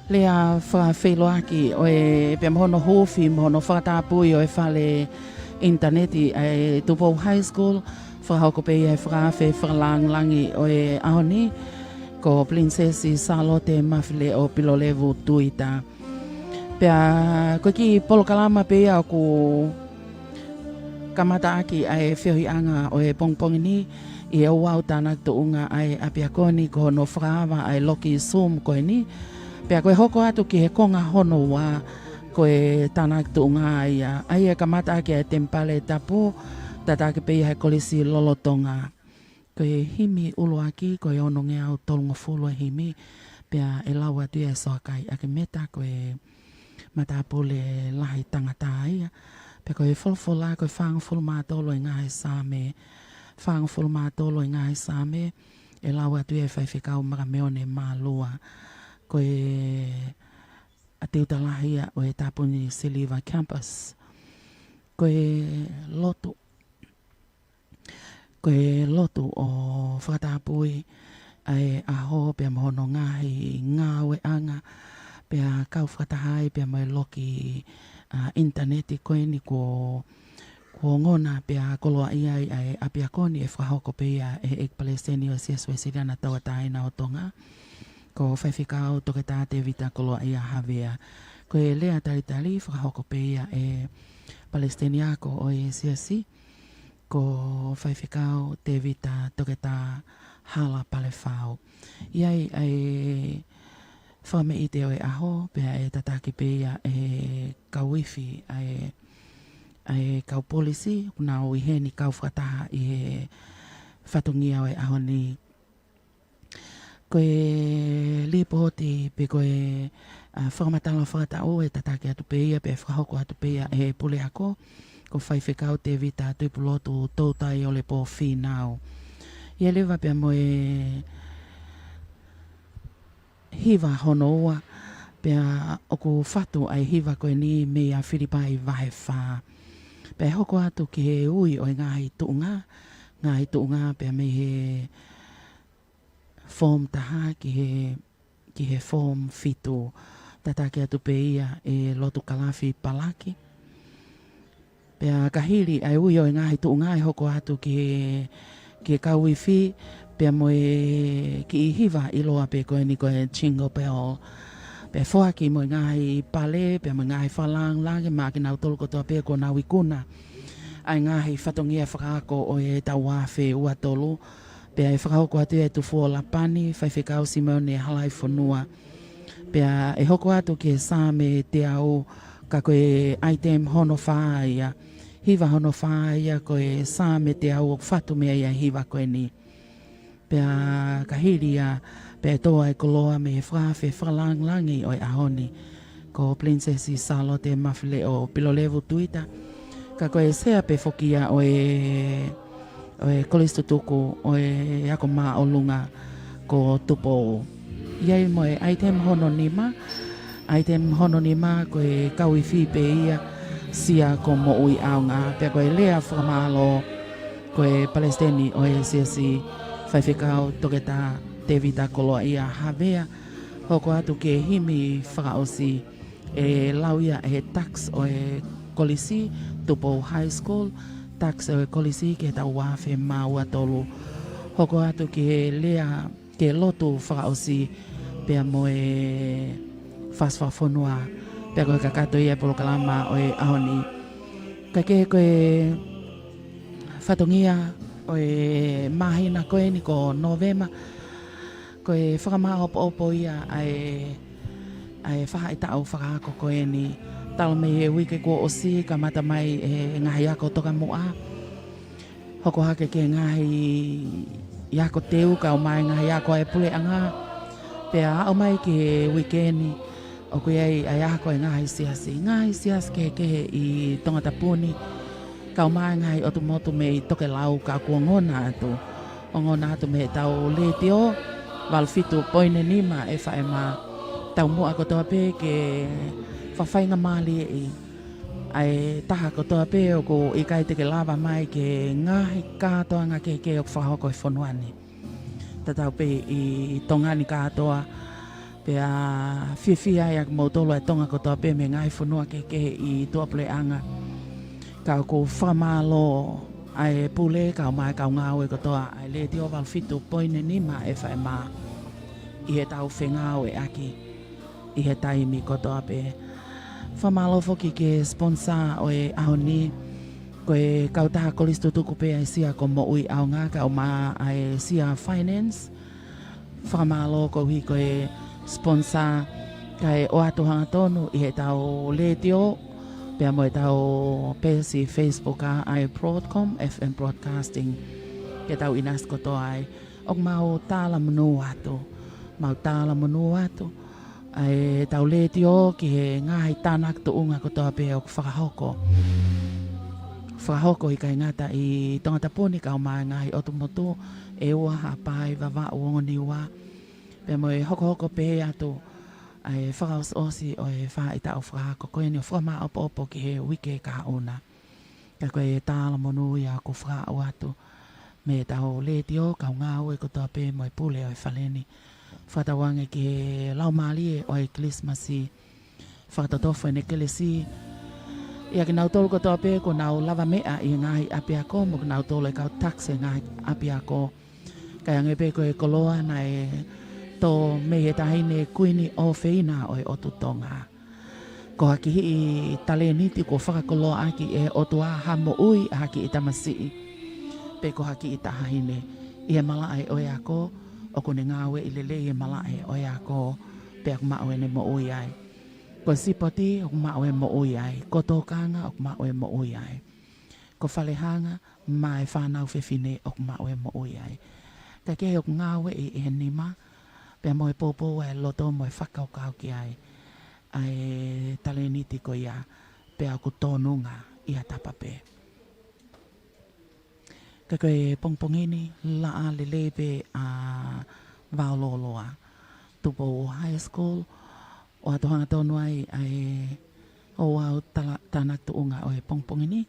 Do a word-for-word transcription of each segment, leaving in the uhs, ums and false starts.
Lea fakafeʻiloaki ʻo e pea mo hono huufi mo hono fakatapui ʻo e fale ʻinitaneti ʻa e Tupou High School, fakahoko pē ia ʻe he fakaafe fakalāngilangi ʻo e ʻaho ni, ko Pilinisesi Sālote Mafileʻo Pilolevu Tuita. Pea ko e kiʻi polokalama pē ia ʻoku kamataʻaki ʻa e feohiʻanga ʻo e pongipongi ni, ʻi he ouau tānaki tuʻunga ʻa e ʻapiako ni ko hono fakaava ʻa e loki Zoom ko eni. Pea ko e hoko atu ki he konga hono ua, ko e tānaki tuʻunga ia, ʻa ia ʻe kamataʻaki ʻa e temipale tapu, tataki pē ia he Kolisi lolotonga. Ko e himi ʻuluaki, ko e onongeau tolungofulu e himi, pea ʻe lau atu ia ʻe Soakai ʻAkimeta, ko e matāpule lahi tangata ia. Pea ko e folofola, ko e fāngofulu mā tolu e ngaahi Saame, fāngofulu mā tolu e ngaahi Saame, ʻe lau atu ia ʻe Faifekau Makameone Mālua, ko e ʻatiuta lahi ia ʻo e Tāpuni Siliva Campus. Ko e lotu, ko e lotu ʻo fakatapui ʻa e ʻaho pea mo hono ngaahi ngāueʻanga, pea kau fakataha ai pea mo e loki, ʻa, ʻinitaneti ko eni kuo, kuo ongona pea koloaʻia ai ʻa e ʻapiako ni, ʻe fakahoko pē ia ʻe he ʻEiki Palesiteni ʻo e Siasi Uēsiliana Tauʻatāina ʻo Tonga, ko Faifekau Toketā Tēvita Koloaʻia Havea. Ko e lea talitali fakahoko pē ia ʻe he Palesiteni ako ʻo e Siasi, ko Faifekau Tēvita Toketā Hala Palefau. ʻI ai ʻa e fakameʻite ʻo e ʻaho, pea ʻe tataki pē ia ʻe he kau ifi ʻa e, ʻa e kau polisi, ʻoku nau ʻi heni kau fakataha ʻi he fatongia ʻo e ʻaho ni. Ko e lipooti pe ko e, ʻa, fakamatala fakataʻu ʻe tataki atu pē ia, pea fakahoko atu pē ia ʻe he puleako, ko Faifekau Tēvita Tuʻipulotu Toutai ʻo Lepō Fīnau. ʻI ai leva pea mo e hiva hono ua, pea ʻoku fatu ʻa e hiva ko eni mei a Filipai vahe fā. Pea ʻe hoko atu ki he ui ʻo e ngaahi tuʻunga, ngaahi tuʻunga pea mei he form taha ki he, ki he form fitu. Tataki atu pē ia ʻe Lotukalafi Palaki. Pea ka hili ʻa e ui ʻo e ngaahi tuʻunga ʻe hoko atu ki he, ki he kau ifi, pea mo e kiʻi hiva ʻiloa pē ko eni ko e Jingle Bell. Pea foaki mo e ngaahi pale, pea mo e ngaahi fakalāngilangi maʻa kinautolu kotoa pē kuo nau ikuna ʻa e ngaahi fatongia fakaako ʻo e taʻu ua afe ua tolu. Pea ʻe fakahoko atu ia ʻe Tufuo Lapani, Faifekau Simeone Halaifonua. Pea ʻe hoko atu ki he Saame teau, ka ko e item hono fā ia, hiva hono fā ia, ko e Saame teau ʻoku fatu mei ai ʻa e hiva ko eni. Pea ka hili ia, pea ʻe tō ʻa e koloa mei he fakaafe fakalāngilangi ʻo e ʻaho ni, ko Pilinisesi Sālote Mafileʻo Pilolevu Tuita, ka ko e sea pē foki ia ʻo e, ʻo e Kolisi Tutuku ʻo e Ako Māʻolunga ko Tupou. ʻI ai mo e item hono nima, item hono nima ko e kau ifi pē ia, Sia ko Moʻui ʻAonga, pea ko e lea fakamālō ko e Palesiteni ʻo e Siasi, Faifekau Toketā Tēvita Koloaʻia Havea. Hoko atu ki he himi fakaʻosi, ʻe lau ia ʻe he tax ʻo e kolisi, Tupou High School, tax ʻo e kolisi ki he taʻu ua afe mā ua tolu. Hoko atu ki he lea, ki he lotu fakaʻosi pea mo e fasi fakafonua, pea ko e kakato ia e polokalama ʻo e ʻaho ni. Kae kehe ko e fatongia ʻo e māhina ko eni ko Nōvema, ko e fakamāʻopoʻopo ia ʻa e, ʻa e faʻahitaʻu fakaako ko eni. Talu mei he uike kuo ʻosi, kamata mai e ngaahi ako tokamuʻa, hoko hake ki he ngaahi ako teu, kau mai ngaahi ako ʻa e puleʻanga. Pea aʻu mai ki he uike ni, ʻoku ʻi ai ʻa e ako ʻa e ngaahi siasi, ngaahi siasi kehekehe ʻi Tongatapu ni, kau mai ngaahi ʻotu motu mei tokelau ka kuo ongona atu. Ongona atu mei he tau letiō, valu fitu poini nima FM. Taumuʻa kotoa pē ke fakafaingamālieʻi ʻa e taha kotoa pē ʻoku ʻikai te ke lava mai ki he ngaahi kātoanga kehekehe ʻoku fakahoko he fonua ni. Tatau pē ʻi Tonga ni kātoa, Pea fiefia ai ʻa kimoutolu ʻa e Tonga kotoa pē mei he ngaahi fonua kehekehe ʻi tuʻapuleʻanga. Ka ʻoku fakamālō ʻa e pule, kau mai kau ngāue kotoa ʻa e Letiō valu fitu poini nima F M ʻi heʻetau fengāueʻaki ʻi he taimi kotoa pē. Fakamālō foki ki he sponsor ʻo e ʻaho ni, ko e kautaha kolisi tutuku pē ʻa e Sia ko Moʻui ʻAonga, kau mai ʻa e Sia Finance. Fakamālō koeʻuhi ko e sponsor kae ʻoatu hangatonu ʻi heʻetau letiō, pea mo ʻetau peesi Facebook ʻa e Broadcom F M Broadcasting, ke tau ʻinasi kotoa ai. ʻOku mau talamonū atu, mau talamonū atu ʻa ʻetau letiō ki he ngaahi tānaki tuʻunga kotoa pē ʻoku fakahoko. Fakahoko ʻikai ngata ʻi Tongatapu ni kau mai ngaahi ʻotu motu ʻe ua, Haʻapai, Vavaʻu, Ongo Niua, pea mo e hokohoko pehē atu ʻa e fakaʻosiʻosi ʻo e faʻahitaʻu fakahoko ko eni ʻo fakamāʻopoʻopo ki he uike kahaʻu na. Ka ko e talamonū ia ʻoku fakaaʻu atu mei heʻetau letiō, kau ngāue kotoa pē mo e pule ʻo e fale ni. Fakatauange ki he laumālie ʻo e Kilisimasi, fakatotofo ʻene kelesi ʻia kinautolu kotoa pē kuo nau lavameʻa ʻi he ngaahi ʻapiako, mo kinautolu ʻe kau takisi ʻi he ngaahi ʻapiako. Kae hangē pē ko e koloa naʻe tō mei he Taʻahine Kuini ʻofeina ʻo e ʻOtu Tonga. Ko ha kihiʻi talēniti kuo fakakoloaʻaki ʻe he ʻOtua ha moʻui ʻa ha kiʻi tamasiʻi, pe ko ha kiʻi taʻahine ʻi he malaʻe ʻo e ako, ʻoku ne ngāueʻi lelei e malaʻe ʻo e ako, pea ʻoku maʻu ʻene moʻui ai. Ko e sipoti ʻoku maʻu e moʻui ai, ko e tokanga ʻoku maʻu e moʻui ai. Ko e fale hanga maʻa e fānau fefine ʻoku maʻu e moʻui ai. Kae kehe ʻoku ngāueʻi ʻe he nima, pea mo e poupou ʻa e loto mo e fakakaukau ki ai ʻa e talēniti ko ia, pea ʻoku tōnunga ʻi ha tapa pē. Ka ko e pongipongi ni, laʻā lelei pē ʻa Vaololoa, Tupou High School, ʻoatu hangatonu ai ʻa e ouau tala-, tānaki tuʻunga ʻo e pongipongi ni,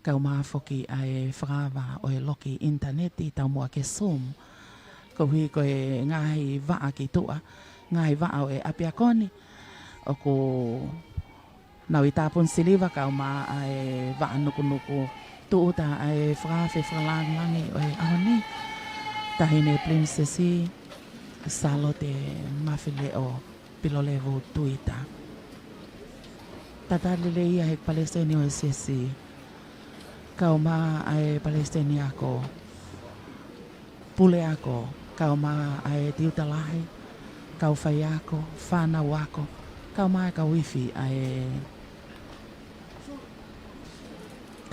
kau mai foki ʻa e fakaava ʻo e loki ʻinitaneti taumuʻa ki he Zoom. Koeʻuhi ko e ngaahi vaʻa ki tuʻa, ngaahi vaʻa ʻo e ʻapiako ni, ʻoku nau ʻi tāpuni siliva kau mai ʻa e vaʻa nukunuku. Tūʻuta ʻa e fakaafe fakalāngilangi ʻo e ʻaho ni, Taʻahine Pilinisesi Sālote Mafileʻo Pilolevu Tuita. Talitali lelei ia ʻe he Palesiteni ʻo e Siasi, kau mai ʻa e Palesiteni Ako, Puleako, kau mai ʻa e Tiuta Lahi, kau faiako, fānau ako, kau mai kau ifi ʻa e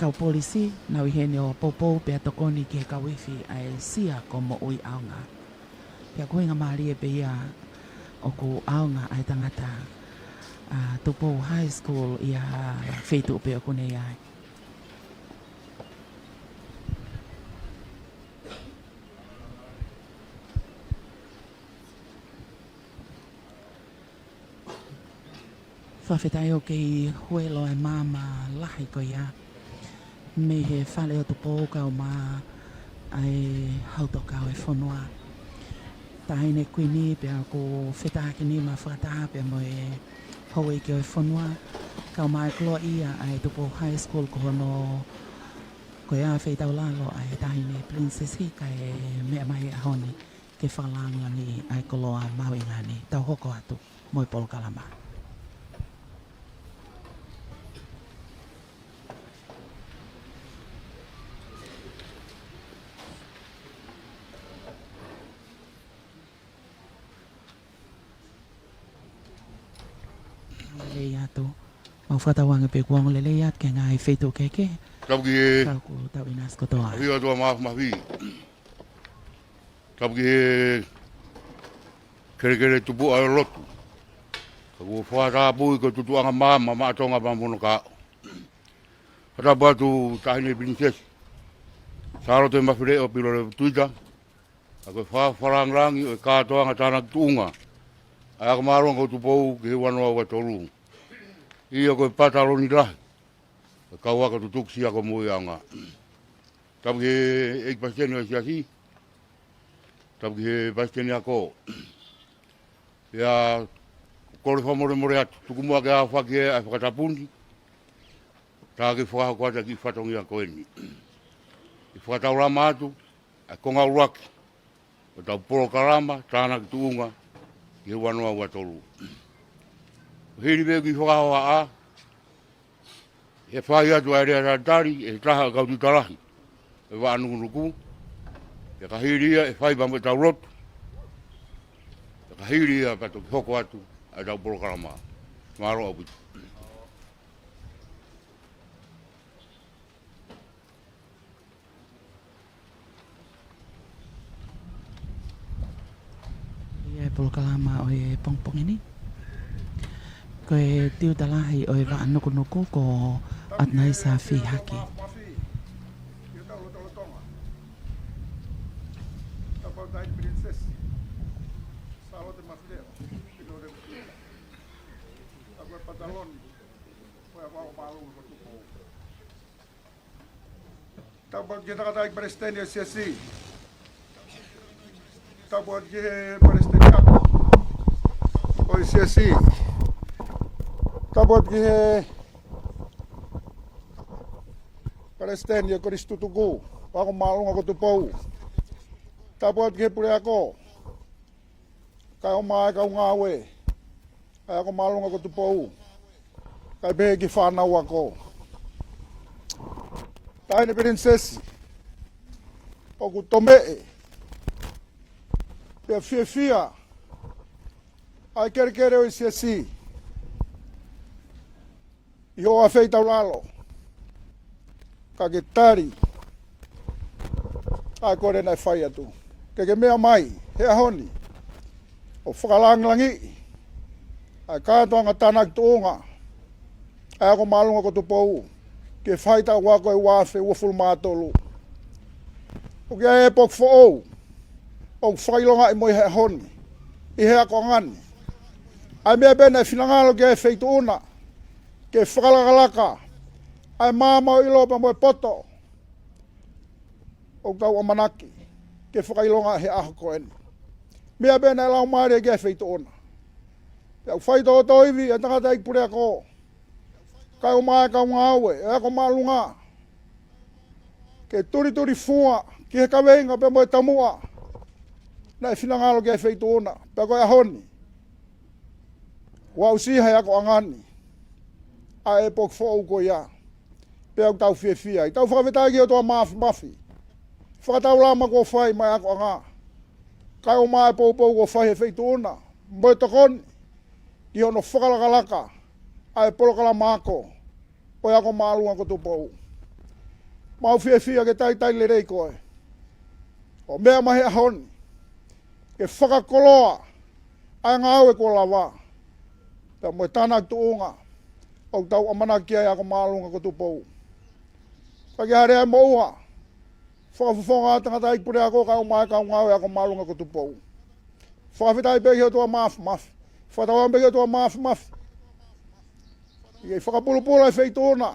kau polisi, nau ʻi heni ʻo poupou pea tokoni ki he kau ifi ʻa e Sia ko Moʻui ʻAonga. Pea ko e ʻuhinga mālie pē ia ʻoku ʻaonga ʻa e tangata ʻa Tupou High School ʻi ha feituʻu pē ʻoku ne ʻi ai. Fakafetaʻi ʻoku kei huelo e maama lahi ko ia mei he fale ʻo Tupou kau mai ʻa e Hau Tokoni ʻo e fonua, Taʻahine Kuini, pea ʻoku fetakinima fakataha pea mo e houʻeiki ʻo e fonua, kau mai e koloaʻia ʻa e Tupou High School ko hono, ko ia feitaulalo ʻa e Taʻahine Pilinisesi kae meʻa mai he ʻaho ni ke fakalāngilangiʻi ʻa e koloa mahuʻinga ni. Tau hoko atu mo e polokalama. Lelei atu. Mau fakatauange pē kuo ongo lelei atu ki he ngaahi feituʻu kehekehe. Tapu ki he, tau ku tau ʻinasi kotoa. Ui atu ʻa Mafimafi. Tapu ki he kelekele tupuʻa ʻo e lotu. Ka kuo fakatapui ko e tutuʻanga maama maʻa Tonga pea mo hono kahaʻu. Fakatapu atu Taʻahine Pilinisesi Sālote Mafileʻo Pilolevu Tuita. ʻA ko e fa-, fakalāngilangi ʻo e kātoanga tānaki tuʻunga ʻa e ako māʻolunga ʻo Tupou ki he ua noa ua tolu. ʻIo ko e pataloni lahi ʻo e kau ako tutuku Sia ko Moʻui ʻAonga. Tapu ki he ʻEiki Palesiteni ʻo e Siasi. Tapu ki he Palesiteni Ako. Pea kole fakamolemole atu, tuku muʻa ke aofaki ʻa e fakatapu ni, tā ke fakahoko atu ʻa e kiʻi fatongia ko eni. ʻI he fakataulama atu ʻa e konga ʻuluaki ʻo ʻetau polokalama tānaki tuʻunga ki he ua noa ua tolu. Hili pē kiʻi fakahohaʻa, ʻe fai atu ʻa e lea talitali ʻe he taha ʻo e kau tuʻi talahi ʻo e Vaʻa Nukunuku. Pea ka hili ia ʻe fai pea mo ʻetau lotu. Pea ka hili ia pea toki hoko atu ʻa ʻetau polokalama. Mālō ʻaupito. ʻI he polokalama ʻo e pongipongi ni, ko e tiuta lahi ʻo e Vaʻa Nukunuku ko ʻAtunaisa Fihaki. Tapu atu ki he tangataʻeiki palesiteni ʻo e siasi. Tapu atu ki he palesiteni kapu ʻo e siasi. Tapu atu ki he palesiteni ʻo e kolisi tutuku, ʻo e ako māʻolunga ko Tupou. Tapu atu ki he puleako, kae ʻumaʻā ʻa e kau ngāue ʻa e ako māʻolunga ko Tupou, kae pehē ki he fānau ako. Taʻahine Pilinisesi, ʻoku tomeʻe pea fiefia ʻa e kelekele ʻo e siasi ʻi hoʻo feitaulalo, ka ke tali ʻa e kole naʻe fai atu. Ke ke meʻa mai he ʻaho ni ʻo fakalangilangiʻi ʻa e kātoanga tānaki tuʻunga ʻa e ako māʻolunga ko Tupou ki he faʻahitaʻu ako ʻe ua afe uofulu mā tolu. ʻOku ʻi ai e poki foʻou ʻoku fakaʻilongaʻi mo ia he ʻaho ni ʻi he akoʻanga ni. ʻA e meʻa pē naʻe finangalo ki ai e Feituʻu na ke fakalakalaka ʻa e maama ʻo ʻilo pea mo e poto, ʻoku tau ʻamanaki ke fakaʻilonga he ʻaho ko eni. Meʻa pē naʻe laumālie ki ai e Feituʻu na. Pea ʻoku faitōtōivi e tangataʻeiki puleako, kae ʻumaʻā e kau ngāue ʻa e ako māʻolunga, ke tulitulifua ki he kaveinga pea mo e taumuʻa naʻe finangalo ki ai e Feituʻu na. Pea ko e ʻaho ni, ʻoku aʻusia he akoʻanga ni ʻa e poki foʻou ko ia. Pea ʻoku tau fiefia ai. Tau fakafetaʻi ki he ʻOtua Māfimafi he fakataulama kuo fai maʻa e akoʻanga, kae ʻumaʻā e poupou kuo fai he Feituʻu na mo e tokoni ki hono fakalakalaka ʻa e polokalama ako ʻo e ako māʻolunga ko Tupou. Mau fiefia ke talitali lelei koe ʻo meʻa mai he ʻaho ni ke fakakoloa ʻa e ngāue kuo lava pea mo e tānaki tuʻunga ʻoku tau ʻamanaki ki ai ʻa e ako māʻolunga ko Tupou. Ka ke hale ai mo ua fakafofonga ʻa e tangataʻeiki puleako kae ʻumaʻā e kau ngāue ʻa e ako māʻolunga ko Tupou. Fakafetaʻi pē ki he ʻOtua Māfimafi. Fakatauange pē ki he ʻOtua Māfimafi ke fakapulupulu ʻa e Feituʻu na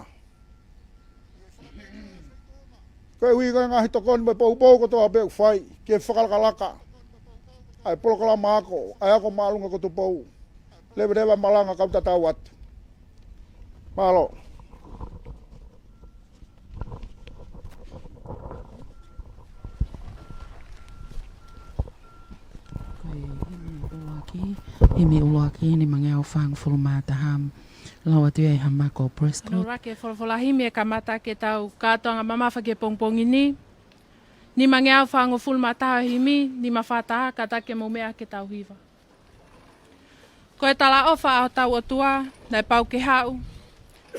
koeʻuhi ko e ngaahi tokoni mo e poupou kotoa pē ʻoku fai ke fakalakalaka ʻa e polokalama ako ʻa e ako māʻolunga ko Tupou. Leveleva e malanga kau tatau atu. Mālō. Ko e himi ʻuluaki, himi ʻuluaki, nimangeau fāngofulu mā taha, lau atu ia ʻe Hamako Prescott. Nau lake folofola himi ʻe kamata ke tau kātoanga mamafa ki he pongipongi ni. Nimangeau fāngofulu mā taha himi, nima fā taha, kātaki ke mou meʻa ke tau hiva. Ko e talaʻofa ʻa hotau ʻOtua naʻe pau ke haʻu,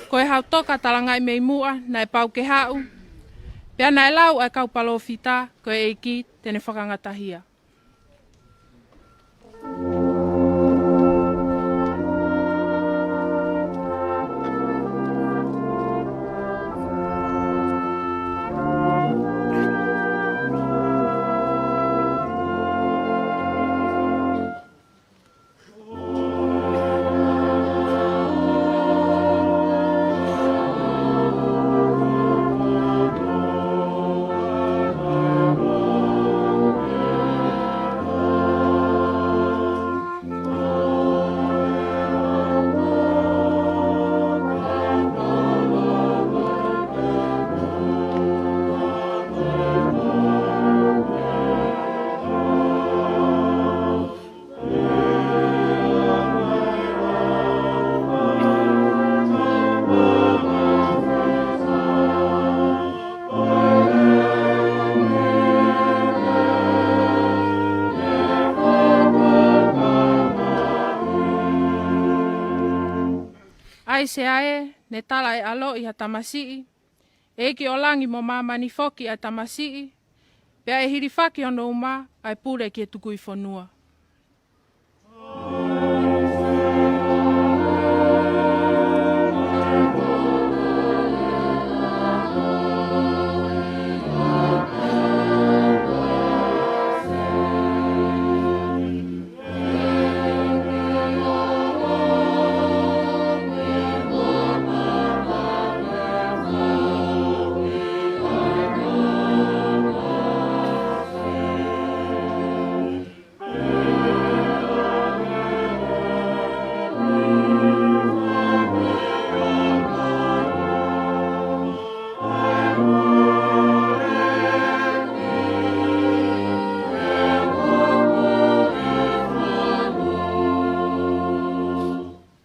ko e hau toka talangaʻi mei muʻa naʻe pau ke haʻu, pea naʻe lau ʻa e kau palōfita, ko e ʻEiki te ne fakangatahia. Aiseā ē, ne tala ʻe he ʻAlo ʻi ha tamasiʻi, ʻEiki ʻo langi mo māmani foki ʻa e tamasiʻi, pea ʻe hilifaki hono uma ʻa e pule ki he tukui fonua.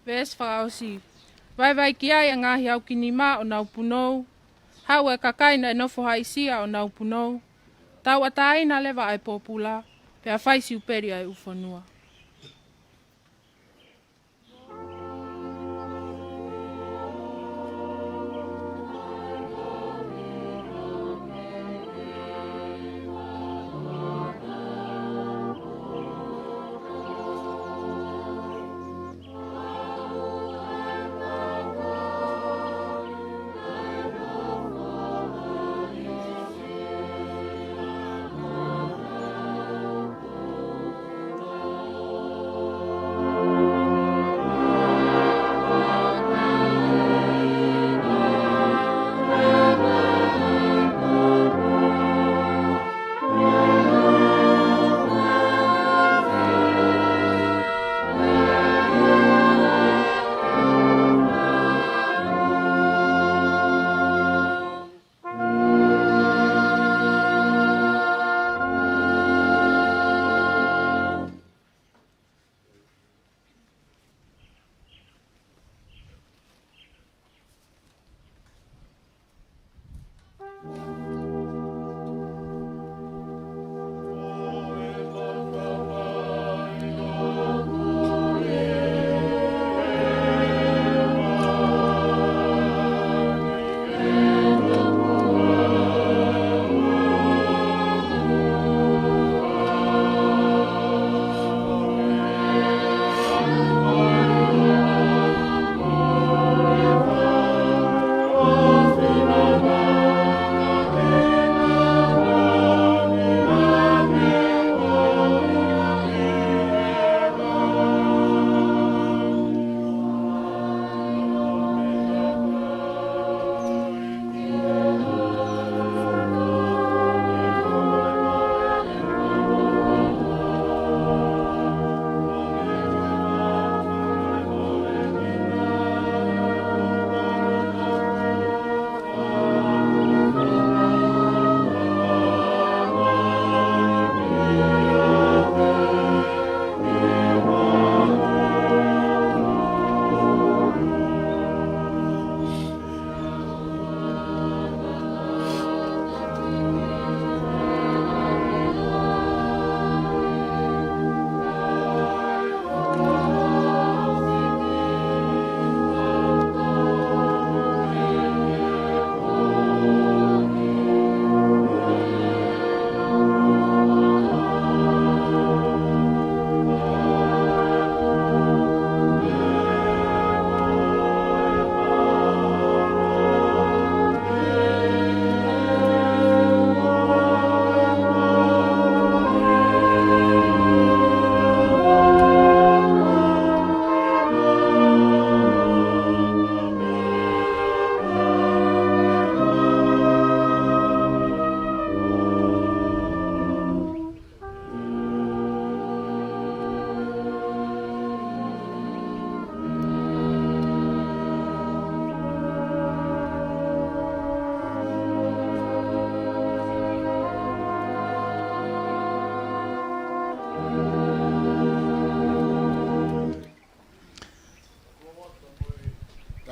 Veesi fakaʻosi. Vaivai ki ai ʻa e ngaahi aukinima ʻo honau punou, haʻu ʻa e kakai naʻe nofo haʻisia ʻo honau punou, tauʻatāina leva ʻa e pōpula, pea fai siupeli ʻa e ʻū fonua.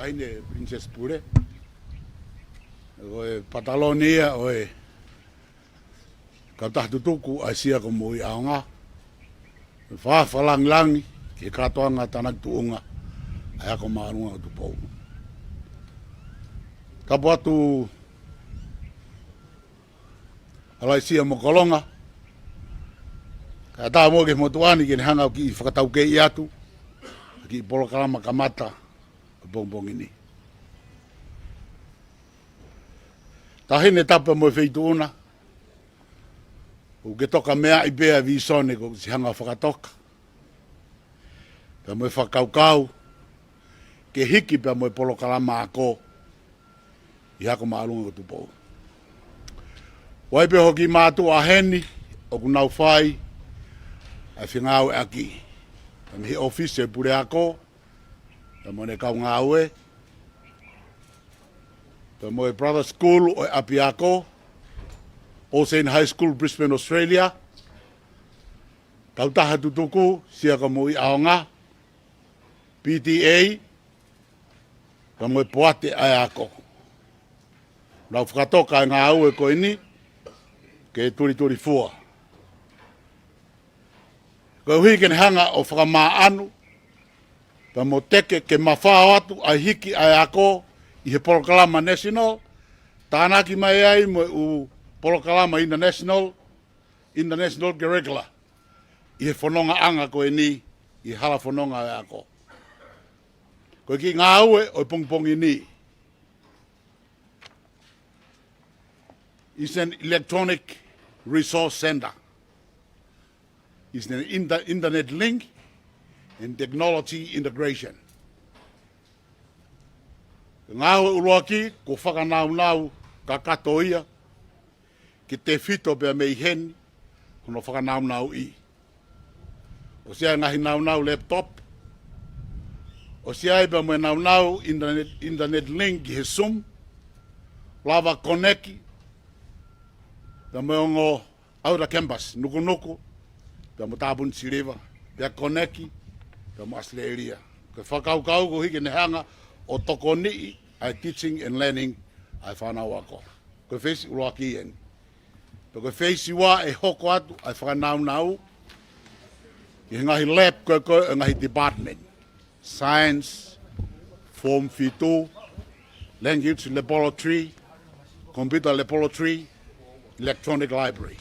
Taʻahine Princess Pule. Ko e pataloni ia ʻo e kautaha tutuku ʻa e Sia ko Moʻui ʻAonga. Fakalangilangi ki he kātoanga tānaki tuʻunga, ʻa e Ako Māʻolunga ʻo Tupou. Tapu atu ʻa Laisia mo Kolonga, kae ʻatā mo ke motuʻa ni ke ne hanga ʻo kiʻi fakataukei atu ʻa e kiʻi polokalama kamata ʻo e pongipongi ni. Taʻahine Tapu mo e Feituʻuna, ʻoku ke toka meaʻi pē ʻa e visone kuo u ʻosi hanga ʻo fakatoka, pea mo e fakakaukau ke hiki pea mo e polokalama ako ʻi he Ako Māʻolunga ko Tupou. ʻOku ʻi ai pē hoʻo kiʻi mātuʻa heni ʻoku nau fai ʻa e fengāueʻaki mei he ʻōfisi ʻo e puleako, pea mo ʻene kau ngāue, pea mo e brother school ʻo e ʻapiako, All Saint High School, Brisbane, Australia, Kautaha Tutuku, Sia Kamuʻi ʻAonga, P T A, pea mo e poate ʻa e ako. Nau fakatoka e ngāue ko eni ke tulitulifua. Koeʻuhi ke ne hanga ʻo fakamaʻanu pea mo teke ke mafao atu ʻa e hiki ʻa e ako ʻi he polokalama national, tānaki mai ai mo e ʻū polokalama international, international curricula ʻi he fonongaʻanga ko eni, ʻi he hala fononga ʻo e ako. Ko e kiʻi ngāue ʻo e pongipongi ni is an electronic resource center. Is an inter-, internet link and technology integration. Ngāue ʻuluaki, ko e fakanaunau kakato ia, ke tefito pea mei heni hono fakanaunauʻi. ʻOsi ʻi ai e ngaahi naunau laptop, ʻosi ʻi ai pea mo e naunau internet, internet link ki he Zoom, lava connect pea mo e ongo outer campus, Nukunuku pea mo Tāpuni Siliva, pea connect pea mo ʻAositelēlia. Ko e fakakaukau koeʻuhi ke ne hanga ʻo tokoniʻi ʻa e teaching and learning ʻa e fānau ako. Ko e phase ʻuluaki eni. Pea ko e phase ua ʻe hoko atu ʻa e fakanaunau ki he ngaahi lab ko ē ko ē ʻo e ngaahi department. Science, Form fitu, Language Laboratory, Computer Laboratory, Electronic Library.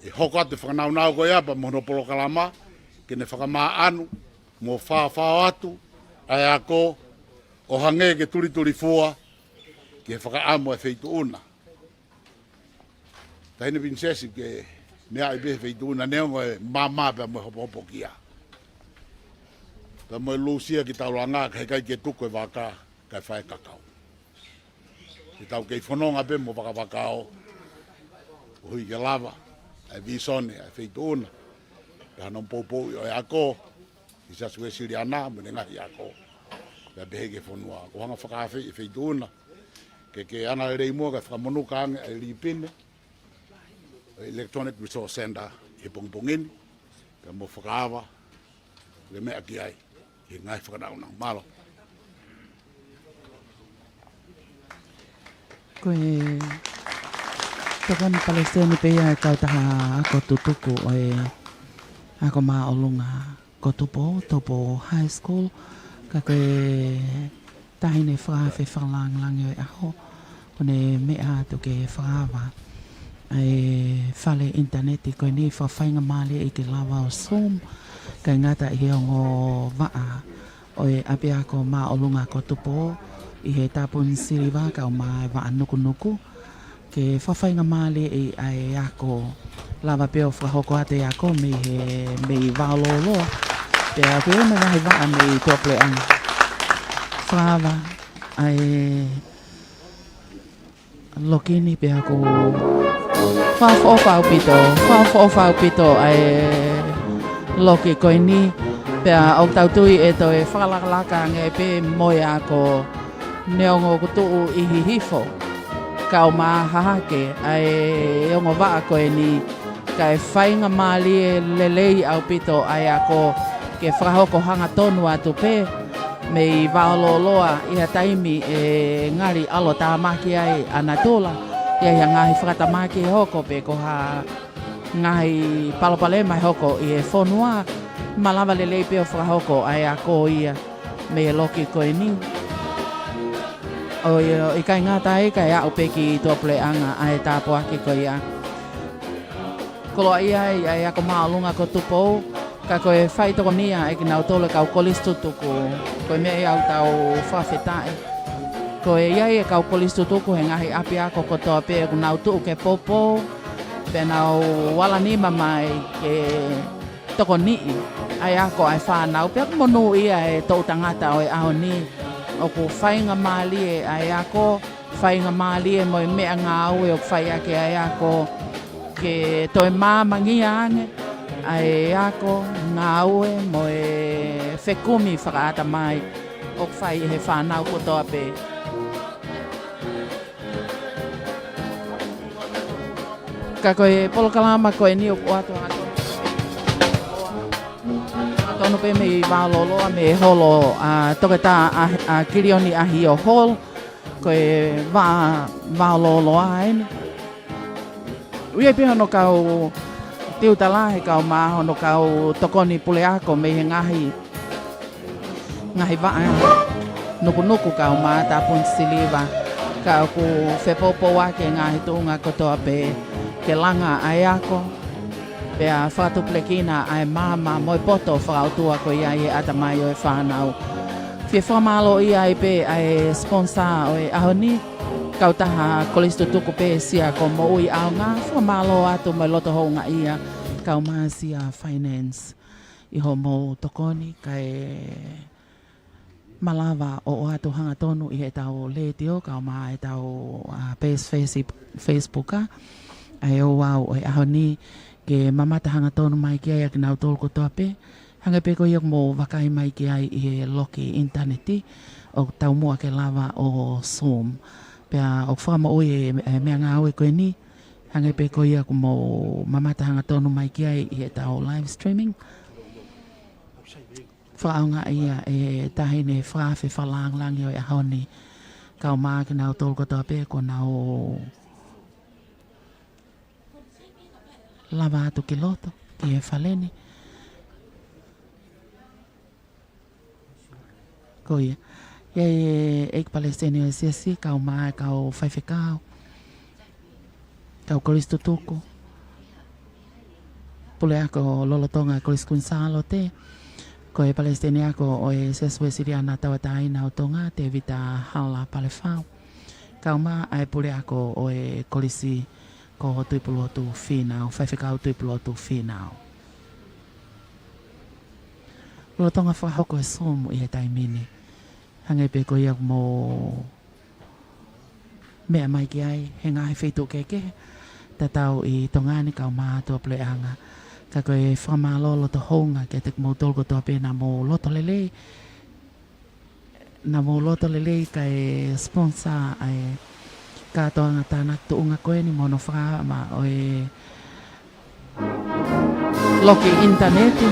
ʻE hoko atu e fakanaunau ko ia pea mo hono polokalama ke ne fakamaʻanu mo fāfao atu ʻa e ako ʻo hangē ke tulitulifua ki he fakaʻamu ʻa e feituʻuna. Taʻahine Pilinisesi, ke meaʻi pē he feituʻuna neongo e maama pea mo e hopohopokia pea mo e lūsia kitaulanga, ka heʻikai ke tuku e vaka kae fai e kakau. Ke tau kei fononga pē mo vakavakao koeʻuhi ke lava ʻa e visone ʻa e feituʻuna, pea hano poupouʻi ʻo e ako ʻi Siasi Uēsiliana mo ʻene ngaahi ako, pea pehē ki he fonua. Ko e hanga ʻo fakaafeʻi e feituʻuna ke ke angalelei muʻa kae fakamonuka ange ʻa e lipine ʻo e Electronic Resource Center ʻi he pongipongi ni, pea mo fakaava ke meʻa ki ai ki he ngaahi fakanaunau. Mālō. Ko e tokoni palesiteni pē ia ʻa e Kautaha Ako Tutuku ʻo e Ako Māʻolunga ko Tupou, Tupou High School, ka ko e taʻahine fakaafe fakalāngilangi ʻo e ʻaho, ko ʻene meʻa atu ke fakaava ʻa e fale ʻinitaneti ko eni, fakafaingamālieʻi ke lava ʻo Zoom, kae ngata ʻi he ongo vaʻa ʻo e ʻapiako māʻolunga ko Tupou ʻi he Tāpuni Siliva kae ʻumaʻā e vaʻa Nukunuku, ke fakafaingamālieʻi ʻa e ako, lava pē ʻo fakahoko atu e ako mei he, mei Vaololoa, pea ʻoku ʻi ai mo e ngaahi vaʻa mei tuʻapuleʻanga. Fakaava ʻa e loki ni pea ʻoku fakaʻofoʻofa ʻaupito, fakaʻofoʻofa ʻaupito ʻa e loki ko eni, pea ʻoku tau tui ʻe toe fakalakalaka ange pē mo e ako neongo ʻoku tuʻu ʻi Hihifo kae ʻumaʻā Hahake ʻa e ongo vaʻa ko eni, kae faingamālie lelei ʻaupito ʻa e ako ke fakahoko hangatonu atu pē mei Vaololoa ʻi ha taimi ʻe ngali ʻalotāmaki ai ʻa natula, ʻi ai ha ngaahi fakatamaki ʻe hoko pe ko ha ngaahi palopalema ʻe hoko ʻi he fonua, malava lelei pē ʻo fakahoko ʻa e ako ia mei he loki ko eni. ʻO, ʻo ʻikai ngata ai kae aʻu pē ki tuʻapuleʻanga ʻa e tāpuaki ko ia. Koloaʻia ʻi he ako māʻolunga ko Tupou, ka ko e faitokonia ʻe kinautolu e kau kolisi tutuku. Ko e meʻa ia ʻoku tau fakafetaʻi. Ko e ʻi ai e kau kolisi tutuku he ngaahi ʻapiako kotoa pē ʻoku nau tuʻu ke poupou, pea nau ala nima mai ke tokoniʻi ʻa e ako ʻa e fānau, pea ʻoku monūʻia e toʻu tangata ʻo e ʻaho ni. ʻOku faingamālie ʻa e ako, faingamālie mo e meʻangāue ʻoku fai ʻaki ʻa e ako ke toe māmangia ange ʻa e ako, ngāue mo e fekumi fakaʻatamai ʻoku fai ʻe he fānau kotoa pē. Ka ko e polokalama ko eni ʻoku ʻoatu hangatonu, hangatonu pē mei Vaololoa, mei he holo ʻa Toketā ʻa, ʻa Kilioni ʻAhio Hall, ko e vaʻa Vaololoa eni. ʻOku ʻi ai pē hono kau tiutalā he kau mā hono kau tokoni puleako mei he ngaahi, ngaahi vaʻa nukunuku kau mā tāpuni siliva. Ka ʻoku fepoupouaki e ngaahi tuʻunga kotoa pē ke langa ʻa e ako, pea fakatupulekina ʻa e maama mo e poto fakaʻotua ko ia ʻi he ʻatamai ʻo e fānau. Fie fakamālōʻia ai pē ʻa e sponsor ʻo e ʻaho ni, kautaha kolisi tutuku Pēsia ko Moʻui ʻAonga, fakamālō atu mo e loto houngaʻia kau mā Sia Finance ʻi hoʻomou tokoni kae malava ʻo ʻoatu hangatonu ʻi heʻetau letiō, kau mā ʻetau, ʻa, page Face-, Facebook, ʻa, ʻa e ouau ʻo e ʻaho ni ke mamata hangatonu mai ki ai ʻa kinautolu kotoa pē. Hangē pē ko ia ʻoku mou vakai mai ki ai ʻi he loki ʻinitaneti, ʻoku taumuʻa ke lava ʻo Zoom. Pea ʻoku fakamoʻui e, e meʻangāue ko eni, hangē pē ko ia ʻoku mou mamata hangatonu mai ki ai ʻi heʻetau live streaming. Fakaʻaongaʻi ia ʻe he taʻahine fakaafe fakalāngilangi ʻo e ʻaho ni, kau mā kinautolu kotoa pē kuo nau lava atu ki loto, ki he fale ni. Ko ia. ʻI ai e ʻEiki Palesiteni ʻo e Siasi, kau mā e kau faifekau, kau kolisi tutuku, puleako lolotonga Kolisi Kuini Sālote, ko e Palesiteni ako ʻo e Siasi Uēsiliana Tauʻatāina ʻo Tonga, Tēvita Hala Palefau, kau mā ʻa e puleako ʻo e kolisi ko Tuʻipulotu Fīnau, Faifekau Tuʻipulotu Fīnau. Lolotonga fakahoko e Zoom ʻi he taimi ni. Hangē pē ko ia ʻoku mou meʻa mai ki ai, he ngaahi feituʻu kehekehe, tatau ʻi Tonga ni kau mā tuʻapuleʻanga. Ka ko e fakamālō loto hounga kiate kimoutolu kotoa pē naʻa mou loto lelei, naʻa mou loto lelei kae sponsor ʻa e kātoanga tānaki tuʻunga ko eni mo hono fakaʻamu ʻo e loki ʻinitaneti,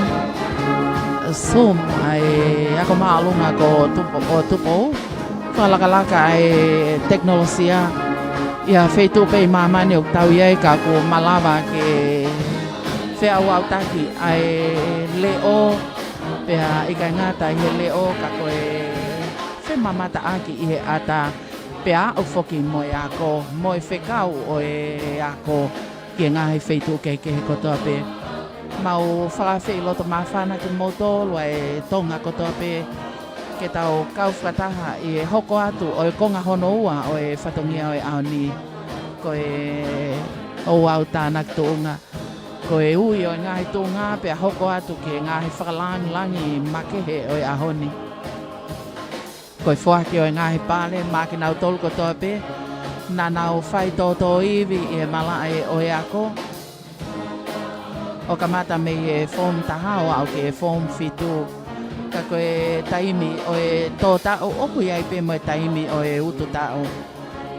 Zoom, ʻa e ako māʻolunga ko Tupo-, ʻo Tupou. Fakalakalaka ʻa e tekinolosia ʻi ha feituʻu pē ʻi māmani ʻoku tau ʻi ai ka ʻoku malava ke feʻauʻautaki ʻa e leʻo, pea ʻikai ngata ʻi he leʻo ka ko e femamataʻaki ʻi he ʻata, pea aʻu foki mo e ako, mo e fekau ʻo e ako ki he ngaahi feituʻu kehekehe kotoa pē. Mau fakaafeʻi loto māfana kimoutolu ʻa e Tonga kotoa pē ke tau kau fakataha ʻi he hoko atu ʻo e konga hono ua ʻo e fatongia ʻo e ʻaho ni. Ko e ouau tānaki tuʻunga, ko e ui ʻo e ngaahi tuʻunga pea hoko atu ki he ngaahi fakalāngilangi makehe ʻo e ʻaho ni. Ko e foaki ʻo e ngaahi pale maʻa kinautolu kotoa pē naʻa nau fai tōtōivi ʻi he malaʻe ʻo e ako, ʻo kamata mei he form taha ʻo aʻu ki he form fitu. Ka ko e taimi ʻo e tō taʻu ʻoku ʻi ai pē mo e taimi ʻo e utu taʻu.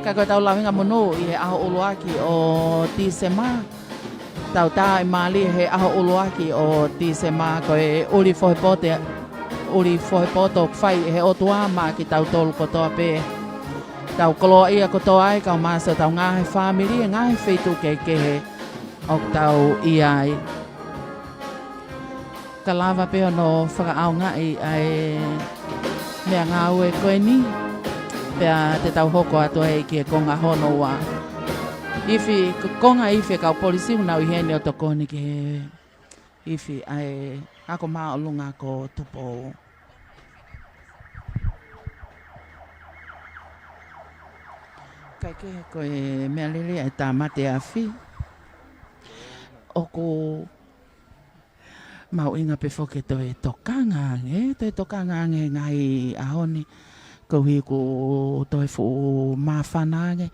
Ka ko ʻetau lavengamonū ʻi he ʻaho ʻuluaki ʻo Tīsema, tau tāʻimālie he ʻaho ʻuluaki ʻo Tīsema, ko e ʻuli fohe poto, ʻuli fohe poto ʻoku fai ʻe he ʻOtua maʻa kitautolu kotoa pē. Tau koloaʻia kotoa ai kau mā siʻotau ngaahi fāmili ʻi he ngaahi feituʻu kehekehe ʻoku tau ʻi ai. Ka lava pē hono fakaʻaongaʻi ʻa e meʻangāue ko eni, pea te tau hoko atu ai ki he konga hono ua. Ifi, ko-, konga ifi e kau polisi ʻoku nau ʻi heni ʻo tokoni ki he ifi ʻa e ako māʻolunga ko Tupou. Kae kehe ko e meʻa lelei ʻa e tāmate afi. ʻOku mahuʻinga pē foki ke toe tokanga ange, toe tokanga ange he ngaahi ʻaho ni, koeʻuhi kuo toe fuʻu māfana ange,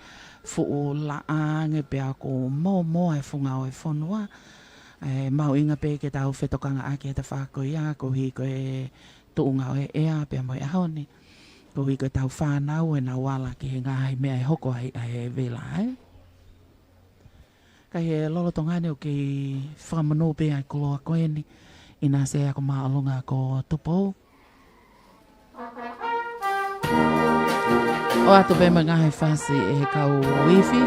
fuʻu laʻā ange, pea kuo mōmoa e funga ʻo e fonua. ʻE mahuʻinga pē ke tau fetokangaʻaki he tafaʻaki ko ia, koeʻuhi ko e tuʻunga ʻo e ʻea, pea mo e ʻaho ni. Koeʻuhi ko ʻetau fānau ʻenau ala ki he ngaahi meʻa ʻe hoko ai ʻa e vela, ē? Ka ʻi he lolotonga ni ʻoku kei fakamonū pē ʻa e koloa ko eni, ʻi he ako māʻolunga ko Tupou. ʻOatu pē mo e ngaahi fasi ʻe he kau ifi.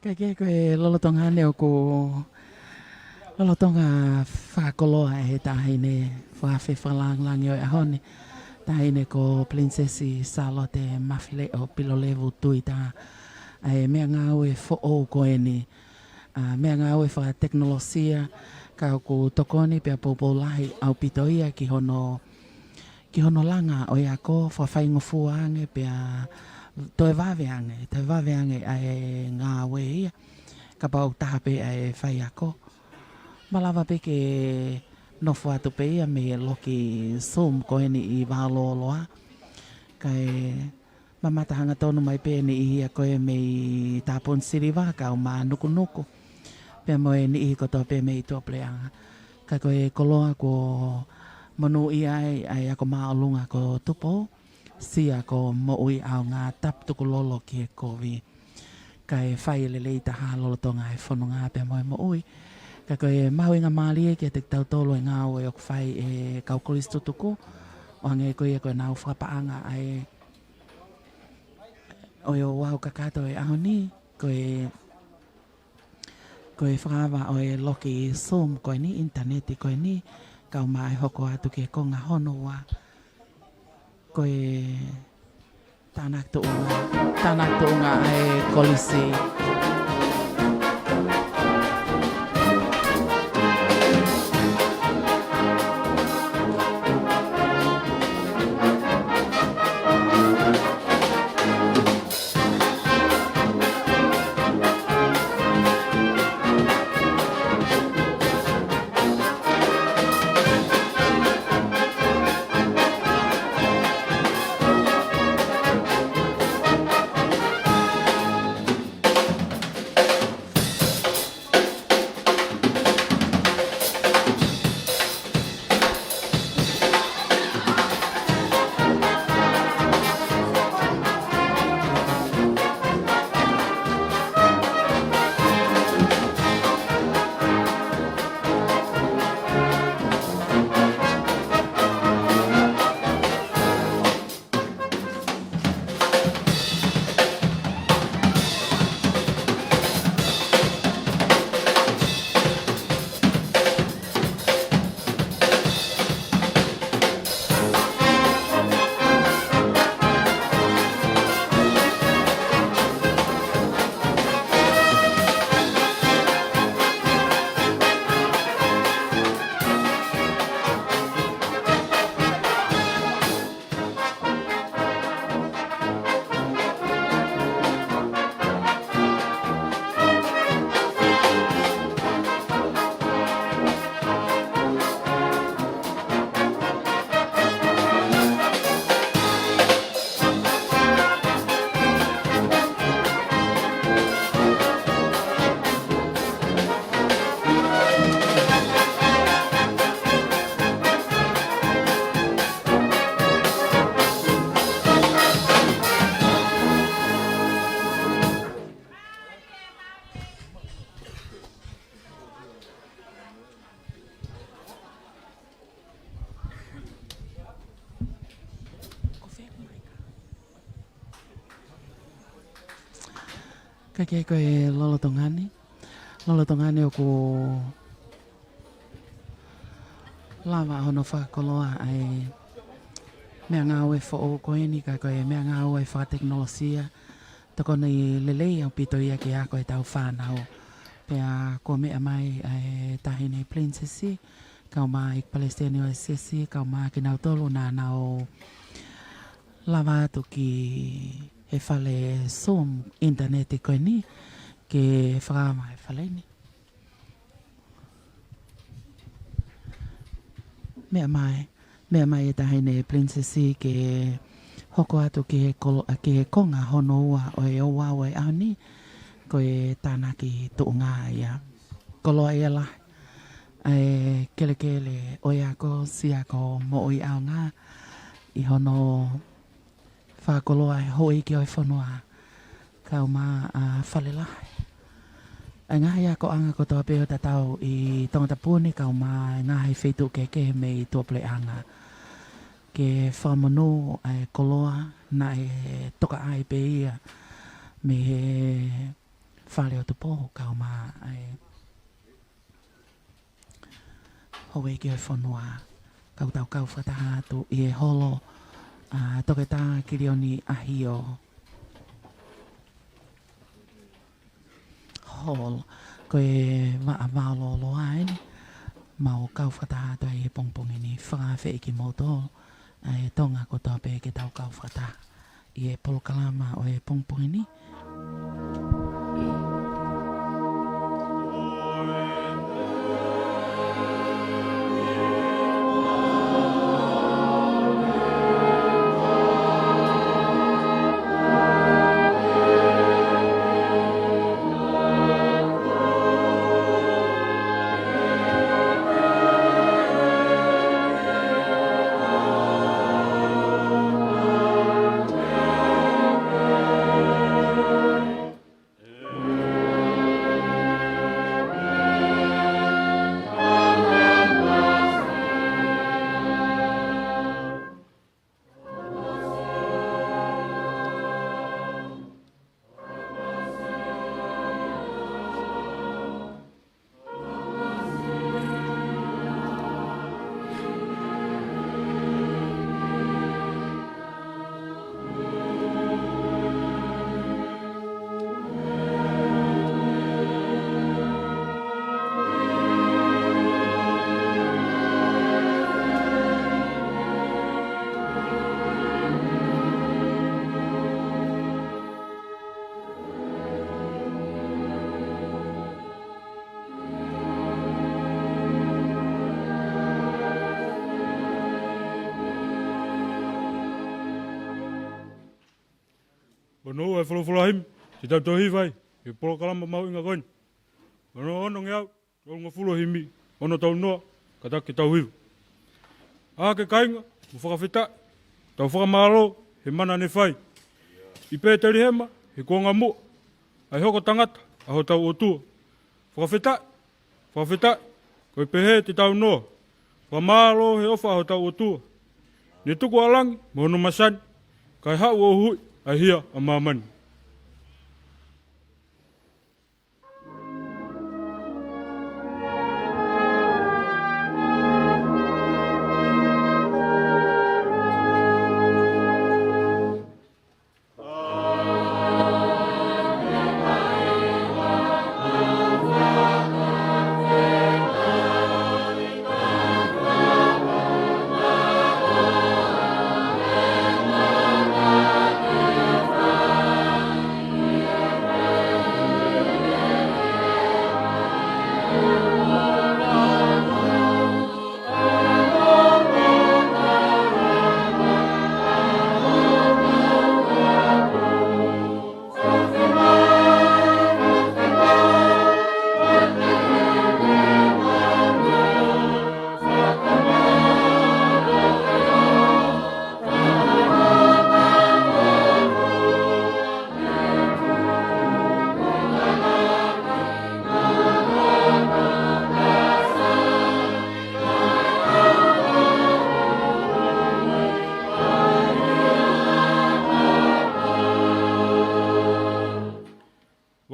Kae kehe ko e lolotonga ni ʻoku lolotonga fakakoloa ʻe he taʻahine fakafeʻao fakalāngilangi ʻo e ʻaho ni. Taʻahine ko Pilinisesi Sālote Mafileʻo Pilolevu Tuʻitaha. ʻA e meʻangāue foʻou ko eni. ʻA e meʻangāue fakatekinolosia ka ʻoku tokoni pea poupou lahi ʻaupito ia ki hono ki hono langa ʻo e ako, fakafaingofua ange pea toe vave ange, toe vave ange ʻa e ngāue ia. Kapau taha pē ʻa e faiako. Malava pē ke nofo atu pē ia mei he loki Zoom ko eni ʻi Vaololoa. Kae mamata hangatonu mai pē ʻe he niʻihi ia ko ē mei Tāpuni Siliva, kau Mānukunuku. Pea mo e niʻihi kotoa pē mei tuʻapuleʻanga. Ka ko e koloa kuo monūʻia ai ʻa e ako māʻolunga ko Tupou, sia ko Moʻui ʻAonga, Tapu Tukulolo ki he Kovi. Kae fai lelei taha lolotonga e fononga pea mo e moʻui. Ka ko e mahuʻinga mālie kiate kitautolu e ngāue ʻoku fai ʻe he kau kolisi tutuku. ʻO hangē ko ia ko ʻenau fakapaʻanga ʻa e ʻo e ouau kakato e ʻaho ni, ko e, ko e fakaava ʻo e loki Zoom ko eni, ʻinitaneti ko eni, kau mai hoko atu ki he konga hono ua, ko e tānaki tuʻunga, tānaki tuʻunga ʻa e kolisi. Ke ko e lolotonga ni, lolotonga ni ʻoku lava hono fakakoloa ʻa e meʻangāue foʻou ko eni, ka ko e meʻangāue fakatekinolosia, tokoni lelei ʻaupito ia ki he ako ʻetau fānau. Pea kuo meʻa mai ʻa e Taʻahine Pilinisesi, kae ʻumaʻā ʻa e Palesiteni ʻo e Siasi, kae ʻumaʻā kinautolu naʻa nau lava atu ki he fale Zoom ʻinitaneti ko eni, ke fakaava e fale ni. Meʻa mai, meʻa mai e Taʻahine Pilinisesi ke hoko atu ki he kolo-, ki he konga hono ua ʻo e ouau ʻo e ʻaho ni, ko e tānaki tuʻunga ia. Koloaʻia lahi ʻa e kelekele ʻo e ako, Siasi Ako Moʻui ʻAonga, ʻi hono fakakoloa e houʻeiki ʻo e fonua, kae ʻumaʻā ʻa Fale Lahi, ʻa e ngaahi akoʻanga kotoa pē ʻo tatau ʻi Tongatapu ni, kae ʻumaʻā e ngaahi feituʻu kehekehe mei tuʻapuleʻanga, ke fakamonū ʻa e koloa naʻe tokaʻi pē ia mei he Fale ʻo Tupou, kae ʻumaʻā ʻa e houʻeiki ʻo e fonua. Kau tau kau fakataha atu ʻi he holo ʻa Toketā Kilioni ʻAhio Hall. Ko e vaʻa vaolōloa eni, mau kau fakataha atu ai he pongipongi ni. Fakaafeʻi kimoutolu ʻa e Tonga kotoa pē ke tau kau fakataha ʻi he polokalama ʻo e pongipongi ni. Hono ua e folofola himi, te tau toe hiva ai he polokalama mahuʻinga ko eni. Hono ono ngeau tolungofulu himi, ono tau noa, kātaki ke tau hiva. ʻĀ ke kāinga, mo fakafetaʻi, tau fakamālō he mana ne fai ʻi Pētelihema he kuonga muʻa, ʻa e hoko tangata ʻa hotau ʻOtua. Fakafetaʻi, fakafetaʻi, ko e pehē te tau noa. Fakamālō he ʻofa ʻa hotau ʻOtua. Ne tuku ʻa langi mo hono masani, kae haʻu ʻo huhuʻi ʻa e hia ʻa māmani.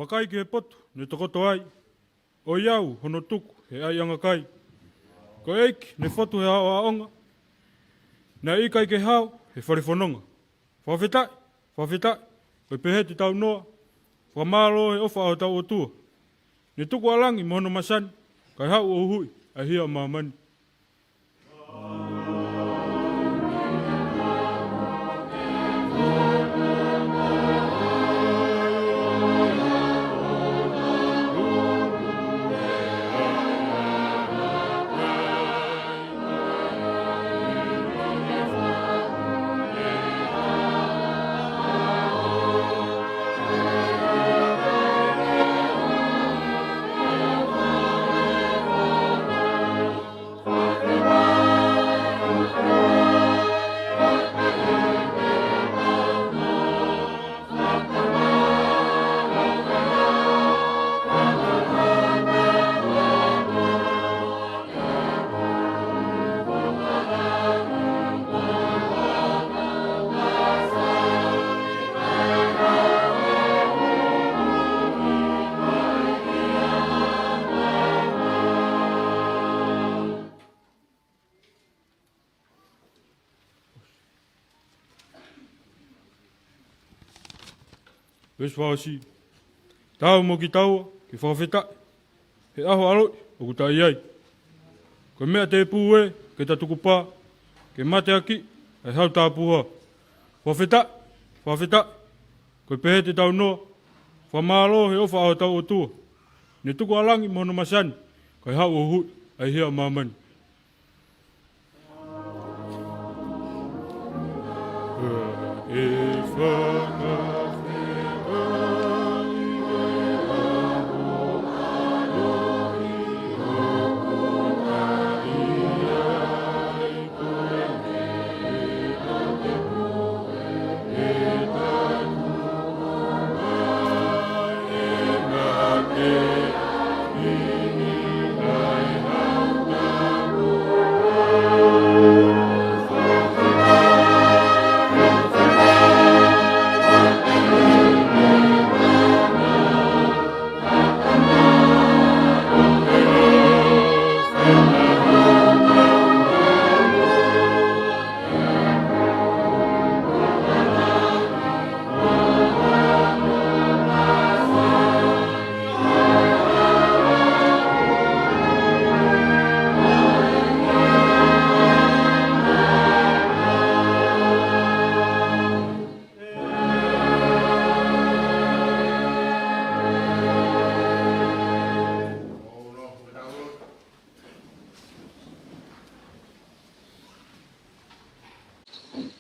Kai ki he potu ne tokoto ai, ʻo ʻikai hono tuku he ʻaiʻanga kai. Ko e ʻEiki ne fotu he aʻoaʻonga, naʻe ʻikai ke hao he fale fononga. Fakafetaʻi, fakafetaʻi, ko e pehē te tau noa, fakamālō he ʻofa ʻa hotau ʻOtua. Ne tuku ʻa langi mo hono masani, kae haʻu ʻo huhuʻi ʻa e hia ʻo māmani. Veesi fakaʻosi. Tau mo kitaua ke fakafetaʻi he ʻaho ʻaloʻi ʻoku ta ʻi ai. Ko e meʻa tēpū ē ke ta tukupā, ke mateakiʻi ʻa e hau tāpuha. Fakafetaʻi, fakafetaʻi, ko e pehē te tau noa, fakamālō he ʻofa ʻa hotau ʻOtua. Ne tuku ʻa langi mo hono masani, kae haʻu ʻo huhuʻi ʻa e hia ʻo māmani.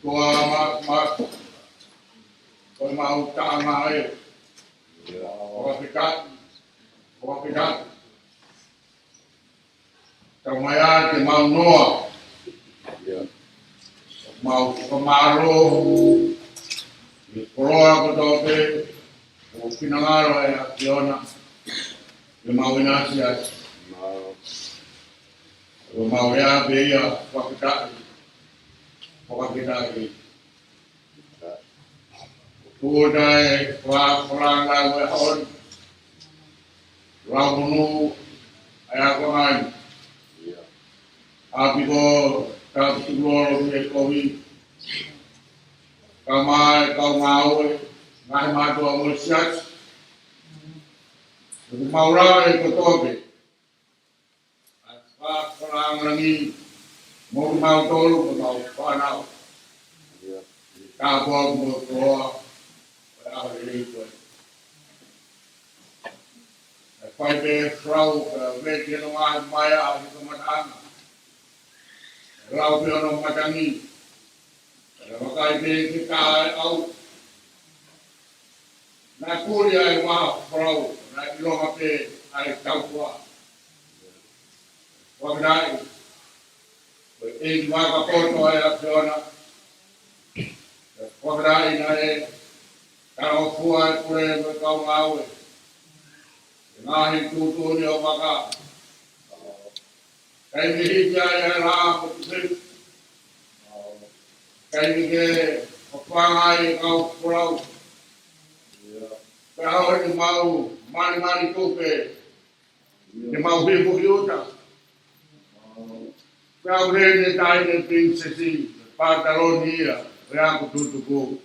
Ko e ma-, ma-, ko e maʻu taʻanga ē. Fakafetaʻi, fakafetaʻi. Tau mai ā ke mau noa. Mau fakamālō ʻi he koloa kotoa pē ʻoku finangalo ʻe he ʻAfiona ke mau ʻinasi ai. Ko mau ea pē ia fakafetaʻi, fakafetaʻi. Tuʻu ʻa e fakafofonga ʻo e ʻaho ni. Lau monu ʻa e akonaki. ʻApiko tapu tulolo ki he kovi. Kau mai, kau ngāue, ngaahi mātuʻa mo e siasi. Ko mau lava ʻe kotoa pē. ʻA e fakafofonga langi, mo kimautolu, ko mau fānau. Tāpuaki mo e koloa, ko e ʻaho lelei ko ē. ʻE fai pē flau, ka veti ʻa e ngaahi maea ʻi he kamataʻanga. ʻE lau pē hono matangi. ʻE vakai pē ki he kakai ʻoku nau kuli ʻa e flau, nau ʻilonga pē ʻa e taupoa. Fakafetaʻi, ko e ʻEiki Vaka Poto ʻa e ʻAfiona. Fakafetaʻi naʻe talangofua e pule mo e kau ngāue. Ngaahi tuʻutuʻuni ʻo e vaka. Kae mihi ki ai ʻa e lā mo e tupe. Kae mihi ke ʻofa ange ai e kau folau. Pea ʻoku mau malimali tupe, ke mau hifo ki ʻuta. Pea ʻoku heni e taʻahine Pilinisesi Pataloni ia, ʻo e ako tutuku.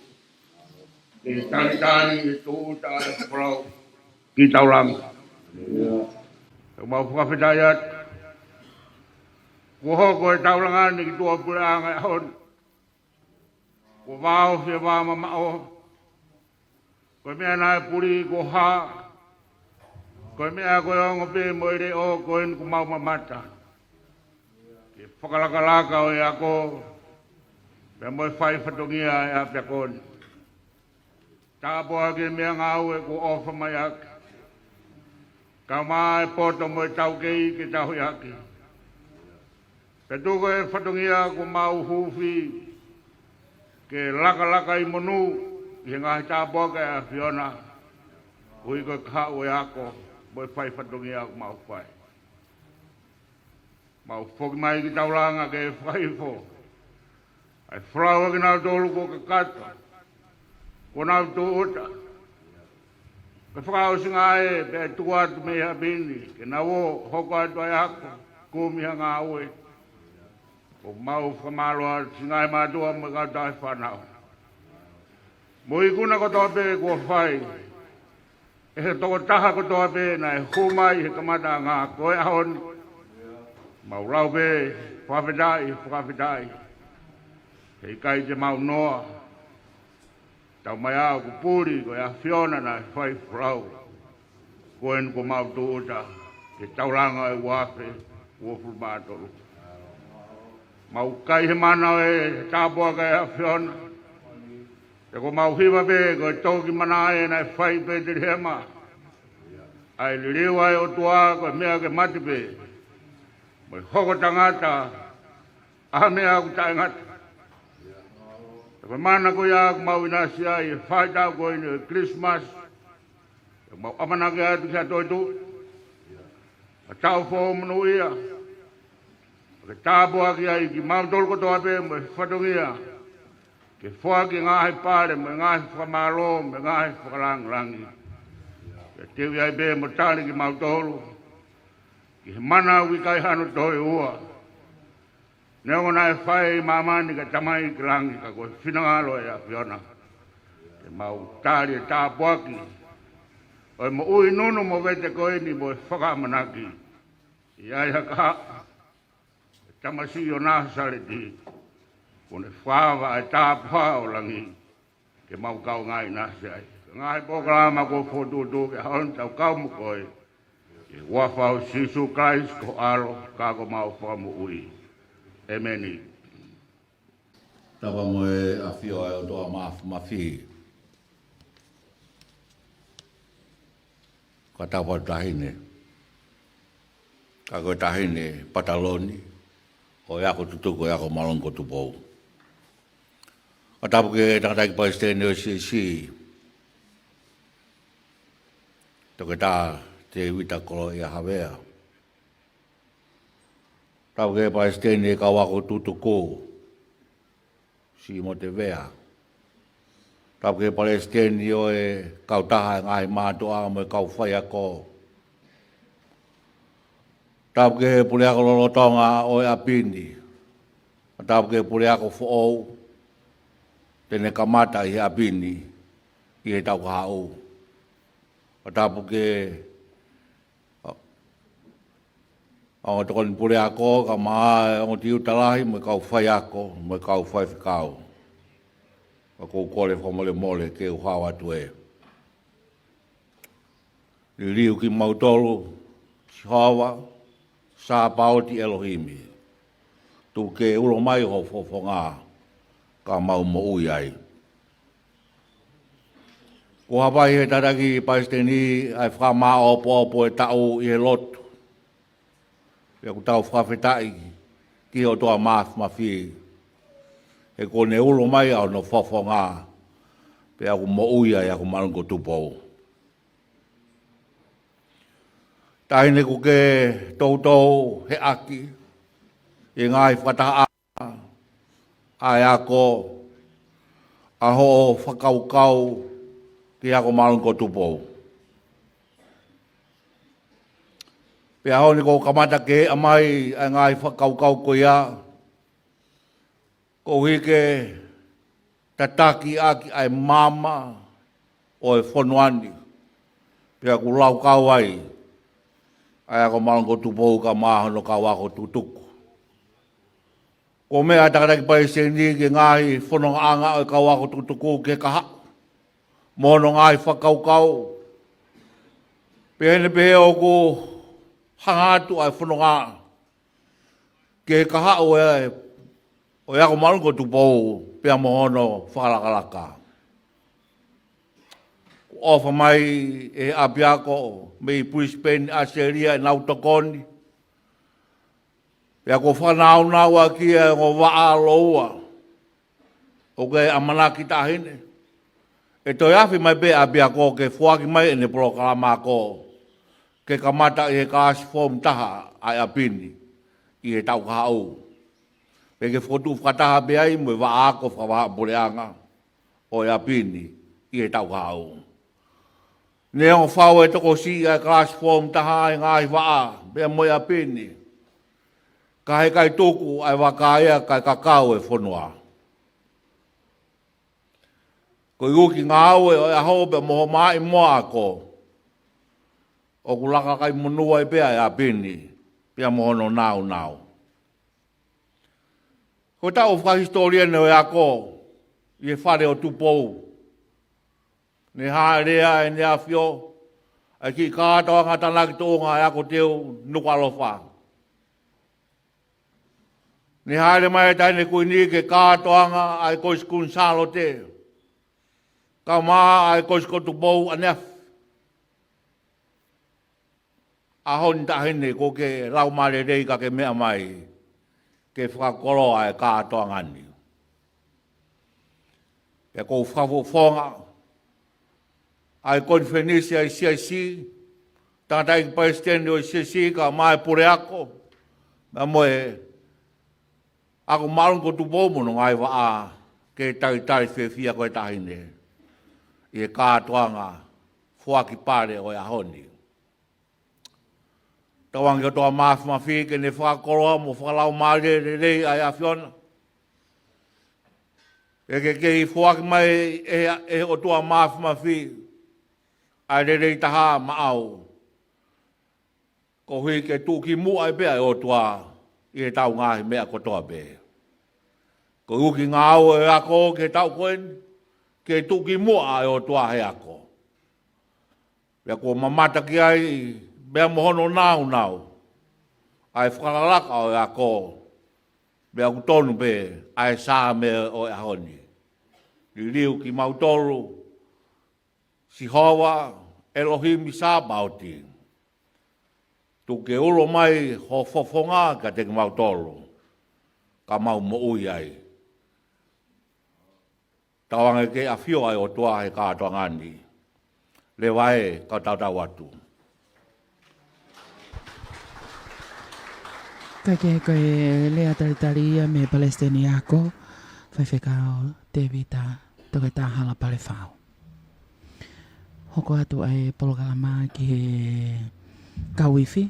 Ke talitali e tūʻuta e folau ki taulanga. ʻOku mau fakafetaʻi atu. Kuo hoko e taulanga ni ki tuʻa puleʻanga e ʻaho ni. Kuo vāofi e vā mamaʻo. Ko e meʻa naʻe puli kuo hā. Ko e meʻa ko e ongo pē mo e leʻo ko eni kuo mau mamata. Ke fakalakalaka ʻo e ako. Pea mo e fai fatongia e ʻapiako ni. Tāpuaki e meʻangāue kuo ʻofa mai ʻaki. Kae ʻumaʻā e poto mo e taukei ke tauhi ʻaki. Pea tuku e fatongia kuo mau huufi ke lakalaka ʻi monū ʻi he ngaahi tāpuaki ʻa e ʻAfiona. Ui ko e kahaʻu e ako mo e fai fatongia kuo mau fai. Mau foki mai ki taulanga ke fakahifo ʻa e folau ʻa kinautolu kuo kakato, kuo nau tūʻuta. Ke fakaʻosinga ē pea tuku atu mei ʻapi ni, ke nau ō hoko atu ʻa e ako, kumi ha ngāue. ʻOku mau fakamālō atu siʻi ngaahi mātuʻa mo e kautaha fānau. Mo e ikuna kotoa pē kuo fai ʻe he tokotaha kotoa pē naʻe hū mai he kamataʻanga ko e ʻaho ni. Mau lau pē, fakafetaʻi, fakafetaʻi. He ʻikai te mau noa. Tau mai ʻa ʻoku puli ko e ʻAfiona naʻe fai folau. Ko eni kuo mau tūʻuta ke taulanga e ua afe uofulu mā tolu. Mau kai he mana ʻo e tāpuaki ʻa e ʻAfiona. He kuo mau hiva pē ko e toki mana ē naʻe fai ʻi Petelihema. ʻA e liliu ʻa e ʻOtua ko e meʻa ke mate pē, mo e hoko tangata ʻa e meʻa ʻoku taʻengata. He ko e mana ko ia ʻoku mau ʻinasi ai he faʻahitaʻu ko eni ʻo e Kilisimasi. ʻOku mau ʻamanaki atu ki ha toetuʻu, ha taʻu foʻou monūʻia. Ke tāpuaki ai kimautolu kotoa pē mo e fatongia ke foaki e ngaahi pale mo e ngaahi fakamālō mo e ngaahi fakalāngilangi. Ke teuʻi ai pē mo tali kimautolu ki he mana ʻoku ʻikai hano toe ua. Neongo naʻe fai ʻi māmani ka Tamai ki langi, ka ko e finangalo ʻo e ʻAfiona ke mau tali e tāpuaki ʻo e moʻui nunu mo vete ko eni mo e fakaʻamanaki. ʻI ai ha kahaʻu, e tamasiʻi ʻo Nāsaleti, kuo ne fakaava ʻa e tāpuhā ʻo langi ke mau kaungā ʻinasi ai. Ngaahi polokalama kuo fokotuʻutuʻu ke haʻu ʻo tau kau mo koe. ʻI he huafa ʻo Sīsū Kalaisi ko ho ʻAlo ka ko homau Fakamoʻui. ʻĒmeni. Tapa mo e ʻafio ʻa e ʻOtua Māfimafi. Ka tapa taʻahine. Ka ko e taʻahine Pataloni, ʻo e ako tutuku ʻo e Ako Māʻolunga ko Tupou. Ka tapu ki he tangataʻeiki palesiteni ʻo e C C, Toketā Tēvita Koloaʻia Havea. Tapu ki he palesiteni ʻo e kau ako tutuku, Simote Vea. Tapu ki he palesiteni ʻo e kautaha e ngaahi mātuʻa mo e kau faiako. Tapu ki he puleako lolotonga ʻo e ʻapi ni. Tapu ki he puleako foʻou te ne kamata ʻi he ʻapi ni ʻi he taʻu kahaʻu. Tapu ki he ongo tokoni puleako, kae ʻumaʻā e ongo tiuta lahi mo e kau faiako mo e kau faifekau. Ka ʻoku ou kole fakamolemole ke u hao atu ē. Liliu kimautolu, Sihova, Sāpaoti ʻElohimi. Tuku ke ulo mai ho fofonga, ka mau moʻui ai. Kuo hapai he tangataʻeiki palesiteni ʻa e fakamāʻopoʻopo e taʻu ʻi he lotu. Pea ʻoku tau fakafetaʻi ki he ʻOtua Māfimafi, he kuo ne ulo mai ʻa hono fofonga, pea ʻoku moʻui ai ʻa e Ako Māʻolunga ko Tupou. Taʻahine, ʻoku ke toutou heʻaki ʻi he ngaahi fakatahaʻanga ʻa e ako, ʻa hoʻo fakakaukau, ki he ako māʻolunga ko Tupou. Pea ʻaho ni kuo kamata ke ʻomai ʻa e ngaahi fakakaukau ko ia, koeʻuhi ke tataki ʻaki ʻa e maama ʻo e fonua ni. Pea ʻoku laukau ai ʻa e ako māʻolunga ko Tupou kae ʻumaʻā hono kau ako tukutuku. Kuo meʻa ʻa e Tangataʻeiki Palesiteni ki he ngaahi fonongaʻanga ʻo e kau ako tukutuku ki he kahaʻu mo hono ngaahi fakakaukau. Pea ʻi heʻene pehē ʻoku hanga atu ʻa e fononga ki he kahaʻu ʻo e, ʻo e ako māʻolunga ko Tupou pea mo hono fakalakalaka. Kuo ʻofa mai ʻe he ʻapiako mei Brisbane, ʻAositelēlia, ʻenau tokoni. Pea kuo fanongonongo ʻaki ʻa e ongo vaʻa lōua ʻoku ʻi ai e ʻamanaki taʻahine. ʻE toe afe mai pē ʻapiako ke foaki mai ʻene polokalama ako ke kamata ʻi he kalasi foomu taha ʻa e ʻapi ni ʻi he taʻu kahaʻu. Pea ke fokotuʻu fakataha pē ai mo e vaʻa ako fakavahaʻapuleʻanga ʻo e ʻapi ni ʻi he taʻu kahaʻu. Neongo fau e tokosiʻi ʻa e kalasi foomu taha ʻi he ngaahi vaʻa pea mo e ʻapi ni, ka heʻikai tuku ʻa e vaka ia kae kakau e fonua. Ko e ʻuki ngāue ʻo e ʻaho pea mo hono maʻimoa ako, ʻoku laka kai monū ai pē ʻa e ʻapi ni pea mo hono nāunau. Ko e taʻu fakahisitōlia ʻeni ʻo e ako ʻi he Fale ʻo Tupou. Ne hāʻele ai ʻEne ʻAfio ʻa e kiʻi kātoanga tānaki tuʻunga ʻa e ako teu Nukuʻalofa. Ne hāʻele mai ʻa e Taʻahine Kuini ki he kātoanga ʻa e Kolisi Kuini Sālote, kae ʻumaʻā ʻa e Kolisi ko Tupou ʻaneafi. ʻAho ni Taʻahine, kuo ke laumālie lelei ka ke meʻa mai ke fakakoloa ʻa e kātoanga ni. Pea ʻoku ou fakafofonga ʻa e konifelenisi ʻa e C I C, Tangataʻeiki Palesiteni ʻo e C I C kae ʻumaʻā e puleako, pea mo e ako māʻolunga ko Tupou mo hono ngaahi vaʻa, ke talitali fiefia koe Taʻahine ʻi he kātoanga foaki pale ʻo e ʻaho ni. Tauange ki he ʻOtua Māfimafi ke ne fakakoloa mo fakalaumālie lelei ʻa e ʻAfiona. ʻE ke kei foaki mai ʻe, ʻe he ʻOtua Māfimafi ʻa e lelei taha maʻau, koeʻuhi ke tuʻukimuʻa ai pē ʻa e ʻOtua ʻi heʻetau ngaahi meʻa kotoa pē. Ko e ʻuki ngāue ʻo e ako ki he taʻu ko eni, ke tuʻukimuʻa ʻa e ʻOtua he ako. Pea kuo mamata ki ai pea mo hono nāunau ʻa e fakalakalaka ʻo e ako. Pea ʻoku tonu pē ʻa e Saame ʻo e ʻaho ni. Liliu kimautolu, Sihova ʻElohimi Sāpaoti, tuku ke ulo mai ho fofonga kiate kimautolu, ka mau moʻui ai. Tauange ke ʻafio ʻa e ʻOtua he kātoanga ni. Leva ē, ka tau tautau atu. Ka ke ko e lea talitali ia mei he Palesiteni Ako, Faifekau Tēvita Toketā Hala Palefau. Hoko atu ʻa e polokalama ki he kau ifi.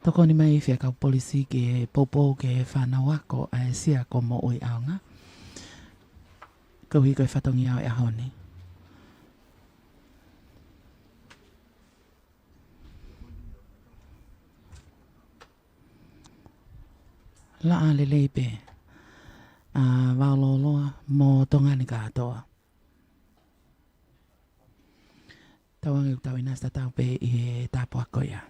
Tokoni mai Faifekau Polisi ke poupou ki he fānau ako ʻa e Sia ko Moʻui ʻAonga, koeʻuhi ko e fatongia ʻo e ʻaho ni. Laʻā lelei pē ʻa Vaololoa mo Tonga ni kātoa. Tauange ʻoku tau ʻinasi tatau pē ʻi he tāpuaki ko ia.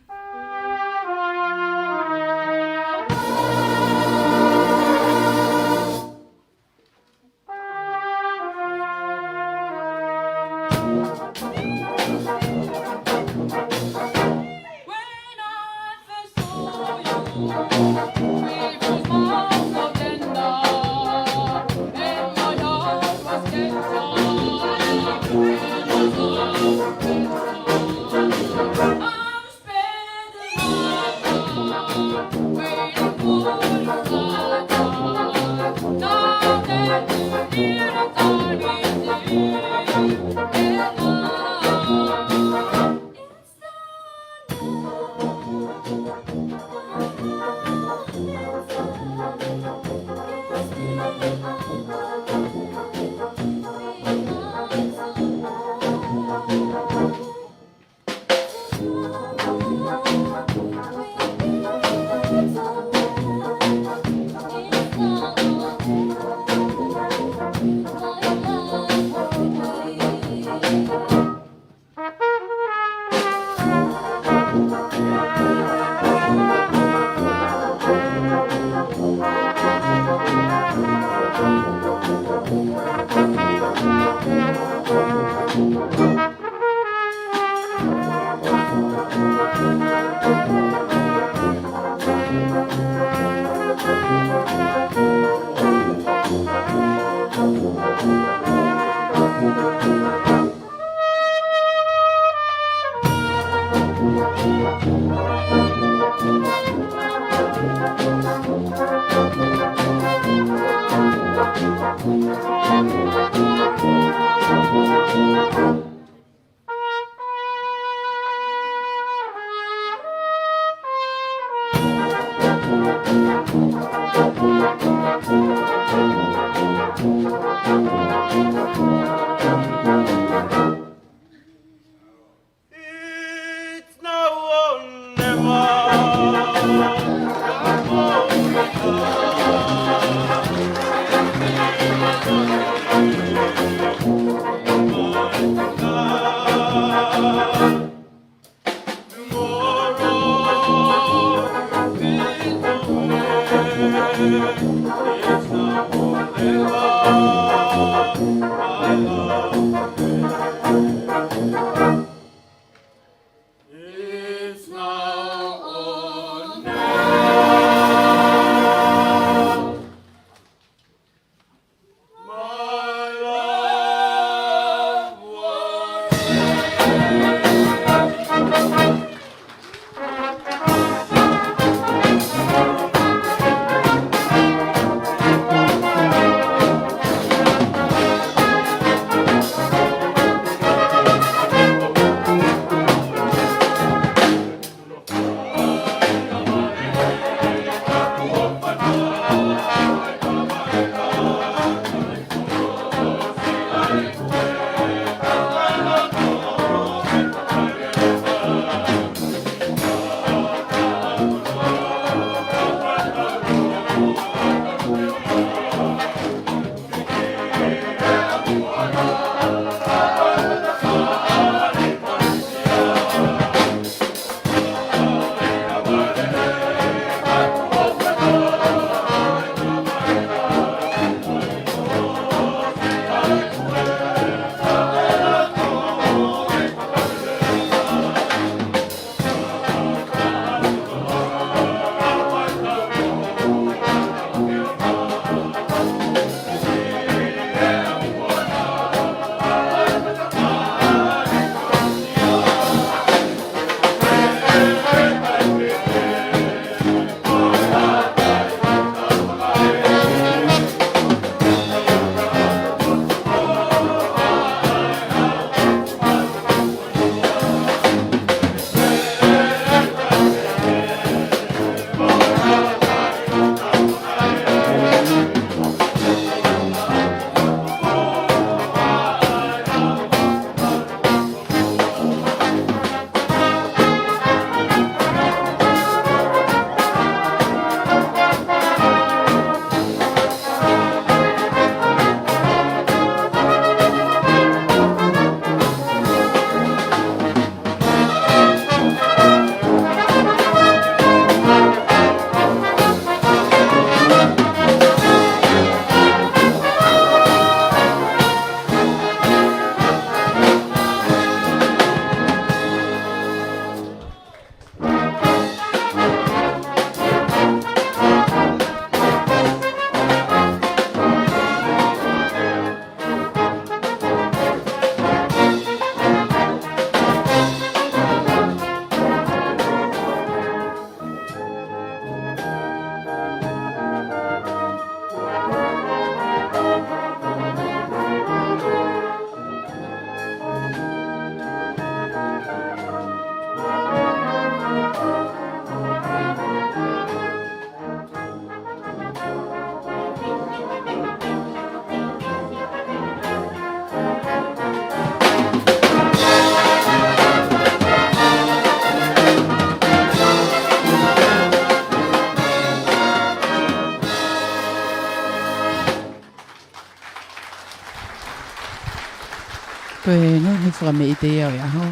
Ko e ngaahi fakameʻite ia ʻo e ʻaho.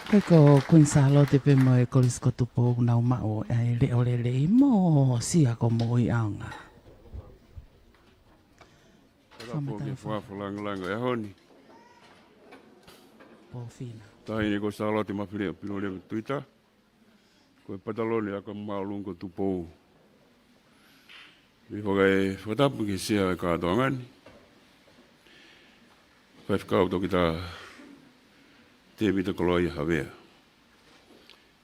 Ko e ko Kuini Sālote pē mo e Kolisi ko Tupou ʻoku nau maʻu ʻa e leʻo lelei mo siʻa ko moʻui ʻaonga. Fakamatala fakafofonga langa e ʻaho ni. Pōfina. Taʻahine ko Sālote Mafileʻo Pilolevu Tuita. Ko e patalone ʻa e Ako Māʻolunga ko Tupou. Pea faka-, fakatapu ki he Sea ʻo e kātoanga ni. Faifekau Toketā Tēvita Koloaʻia Havea.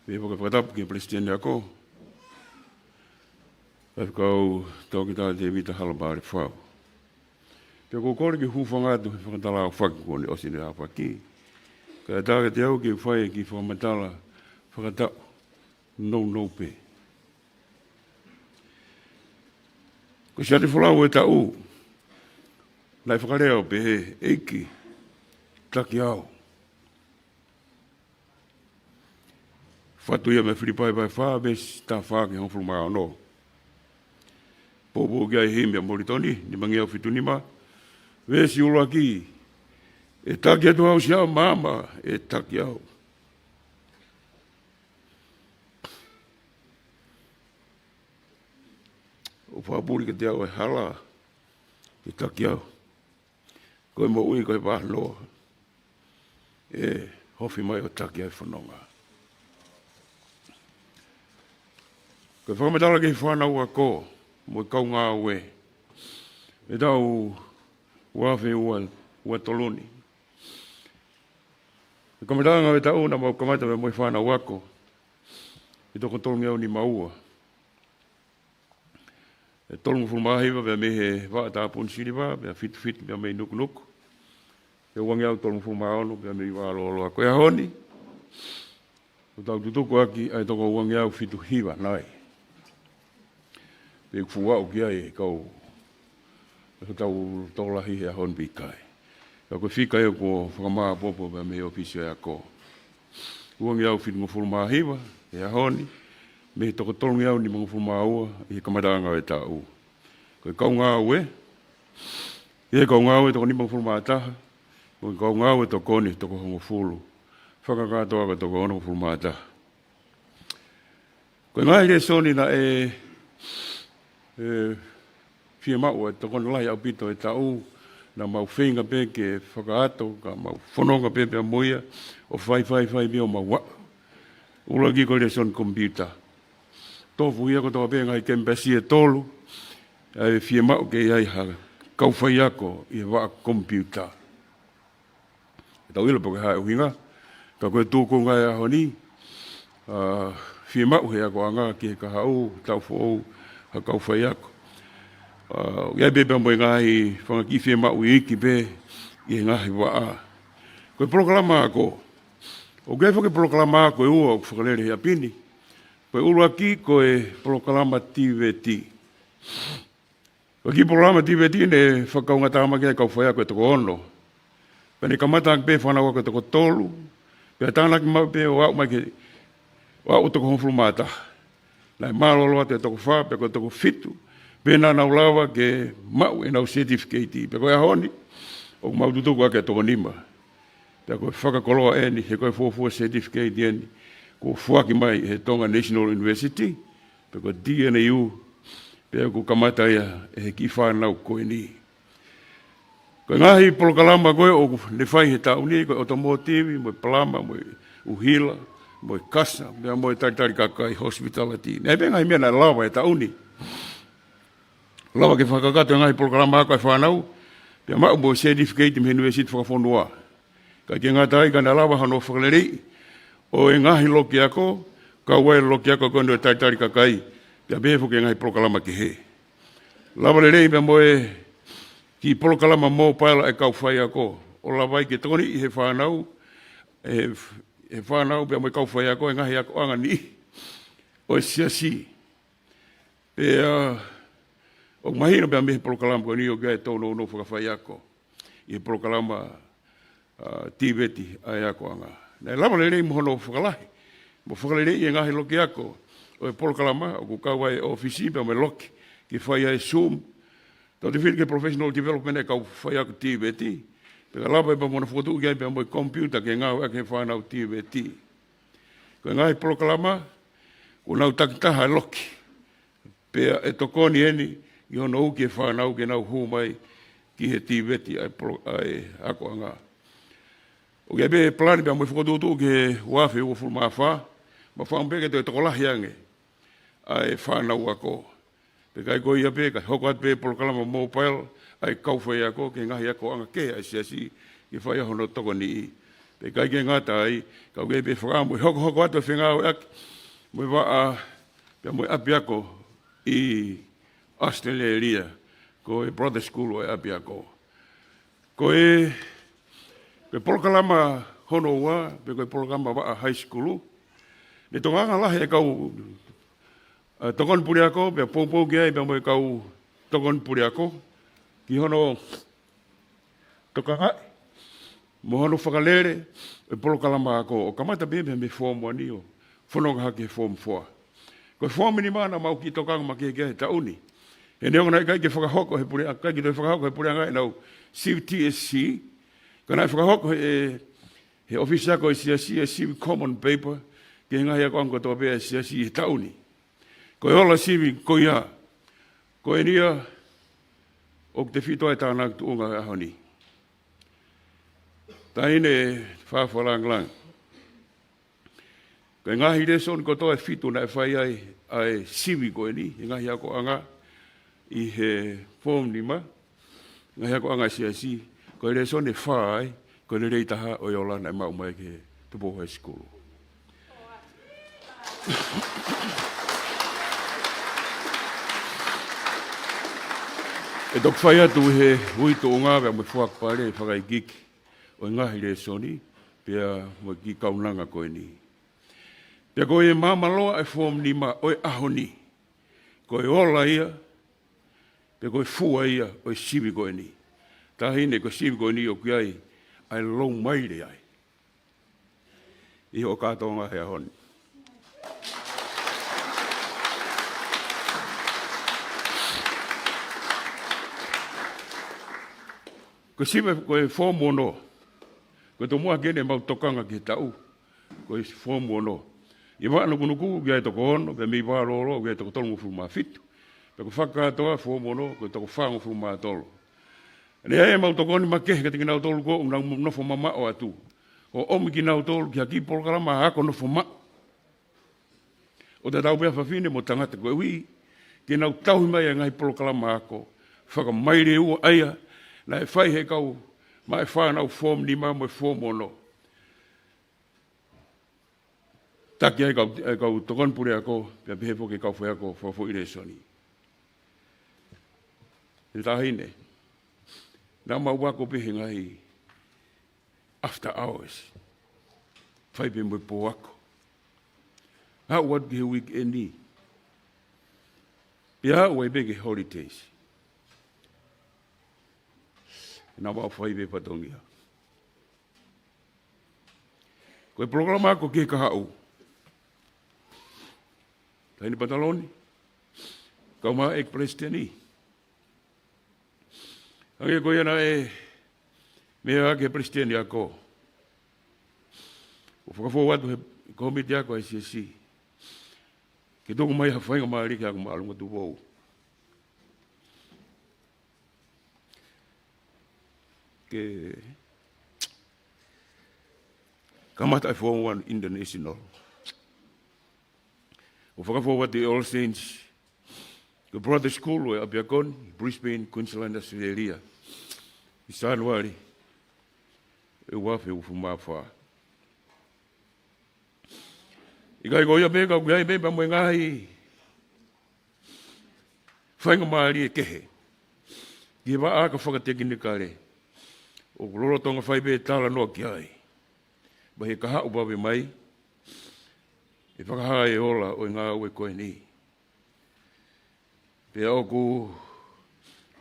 Pea faka-, fakatapu ki he Palesiteni Ako. Faifekau Toketā Tēvita Halapale Fau. Pea ʻoku ou kole ke u hūfanga atu he fakatala ʻo faki kuo ne ʻosi ne ʻafaki. Kae ʻatā kiate au ke u fai e kiʻi fakamatala fakataʻu nounou pē. Ko e siate folau ʻo e taʻu, naʻe fakalea ʻo pehē, ʻEiki, taki au. Fatu ia mei Filipai vahe fā, veesi taha fā ki he hongofulu mā ono. Poupou ki ai e himi ʻa Molitoni, nimangeau fitu nima. Veesi ʻuluaki, ʻE taki atu au siʻa maama, ʻe taki au. ʻOku fakapuli kiate au e hala, ʻe taki au. Ko e moʻui ko e vānoa. ʻE ofi mai ʻo taki ai fononga. Ko e fakamatala ki he fānau ako mo e kau ngāue. ʻE taʻu ua afe ua, ua tolu ni. Ko e kamataʻanga ʻo e taʻu naʻa mau kamata mo e fānau ako. ʻE toko tolungeau nima ua. ʻE tolungofulu mā hiva pea mei he vaʻa tāpuni siliva, pea fitu fitu pea mei Nukunuku. ʻE uangeau tolungofulu mā ono pea mei Vaʻa Loloa. Ko e ʻaho ni, ʻoku tau tutuku ʻaki ʻa e toko uangeau fitu hiva nai. Pea ʻoku fuʻu aʻu ki ai e kau, ʻe tau tokolahi he ʻaho ni pe ʻikai. Ka ko e fika ia kuo fakamāʻopoʻopo pea mei he ʻōfisi ʻo e ako. Uangeau fitungofulu mā hiva he ʻaho ni, mei he toko tolungeau nimangofulu mā ua ʻi he kamataʻanga ʻo e taʻu. Ko e kau ngāue, ʻi he kau ngāue toko nimangofulu mā taha, mo e kau ngāue tokoni toko hongofulu. Fakakātoa ko e toko onongofulu mā taha. Ko e ngaahi lēsoni naʻe, ʻe, fiemaʻu ʻe he tokoni lahi ʻaupito ʻo e taʻu, naʻa mau feinga pē ke fakaʻato, ka mau fononga pē pea mo ia, ʻo fai, fai, fai pē ʻo mau aʻu. ʻUluaki ko e lēsoni komipiuta. Tofu ia kotoa pē ngaahi kemipasi ʻe tolu, ʻa e fiemaʻu ke ʻi ai ha kau faiako ʻi he vaʻa komipiuta. ʻE tau ʻilo pe ko e hā e ʻuhinga, ka ko e tūkunga ʻo e ʻaho ni, ʻa, fiemaʻu he akoʻanga ki he kahaʻu, taʻu foʻou, ha kau faiako. ʻA, ʻoku ʻi ai pē pea mo e ngaahi fanga kiʻi fiemaʻu iiki pē ʻi he ngaahi vaʻa. Ko e polokalama ako. ʻOku ʻi ai foki e polokalama ako ʻe ua ʻoku fakalele he ʻapi ni. Ko e ʻuluaki ko e polokalama tiveti. Ko e kiʻi polokalama tiveti naʻe fakakaungātāmaki ai e kau faiako ʻe toko ono. Pea ne kamata ange pē fānau ako ʻe toko tolu. Pea tānaki maʻu pē ʻo aʻu mai ki he, ʻo aʻu toko hongofulu mā taha. Naʻe mālōlō atu e toko fā, pea ko e toko fitu. Pea naʻa nau lava ke maʻu ʻenau certificate. Pea ko e ʻaho ni, ʻoku mau tutuku ʻaki e toko nima. Pea ko e fakakoloa eni, he ko e fuofua certificate eni, kuo foaki mai he Tonga National University, pe ko e T N U, pea ʻoku kamata ia ʻe he kiʻi fānau ko eni. Ko e ngaahi polokalama ko ē ʻoku ne fai he taʻu ni, ko e automotive, mo e palama, mo e ʻuhila, mo e kasa, pea mo e talitali kakai hospitality. Naʻe ʻi ai pē ngaahi meʻa naʻe lava he taʻu ni. Lava ke fakakakato e ngaahi polokalama ako ʻa e fānau, pea maʻu mo e certificate mei he university fakafonua. Ka ʻikai ke ngata ai ka naʻe lava hono fakaleleiʻi ʻo e ngaahi loki ako, kau ai e loki ako ko eni ʻo e talitali kakai, pea pehē foki e ngaahi polokalama kehe. Lava lelei pea mo e kiʻi polokalama mobile ʻa e kau faiako, ʻo lava ai ke tokoniʻi he fānau, he, he fānau pea mo e kau faiako, e ngaahi akoʻanga ni ʻo e siasi. Pea, ʻoku mahino pea mei he polokalama ko eni ʻoku ʻi ai e tōnounou fakafaiako ʻi he polokalama, ʻa, tiveti ʻa e akoʻanga. Naʻe lava lelei mo hono fakalahi, mo fakaleleiʻi e ngaahi loki ako ʻo e polokalama, ʻoku kau ai e ʻōfisi pea mo e loki ke fai ai e Zoom. Tautefito ki he professional development ʻa e kau faiako tiveti, Pea ka lava pea mo hono fokotuʻu ki ai pea mo e komipiuta ke ngāueʻaki ʻe he fānau TVET. Ko e ngaahi polokalama, kuo nau takitaha e loki. Pea ʻe tokoni eni ʻi hono uki e fānau ke nau hū mai ki he TVET ʻa e polo-, ʻa e akoʻanga. ʻOku ʻi ai pē e palani pea mo e fokotuʻutuʻu ki he ua afe uofulu mā fā, maʻu pē ke toe tokolahi ange ʻa e fānau ako. Pea ʻikai ko ia pē, ka hoko atu pē polokalama mobile ʻa e kau faiako ki he ngaahi akoʻanga kehe ʻa e siasi ke fai ai hono tokoniʻi. Pea ʻikai ke ngata ai, ka ʻoku ʻi ai pē fakaʻamu ʻe hokohoko atu e fengāueʻaki mo e vaʻa pea mo e ʻapiako ʻi ʻAositelēlia, ko e brother school ʻo e ʻapiako. Ko e, ko e polokalama hono ua, pe ko e polokalama vaʻa high school, ne tokanga lahi e kau, ʻa, tokoni puleako, pea poupou ki ai pea mo e kau tokoni puleako ki hono tokangaʻi mo hono fakalele e polokalama ako, ʻo kamata pē mei he form one ʻo fononga hake he form four. Ko e form nima naʻa mau kiʻi tokanga makehe ki ai he taʻu ni. He neongo naʻe ʻikai ke fakahoko he pule-, ʻikai ke toe fakahoko he puleʻanga ʻenau Civic TSC, ka naʻe fakahoko he, he ʻōfisi ako ʻo e siasi e Civic Common Paper ki he ngaahi akoʻanga kotoa pē ʻa e siasi he taʻu ni. Ko e ola sivi ko ia, ko eni ia ʻoku tefito ai e tānaki tuʻunga he ʻaho ni. Taʻahine Fafa Langilangi. Ko e ngaahi lēsoni kotoa ʻe fitu naʻe fai ai ʻa e sivi ko eni, he ngaahi akoʻanga ʻi he form nima, ngaahi akoʻanga siasi, ko e lēsoni ʻe fā ai, ko e lelei taha ʻo e ola naʻe maʻu mai ki he Tupou High School. ʻE toki fai atu he ui tuʻunga pea mo e foaki pale e fakaikiiki ʻo e ngaahi lēsoni, pea mo e kiʻi kaunanga ko eni. Pea ko e māmāloa e form nima ʻo e ʻaho ni, ko e ola ia, pea ko e fua ia ʻo e sivi ko eni. Taʻahine, ko e sivi ko eni ʻoku ʻi ai ʻa e lou maile ai ʻi hoʻo kātoanga he ʻaho ni. Ko e sivi, ko e form ono, ko e tomuʻa ke ne mau tokanga ki he taʻu, ko e form ono. ʻI he vaʻa nukunuku ʻoku ʻi ai e toko ono, pea mei vaʻa lōloa ʻoku ʻi ai e toko tolungofulu mā fitu. Pea ko e fakakātoa form ono, ko e toko fāngofulu mā tolu. Naʻe ʻi ai ʻemau tokoni makehe kiate kinautolu ko ē ʻoku nau nofo mamaʻo atu, ʻo ʻomi kinautolu ki ha kiʻi polokalama ako nofo maʻu ʻo tatau pē ʻa fafine mo tangata, koeʻuhi ke nau tauhi mai ʻa e ngaahi polokalama ako fakamaileua ʻa ia naʻe fai ʻe he kau maʻu e fānau form nima mo e form ono. Taki ai e kau, e kau tokoni puleako, pea pehē foki e kau faiako fakafoʻi lēsoni. He taʻahine, naʻa mau ako pē he ngaahi after hours. Fai pē mo e pō ako. Aʻu atu ki he weekend. Pea aʻu ai pē ki he holidays. Naʻa mau fai pē fatongia. Ko e polokalama ako ki he kahaʻu. Taʻahine Pataloni, kau mai e palesiteni. Hangē ko ia naʻe meʻa ki he palesiteni ako, ʻo fakafou atu he kōmiti ako ʻa e siasi ke tuku mai ha faingamālie ki he ako māʻolunga Tupou ke kamata e Form One International. ʻO fakafou atu ʻi All Saints, ko e brother school ʻo e ʻapiako ni, Brisbane, Queensland, Australia, ʻi Sānuali ʻo e ua afe uofulu mā fā. ʻIkai ko ia pē, ka ʻoku ʻi ai pē pea mo e ngaahi faingamālie kehe ki he vaʻa ako fakatekinikale ʻoku lolotonga fai pē talanoa ki ai. Pea ʻi he kahaʻu vave mai, ʻe fakahā e ola ʻo e ngāue ko eni. Pea ʻoku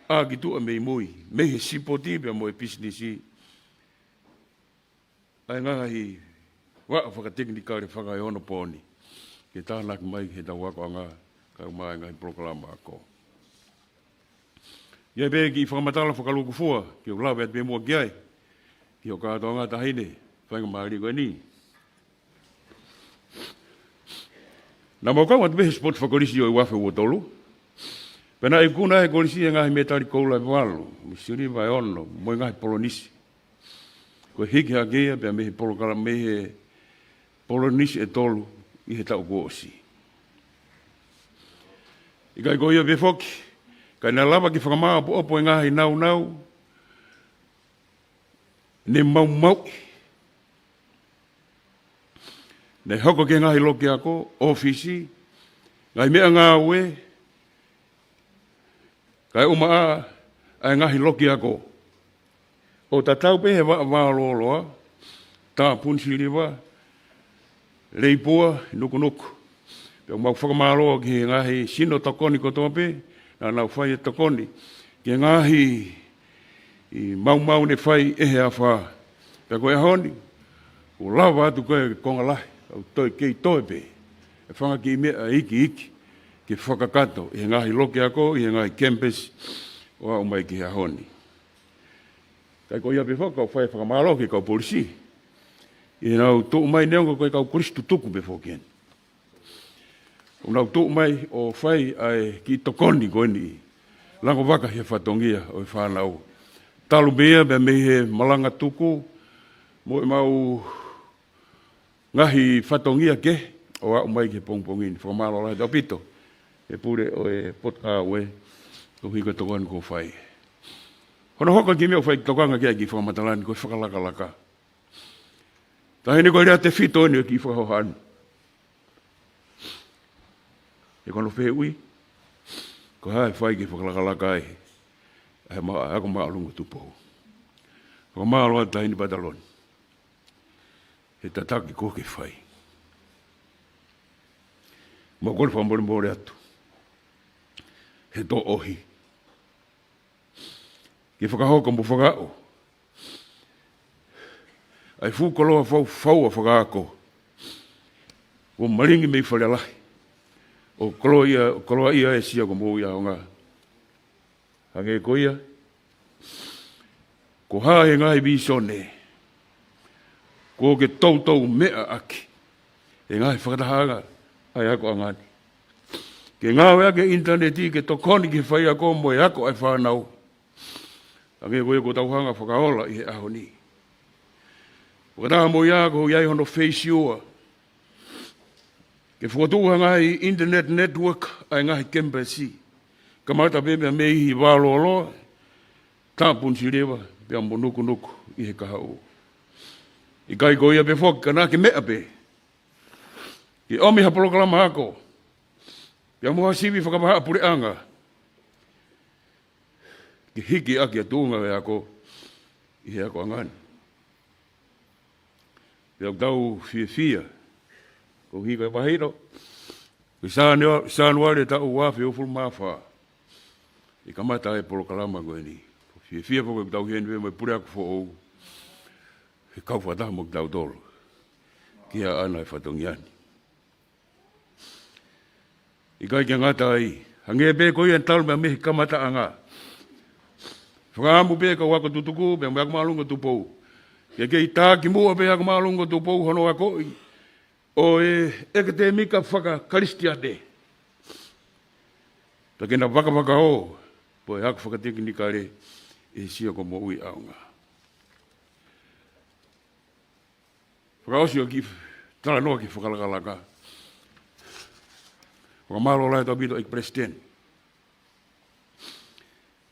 ʻā ki tuʻa mei mui, mei he sipoti pea mo e pisinisi, ʻa e ngaahi vaʻa fakatekinikale fakaeonopooni ke tānaki mai ki heʻetau akoʻanga, kae ʻumaʻā e ngaahi polokalama ako. ʻI ai pē kiʻi fakamatala fakalūkufua ke u lave atu pē muʻa ki ai. Ki hoʻo kātoanga taʻahine, faingamālie ko eni. Naʻa mau kau atu pē he sipoti fakakolisi ʻo e ua afe ua tolu. Pea naʻe ikuna ʻe he kolisi e ngaahi mētali koula ʻe valu, mo e siliva ʻe ono, mo e ngaahi polonisi. Ko e hiki hake ia pea mei he polokalama mei he polonisi ʻe tolu ʻi he taʻu kuo ʻosi. ʻIkai ko ia pē foki, ka naʻe lava ke fakamāʻopoʻopo e ngaahi nāunau ne maumauʻi. Ne hoko ki he ngaahi loki ako, ʻōfisi, ngaahi meʻangāue, kae ʻumaʻā ʻa e ngaahi loki ako. ʻO tatau pē he vaʻa vā lōloa, tāpuni siliva, leipua, nukunuku. Pea mau fakamālō ki he ngaahi sino tokoni kotoa pē, naʻa nau fai e tokoni ki he ngaahi maumau ne fai ʻe he afā. Pea ko e ʻaho ni, ʻoku lava atu ko e konga lahi, ʻoku toe kei toe pē e fanga kiʻi meʻa iiki iiki ke fakakakato ʻi he ngaahi loki ako, ʻi he ngaahi kemipasi ʻo aʻu mai ki he ʻaho ni. ʻIkai ko ia pē foki, kau fai e fakamālō ki he kau polisi ʻi heʻenau tuʻu mai neongo ko e kau kolisi tutuku pē foki eni. ʻOku nau tuʻu mai ʻo fai ʻa e kiʻi tokoni ko eni, lango vaka he fatongia ʻo e fānau. Talu pē ia pea mei he malanga tuku, mo ʻemau ngaahi fatongia kehe ʻo aʻu mai ki he pongipongi ni. Fakamālō lahi ʻaupito e pule ʻo e potungāue, koeʻuhi ko e tokoni kuo fai. Hono hoko ki he meʻa ʻoku fai tokanga ki ai e kiʻi fakamatala ni ko e fakalakalaka. Taʻahine, ko e lea tefito eni ʻo e kiʻi fakahohaʻa ni. He ko hono fehuʻi, ko e hā e fai ke fakalakalaka ai ʻa e ma-, ako māʻolunga ʻo Tupou. Fakamālō atu Taʻahine Pataloni he tataki kuo ke fai. Mau kole fakamolemole atu he toʻohi ke fakahoko mo fakaʻo ʻa e fuʻu koloa fau, faua fakaako kuo malingi mei Fale Lahi, ʻo koloaʻia, koloaʻia ʻe Sia ko Moʻui ʻAonga. Hangē ko ia, ko e hā e ngaahi vīsone kuo ke toutou meʻa ʻaki he ngaahi fakatahaʻanga ʻa e akoʻanga ni, ke ngāueʻaki e ʻinitaneti ke tokoni ki he faiako mo e ako ʻa e fānau. Hangē ko ia kuo tau hanga ʻo fakaola ʻi he ʻaho ni. Fakataha mo ia, ko ia ʻi hono phase ua, ke fokotuʻu ha ngaahi internet network ʻa e ngaahi kemipasi, kamata pē mei he vā lōloa, tāpuni siliva, pea mo nukunuku ʻi he kahaʻu. ʻIkai ko ia pē foki, ka naʻa ke meʻa pē ke ʻomi ha polokalama ako pea mo ha sivi fakavahaʻapuleʻanga ke hiki ʻaki ʻa e tuʻunga ʻo e ako ʻi he akoʻanga ni. Pea ʻoku tau fiefia, koeʻuhi ko e mahino, ko Sānua-, Sānuali taʻu ua afe uofulu mā fā ʻe kamata e polokalama ko eni. Fiefia foki ʻoku tau ʻi heni pē mo e puleako foʻou he kau fakataha mo kitautolu ki he ʻaʻana e fatongia ni. ʻIkai ke ngata ai, hangē pē ko ia talu mei he kamataʻanga, fakaʻamu pē kau ako tutuku pea mo e ako māʻolunga ʻo Tupou ke kei takimuʻa pē ako māʻolunga ʻo Tupou hono akoʻi ʻo e ʻekatēmika fakakalisitiane, pea ke na vakavakaō mo e ako fakatekinikale ʻe Sia ko Moʻui ʻAonga. Fakaʻosi ʻo e kiʻi talanoa ki he fakalakalaka, fakamālō lahi atu ʻaupito ʻEiki Palesiteni,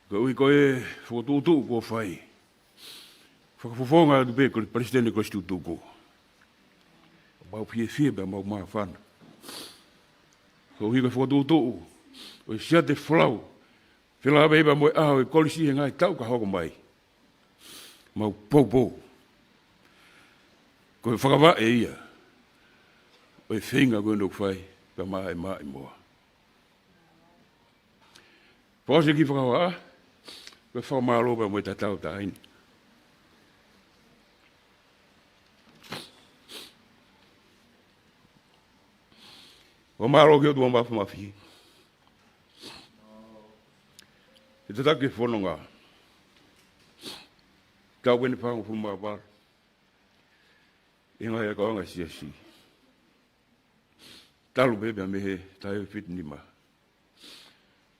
koeʻuhi ko e fokotuʻutuʻu kuo fai. Fakafofonga atu pē ko e Palesiteni Kolisi Tutuku, mau fiefia pea mau māfana koeʻuhi ko e fokotuʻutuʻu ʻo e siate folau, felāveʻi pea mo e ʻaho ʻo e kolisi he ngaahi taʻu ka hoko mai. Mau poupou ko e fakavaʻe ia ʻo e feinga ko eni ʻoku fai pea maʻa e maʻimoa. Fakaʻosi e kiʻi fakahohaʻa, ko e fakamālō pea mo e tatau Taʻahine. Fakamālō ki he ʻOtua Māfimafi he tataki e fononga. Taʻu ʻeni fāngofulu mā valu. ʻI he ngaahi ʻakauʻanga siasi. Talu pē pea mei he taʻu fitu nima.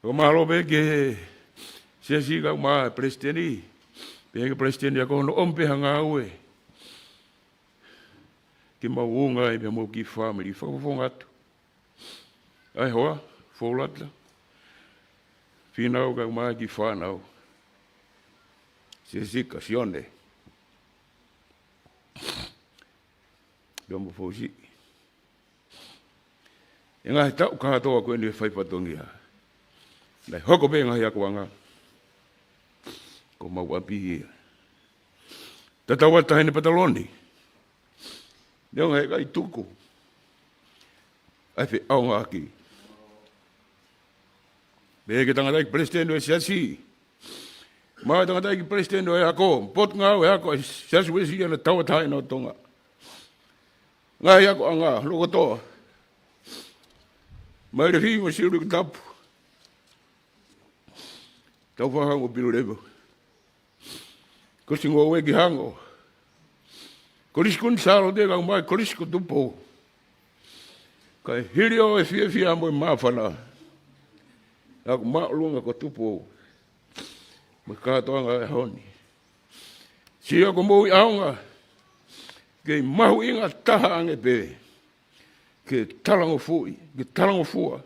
ʻOku mālō pē ki he siasi kae ʻumaʻā e palesiteni. Pea ki he palesiteni ako hono ʻomi pē ha ngāue. Ke mau ʻunga ai pea mo e kiʻi fāmili fakafofonga atu. ʻA e hoa, Foulata. Fīnau kae ʻumaʻā e kiʻi fānau. Sesika, Sione. Pea mo Fausi. ʻI he ngaahi taʻu kātoa ko eni ʻo e fai fatongia. Naʻe hoko pē ngaahi ʻakuʻanga. Ko mau ʻapi ia. Tatau atu Taʻahine Pataloni. Neongo he ʻikai tuku. ʻA e feʻaongaʻaki. Pea ki he tangataʻeiki palesiteni ʻo e siasi. Mo e tangataʻeiki palesiteni ʻo e ako. Potungāue ako ʻa e Siasi Uēsiliana Tauʻatāina ʻo Tonga. Ngaahi ʻakuʻanga, lokotoa. Mai le fimo silu ki tapu. Tau fāhau mo Pilu Levo. Ko Singoue ki Hango. Kolisi Kuini Sālote kae ʻumaʻā e Kolisi ko Tupou. Kae hili ʻo e fiefia mo e māfana. ʻAku māʻolunga ko Tupou. Mo e kātoanga e ʻaho ni. Sia ko Moʻui ʻAonga. Kei mahuʻinga taha ange pē. Ke talangofuʻi, ke talangofua.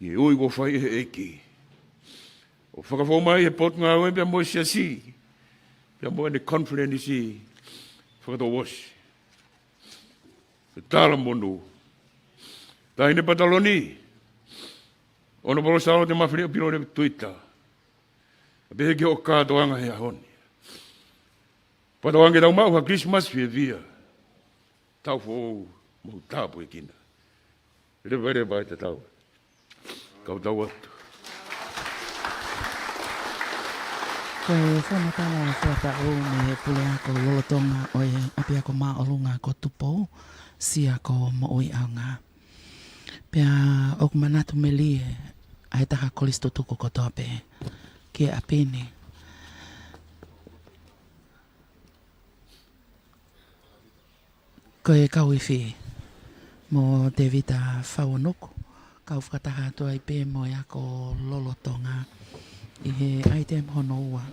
ʻI he ui kuo fai ʻe he ʻEiki. ʻO fakafou mai he potungāue pea mo e siasi. Pea mo ʻene konifelenisi. Fakatouʻosi. Talamonū. Taʻahine Pataloni. ʻOnopolo Sālote Mafiliʻo Pilu Levo Tuita. Pea ki hoʻo kātoanga he ʻaho ni. Fakatauange ke tau maʻu ha Christmas fiefia. Taʻu foʻou mo tāpuekina. Leveleva e tatau. Kau tau atu. Ko e fakamatala fakataʻu mei he puleako lolotonga ʻo e ʻapiako māʻolunga ko Tupou, Sia ko Moʻui ʻAonga. Pea ʻoku manatu melie ʻa e taha kolisi tutuku kotoa pē ki he ʻapi ni. Ko e kau ifi mo Tevita Faunuku, kau fakataha atu ai pē mo e ako lolotonga ʻi he item hono ua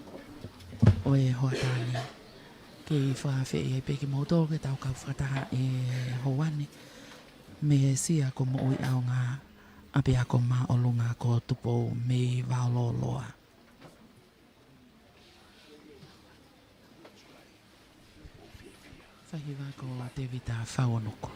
ʻo e hoʻatā ni. Kei fakaafeʻi ai pē kimoutolu ke tau kau fakataha he houa ni mei he Sia ko Moʻui ʻAonga ʻapiako māʻolunga ko Tupou mei Vaololoa. Faihiva ko Tevita Faunuku.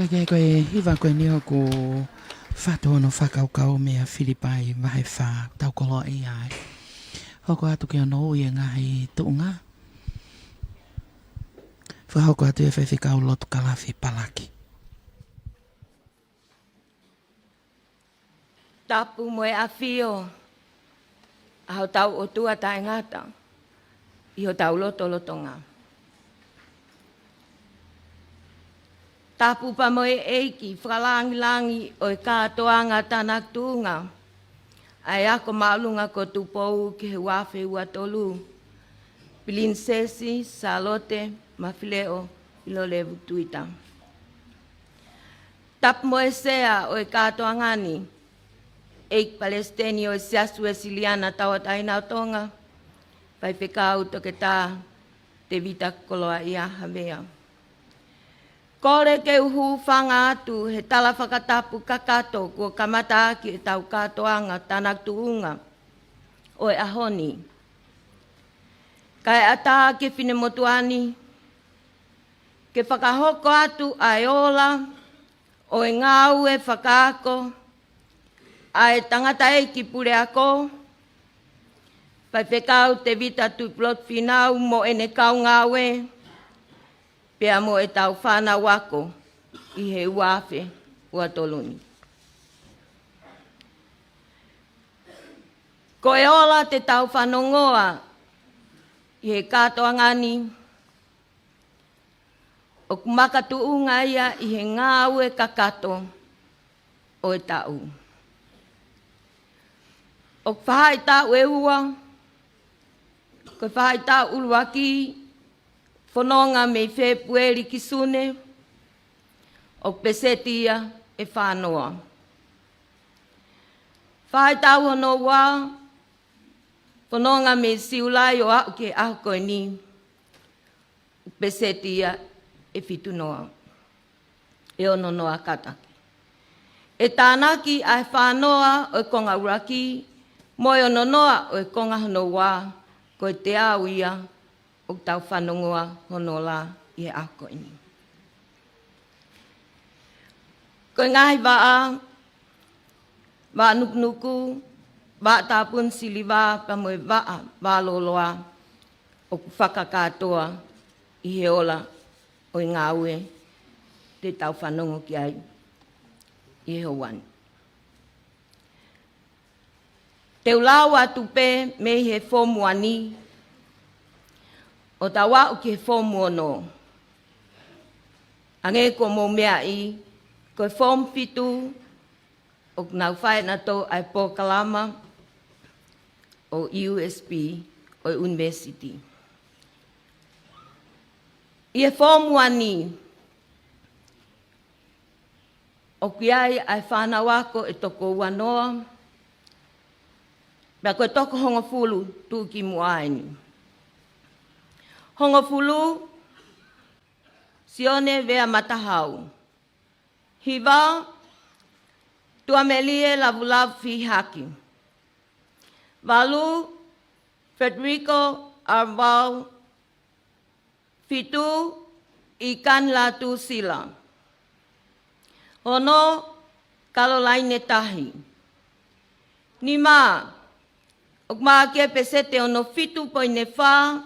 Ke ko e hiva ko eni ʻoku fatu hono fakakaukau mei a Filipai vahe fā, tau koloaʻia ai. Hoko atu ki hono ui e ngaahi tuʻunga. Fakahoko atu ʻe Faifekau Lotokalafi Palaki. Tapu mo e ʻafio ʻa hotau ʻOtua taʻengata ʻi hotau lotolotonga. Tapu pea mo e ʻEiki fakalāngilangi ʻo e kātoanga tānaki tuʻunga ʻa e Ako Māʻolunga ko Tupou ki he ua afe ua tolu, Pilinisesi Sālote Mafileʻo ʻIlolevu Tuita. Tapu mo e Sea ʻo e kātoanga ni, ʻEiki Palesiteni ʻo e Siasi Uēsiliana Tauʻatāina ʻo Tonga, Faifekau Toketā Tēvita Koloaʻia Havea. Kole ke u hūfanga atu he tala fakatapu kakato kuo kamata ʻaki ʻetau kātoanga tānaki tuʻunga ʻo e ʻaho ni. Kae ʻatā ki he finemotuʻa ni ke fakahoko atu ʻa e ola ʻo e ngāue fakaako ʻa e tangataʻeiki puleako, Faifekau Tēvita Tuʻipulotu Fīnau mo ʻene kau ngāue, pea mo ʻetau fānau ako ʻi he ua afe ua tolu ni. Ko e ola te tau fanongoa ʻi he kātoanga ni, ʻoku makatuʻunga ia ʻi he ngāue kakato ʻo e taʻu. ʻOku faʻahitaʻu ʻe ua, ko e faʻahitaʻu ʻuluaki, fononga mei Fēpueli ki Sune, ʻoku peseti ia ʻe fānoa. Faʻahitaʻu hono ua, fononga mei Siulai ʻo aʻu ki he ʻaho ko eni, peseti ia ʻe fitu noa, ʻe ono noa kātaki. ʻE tānaki ʻa e fānoa ʻo e konga ʻuluaki mo e ono noa ʻo e konga hono ua, ko e teau ia ʻoku tau fanongoa hono ola ʻi he ʻaho ko eni. Ko e ngaahi vaʻa, vaʻa nukunuku, vaʻa tāpuni siliva, pea mo e vaʻa, vaʻa lōloa, ʻoku fakakātoa ʻi he ola ʻo e ngāue te tau fanongo ki ai ʻi he houa ni. Te u lau atu pē mei he foomu uani, ʻo tau aʻu ki he foomu ono. Hangē ko hoʻomou meaʻi, ko e foomu fitu, ʻoku nau fai ʻenautolu ʻa e polokalama ʻo e U S P ʻo e ʻunivēsiti. ʻI he foomu uani, ʻoku ʻi ai ʻa e fānau ako ʻe toko ua noa, pea ko e toko hongofulu tuʻukimuʻa eni. Hongofulu, Sione Vea Matahau. Hiva, Tuʻamelie Lavulavu Fihaki. Valu, Federico Arval. Fitu, ʻIkani Lātū Sila. Ono, Kalolaine Tahi. Nima, ʻoku maʻu ʻaki e peseti ʻe ono fitu poini fā,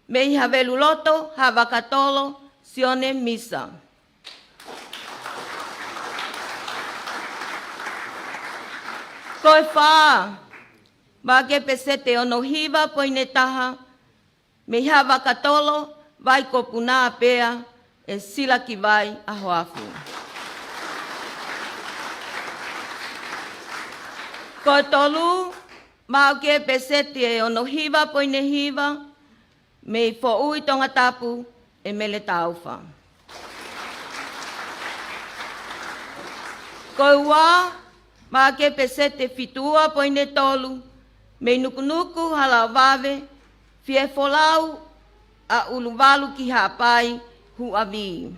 mei Haveluloto, Haʻavakatolo, Sione Misa. Ko e fā, maʻu ʻaki e peseti ʻe ono hiva poini taha, mei Haʻavakatolo, Vaikopuna pea ʻe Silakivai ʻAhoafu. Ko e tolu, maʻu ʻaki e peseti ʻe ono hiva poini hiva, mei Foʻui Tongatapu ʻe Mele Taufa. Ko e ua, maʻu ʻaki e peseti ʻe fitu ua poini tolu, mei Nukunuku, Halaʻovave, Fiefolau ʻa ʻUluvalu ki Haʻapai, Huʻavī.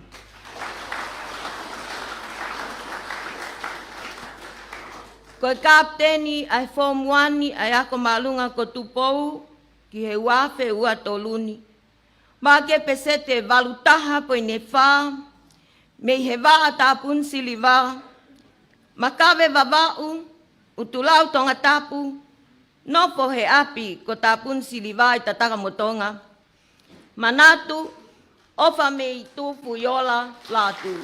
Ko e kapiteni ʻa e Form One ʻa e Ako Māʻolunga ko Tupou ki he ua afe ua tolu ni, maʻu ʻaki e peseti ʻe valu taha poini fā, Mei he Vaʻa Tāpuni Siliva, Makave Vavaʻu, ʻUtulau Tongatapu, nofo he ʻapi ko Tāpuni Siliva ʻi Tatakamotonga. Manatu, ʻOfa mei Tufuiola, Lātū.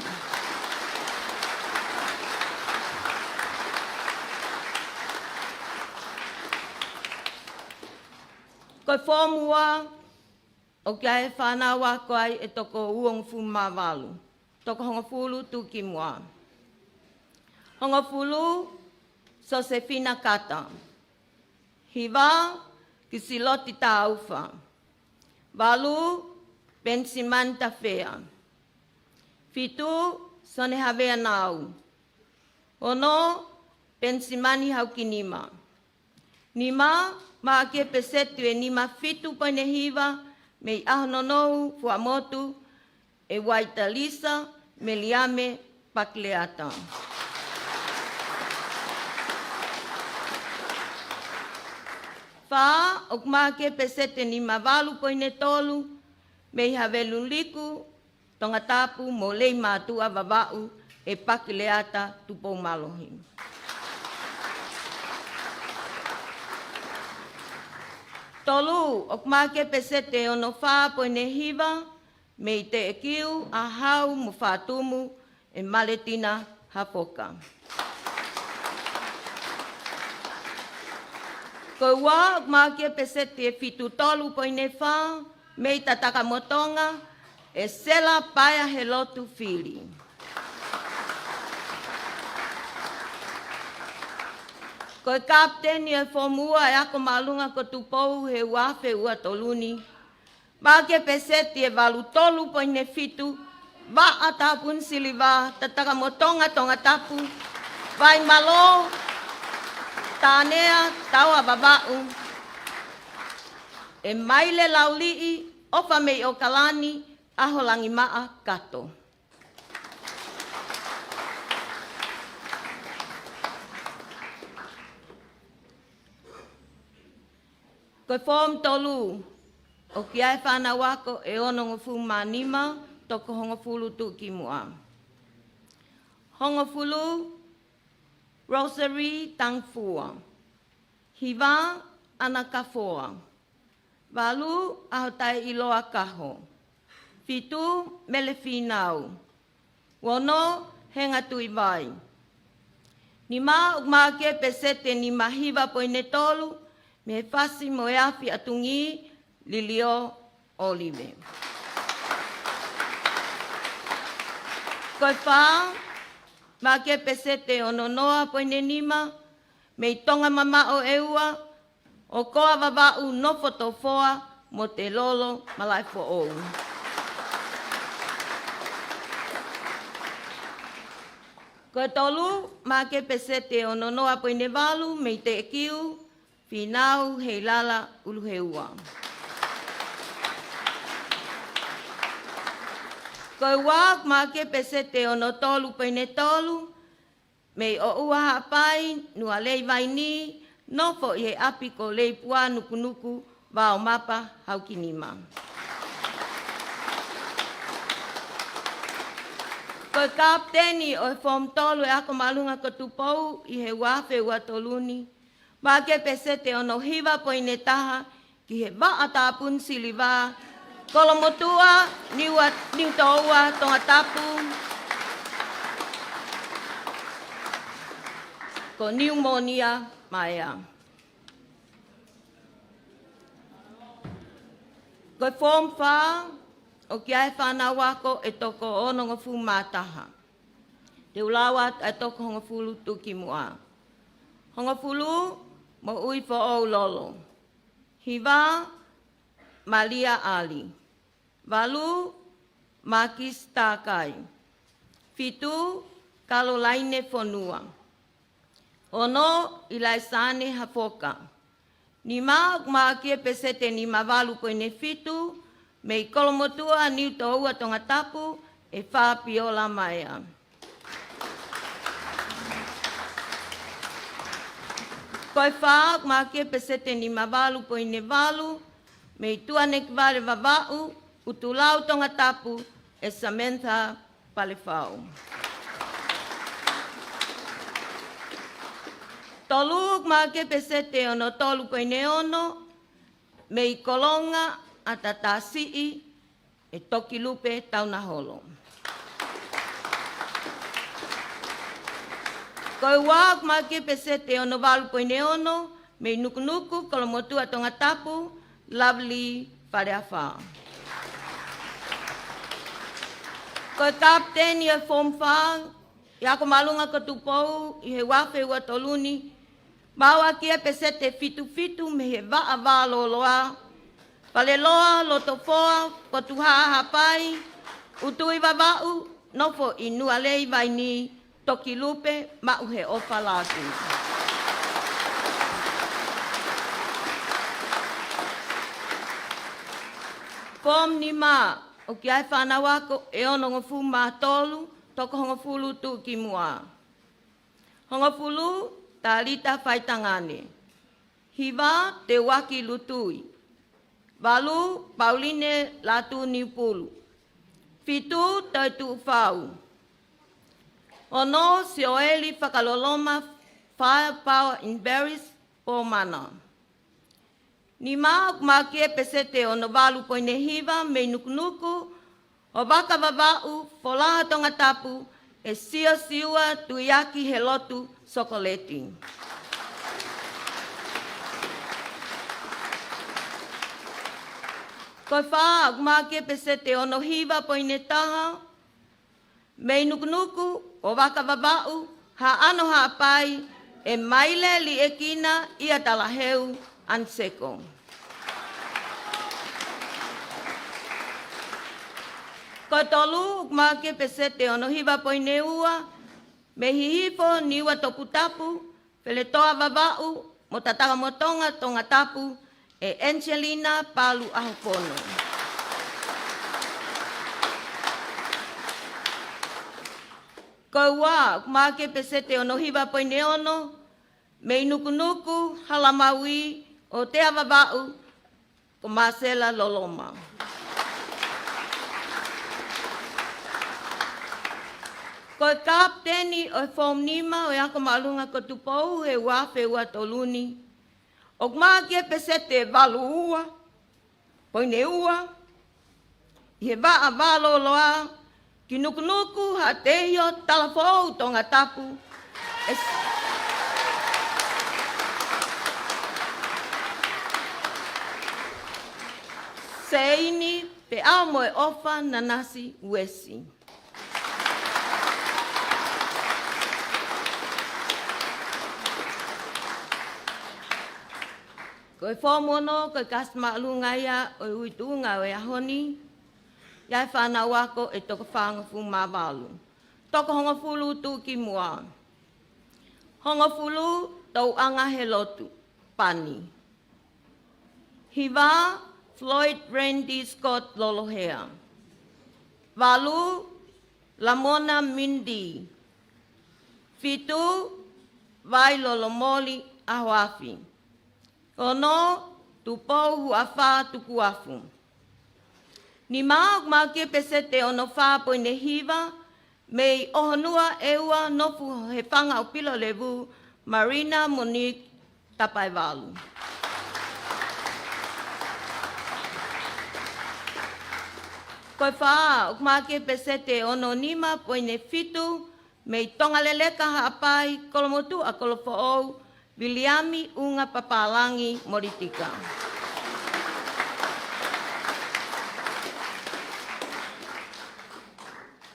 Ko e foomu ua, ʻoku ʻi ai e fānau ako ai ʻe toko uongofulu mā valu, toko hongofulu tuʻukimuʻa. Hongofulu, Sosefina Kata. Hiva, Kisiloti Tāufa. Valu, Penisimani Tafea. Fitu, Sone Havea Nau. Ono, Penisimani Haukinima. Nima, maʻa e peseti ʻe nima fitu poini hiva, mei ʻAhononou, Fuaʻamotu, ʻe Uaitalisa Meliame Pakileata. Fā, ʻoku maʻa e peseti ʻe nima valu poini tolu, mei Haveluliku, Tongatapu mo Leimātuʻa Vavaʻu ʻe Pakileata Tupoumālohi. Tolu, ʻoku maʻa e peseti ʻe ono fā poini hiva, mei Teʻekiu, ʻAhau mo Fātumu ʻe Maletina Hafoka. Ko e ua, ʻoku maʻa e peseti ʻe fitu tolu poini fā, mei Tatakamotonga, ʻe Sela Paea Helotu Fili. Ko e kapiteni ʻo e foomu ua ʻa e Ako Māʻolunga ko Tupou he ua afe ua tolu ni, maʻa e peseti ʻe valu tolu poini fitu, Vaʻa Tāpuni Siliva, Tatakamotonga Tongatapu, Vaimalō, Tānea, Taoa Vavaʻu, ʻe Maile Lauliʻi, ʻOfa mei ʻOkalani, ʻAholangimaʻa Kato. Ko e foomu tolu, ʻoku ʻi ai e fānau ako ʻe onongofulu mā nima, toko hongofulu tuʻukimuʻa. Hongofulu, Rosary Tangifua. Hiva, Ana Kafoa. Valu, ʻAhotaʻeiloa Kaho. Fitu, Mele Fīnau. Ono, Henga Tuʻivai. Nima, ʻoku maʻa e peseti ʻe nima hiva poini tolu, mei he Fasi mo e Afi ʻa Tungī, Liliō ʻŌlive. Ko e fā, maʻa e peseti ʻe ono noa poini nima, mei Tonga Mamaʻo ʻEua, ʻOkoa Vavaʻu, Nofo Tofoa mo Telolo Malaʻefoʻou. Ko e tolu, maʻa e peseti ʻe ono noa poini valu, mei Teʻekiu, Fīnau Heilala ʻUluheua. Ko e ua, maʻa e peseti ʻe ono tolu poini tolu, mei ʻOʻua Haʻapai, Nualei Vainī, nofo ʻi he ʻapi ko Leipua Nukunuku, Vaomapa Haukinima. Ko e kapiteni ʻo e foomu tolu ʻa e Ako Māʻolunga ko Tupou ʻi he ua afe ua tolu ni, maʻa e peseti ʻe ono hiva poini taha, ki he Vaʻa Tāpuni Siliva, Kolomotuʻa, Niua-, Niutōua, Tongatapu, ko Niumōnia Maea. Ko e foomu fā, ʻoku ʻi ai e fānau ako ʻe toko onongofulu mā taha. Te u lau atu ʻa e toko hongofulu tuʻukimuʻa. Hongofulu, Moʻui Foʻou Lolo. Hiva, Malia ʻAli. Valu, Makisi Takai. Fitu, Kalolaine Fonua. Ono, ʻIlaisane Hafoka. Nima, ʻoku maʻa e peseti ʻe nima valu poini fitu, mei Kolomotuʻa, Niutōua, Tongatapu, ʻe Fapiola Maea. Ko e fā, ʻoku maʻa e peseti ʻe nima valu poini valu, mei Tuʻanekivale Vavaʻu, ʻUtulau, Tongatapu, ʻe Samantha Palefau. Tolu, ʻoku maʻu ki ai e peseti ʻe ono tolu poini ono, mei Kolonga ʻAtatasiʻi, ʻe Tokilupe Taunaholo. Ko e ua, ʻoku maʻu ki ai e peseti ʻe ono valu poini ono, mei Nukunuku, Kolomotuʻa Tongatapu, Lovely Faleafa. Ko e kapiteni ʻo e Form Five, ʻi he ako māʻolunga ko Tupou, ʻi he ua afe ua tolu ni, maʻu ʻaki e peseti ʻe fitu fitu mei he Vaʻa Vā Lōloa, Faleloa, Lotofoa, Potuhaʻa Haʻapai, ʻUtuʻi Vavaʻu, nofo ʻi Nualei Vaini, Tokilupe, maʻu he ʻofa lahi. Form Nima, ʻoku ʻi ai e fānau ako ʻe onongofulu mā tolu, toko hongofulu tuʻukimuʻa. Hongofulu, Talita Faitangane. Hiva, Teuaki Lutui. Valu, Pauline Lātūniupulu. Fitu, Toetuʻu Fau. Ono, Sioeli Fakaloloma, Fire Power in Paris, Pōmana. Nima, ʻoku maʻu ki ai e peseti ʻe ono valu poini hiva mei Nukunuku, ʻo Vakavavaʻu, Folaha Tongatapu, ʻe Siosiua Tuiaki Helotu Sokoleti. Ko e fā, ʻoku maʻu ki ai e peseti ʻe ono hiva poini taha, mei Nukunuku ʻo Vakavavaʻu, Haʻano Haʻapai, ʻe Maile Liʻekina ʻIa Talaheu Anseko. Ko e tolu, ʻoku maʻu ki ai e peseti ʻe ono hiva poini ua, mei Hihifo, Niua Toputapu, Feletoa Vavaʻu, mo Tatakamotonga Tongatapu, ʻe Angelina Palu ʻAhopono. Ko e ua, ʻoku maʻu ki ai e peseti ʻe ono hiva poini ono, mei Nukunuku, Halamaui, ʻo Tea Vavaʻu, ko Masela Loloma. Ko e kapiteni ʻo e Form Nima ʻo e ako māʻolunga ko Tupou he ua afe ua tolu ni, ʻoku maʻu ki ai e peseti ʻe valu ua poini ua, ʻi he Vaʻa Vā Lōloa, ki Nukunuku, Haʻateiho, Talafoʻou, Tongatapu, ʻe Seini Peʻamoeʻofa Nanasi Uesi. Ko e Form Ono, ko e kasi māʻolunga ia ʻo e ui tuʻunga ʻo e ʻaho ni, ʻi ai e fānau ako ʻe toko fāngofulu mā valu. Toko hongofulu tuʻukimuʻa. Hongofulu, Touʻanga Helotu Pani. Hiva, Floyd Randy Scott Lolohea. Valu, Lamona Mindy. Fitu, Vailolomoli ʻAhoafi. Ono, Tupou Huʻafā Tukuafu. Nima, ʻoku maʻu ki ai e peseti ʻe ono fā poini hiva, mei ʻOhonua ʻEua, nofo he fanga ʻo Pilolevu, Marina Monique Tapaevalu. Ko e fā, ʻoku maʻu ki ai e peseti ʻe ono nima poini fitu, mei Tongaleleka Haʻapai, Kolomotuʻa Kolofoʻou, Viliami ʻUnga Papālangi Molitika.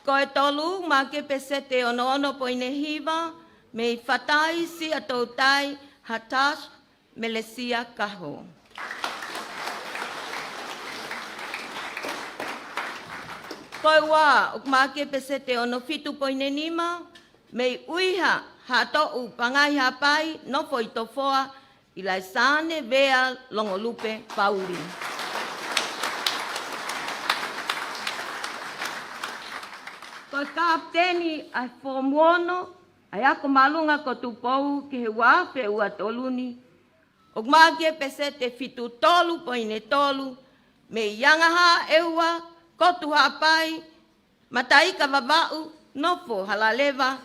Ko e tolu, maʻu ki ai e peseti ʻe ono ono poini hiva, mei Fatai, Siaʻatoutai, Hatash Melesia Kaho. Ko e ua, ʻoku maʻu ki ai e peseti ʻe ono fitu poini nima, mei ʻUiha, Haʻatoʻu, Pangai Haʻapai, nofo ʻi Tofoa, ʻIlaisaane Vea Longolupe Pauli. Ko e kapiteni ʻa e Form Ono ʻa e ako māʻolunga ko Tupou ki he ua afe ua tolu ni, ʻoku maʻu ki ai e peseti ʻe fitu tolu poini tolu, mei Angahaʻa ʻEua, Kotu Haʻapai, Mataika Vavaʻu, nofo Halaleva,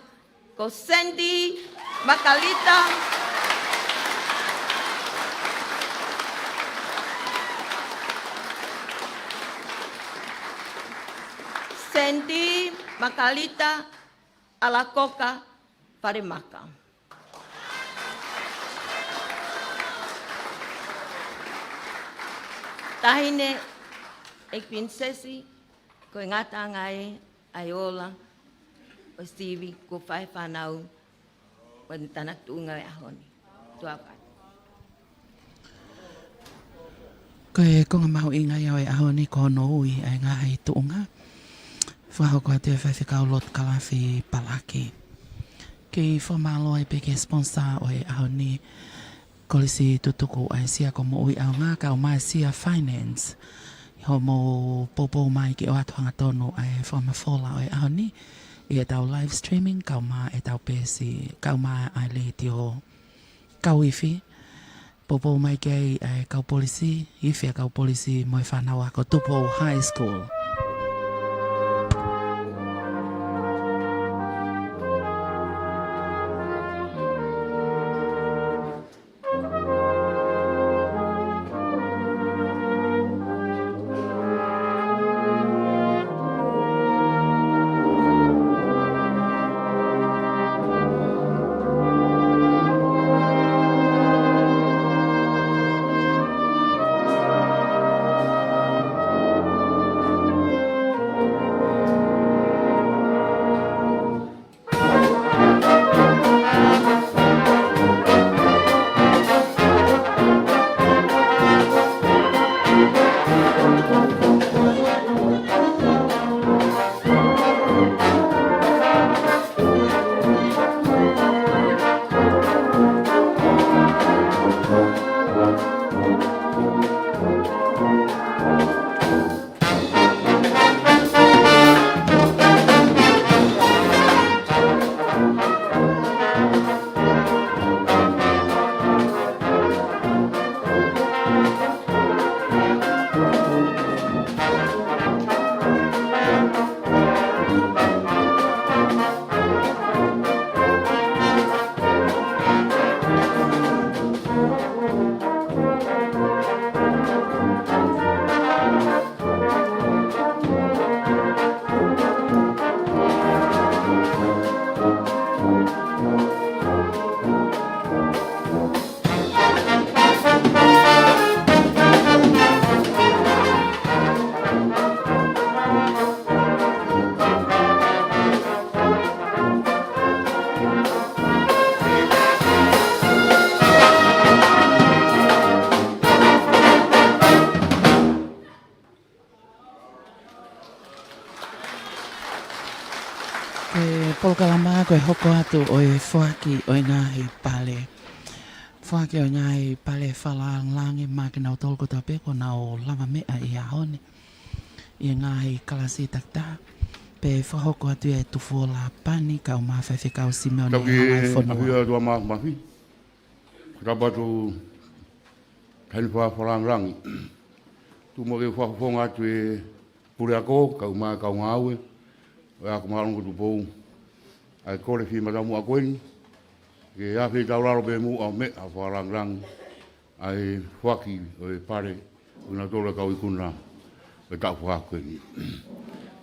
ko Sandy Makalita. Sandy Makalita Alakoka Falemaka. Taʻahine ʻEiki Pilinisesi, ko e ngataʻanga ē ʻa e ola ʻo Sivi, ko e fai fānau ʻo e tānaki tuʻunga ʻo e ʻaho ni. Tuʻa ʻofa atu. Ko e konga mahuʻinga ia ʻo e ʻaho ni ko hono ui ʻa e ngaahi tuʻunga. Fakahoko atu ʻe Faifekau Lord Kalafi Palaki. Kei fakamālō ai pē ki he sponsor ʻo e ʻaho ni, Kolisi Tutuku ʻa e Sia ko Moʻui ʻAonga, kae ʻumaʻā e Sia Finance, ʻi hoʻomou poupou mai ke ʻoatu hangatonu ʻa e fakamafola ʻo e ʻaho ni ʻi heʻetau live streaming, kae ʻumaʻā ʻetau peesi, kae ʻumaʻā ʻa e letiō. Kau ifi, poupou mai ki ai ʻa e kau polisi, ifi ʻa e kau polisi mo e fānau ako Tupou High School. Ko e polokalama ko e hoko atu ʻo e foaki ʻo e ngaahi pale. Foaki ʻo e ngaahi pale fakalāngilangi maʻa kinautolu kotoa pē kuo nau lavameʻa ʻi he ʻaho ni ʻi he ngaahi kalasi takitaha. Pea fakahoko atu ʻe Tufuola Pani kae ʻumaʻā Faifekau Simeone Halaifonua. Tau ki he ʻafio atu ʻa Mafi. Ko e tapu atu ki he faʻahinga fakalāngilangi. Tuku muʻa ke u fakafofonga atu e puleako, kae ʻumaʻā e kau ngāue ʻo e Ako Māʻolunga ko Tupou, ʻa e kole fie matamuʻa ko eni, ke afe ʻi taulalo pē muʻa ʻo meʻa fakalāngilangi ʻa e foaki ʻo e pale ʻo kinautolu e kau ikuna ʻo e taʻu fā ko eni.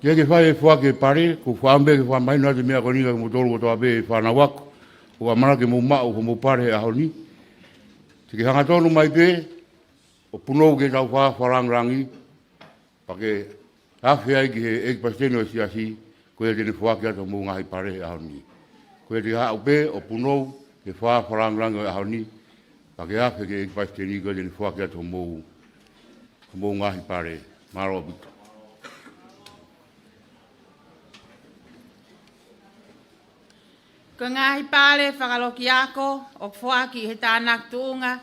Ke ke fai e foaki e pale, ʻoku ou fakaʻamu pē ke fakamahino atu e meʻa ko eni kiate kimoutolu kotoa pē fānau ako, ʻoku ʻamanaki ke mou maʻu homou pale he ʻaho ni. Te ke hangatonu mai pē ʻo punou ki he taʻu fā fakalāngilangi, pea ke afe ai ki he ʻEiki Palesiteni ʻo e Siasi, ko ia te ne foaki atu homou ngaahi pale he ʻaho ni. Ko ia te ke haʻu pē ʻo punou ki he fā fakalāngilangi ʻo e ʻaho ni, pea ke afe ki he ʻEiki Palesiteni, ko ia te ne foaki atu homou, homou ngaahi pale. Mālō ʻaupito. Ko e ngaahi pale fakalokiako ʻoku foaki ʻe he tānaki tuʻunga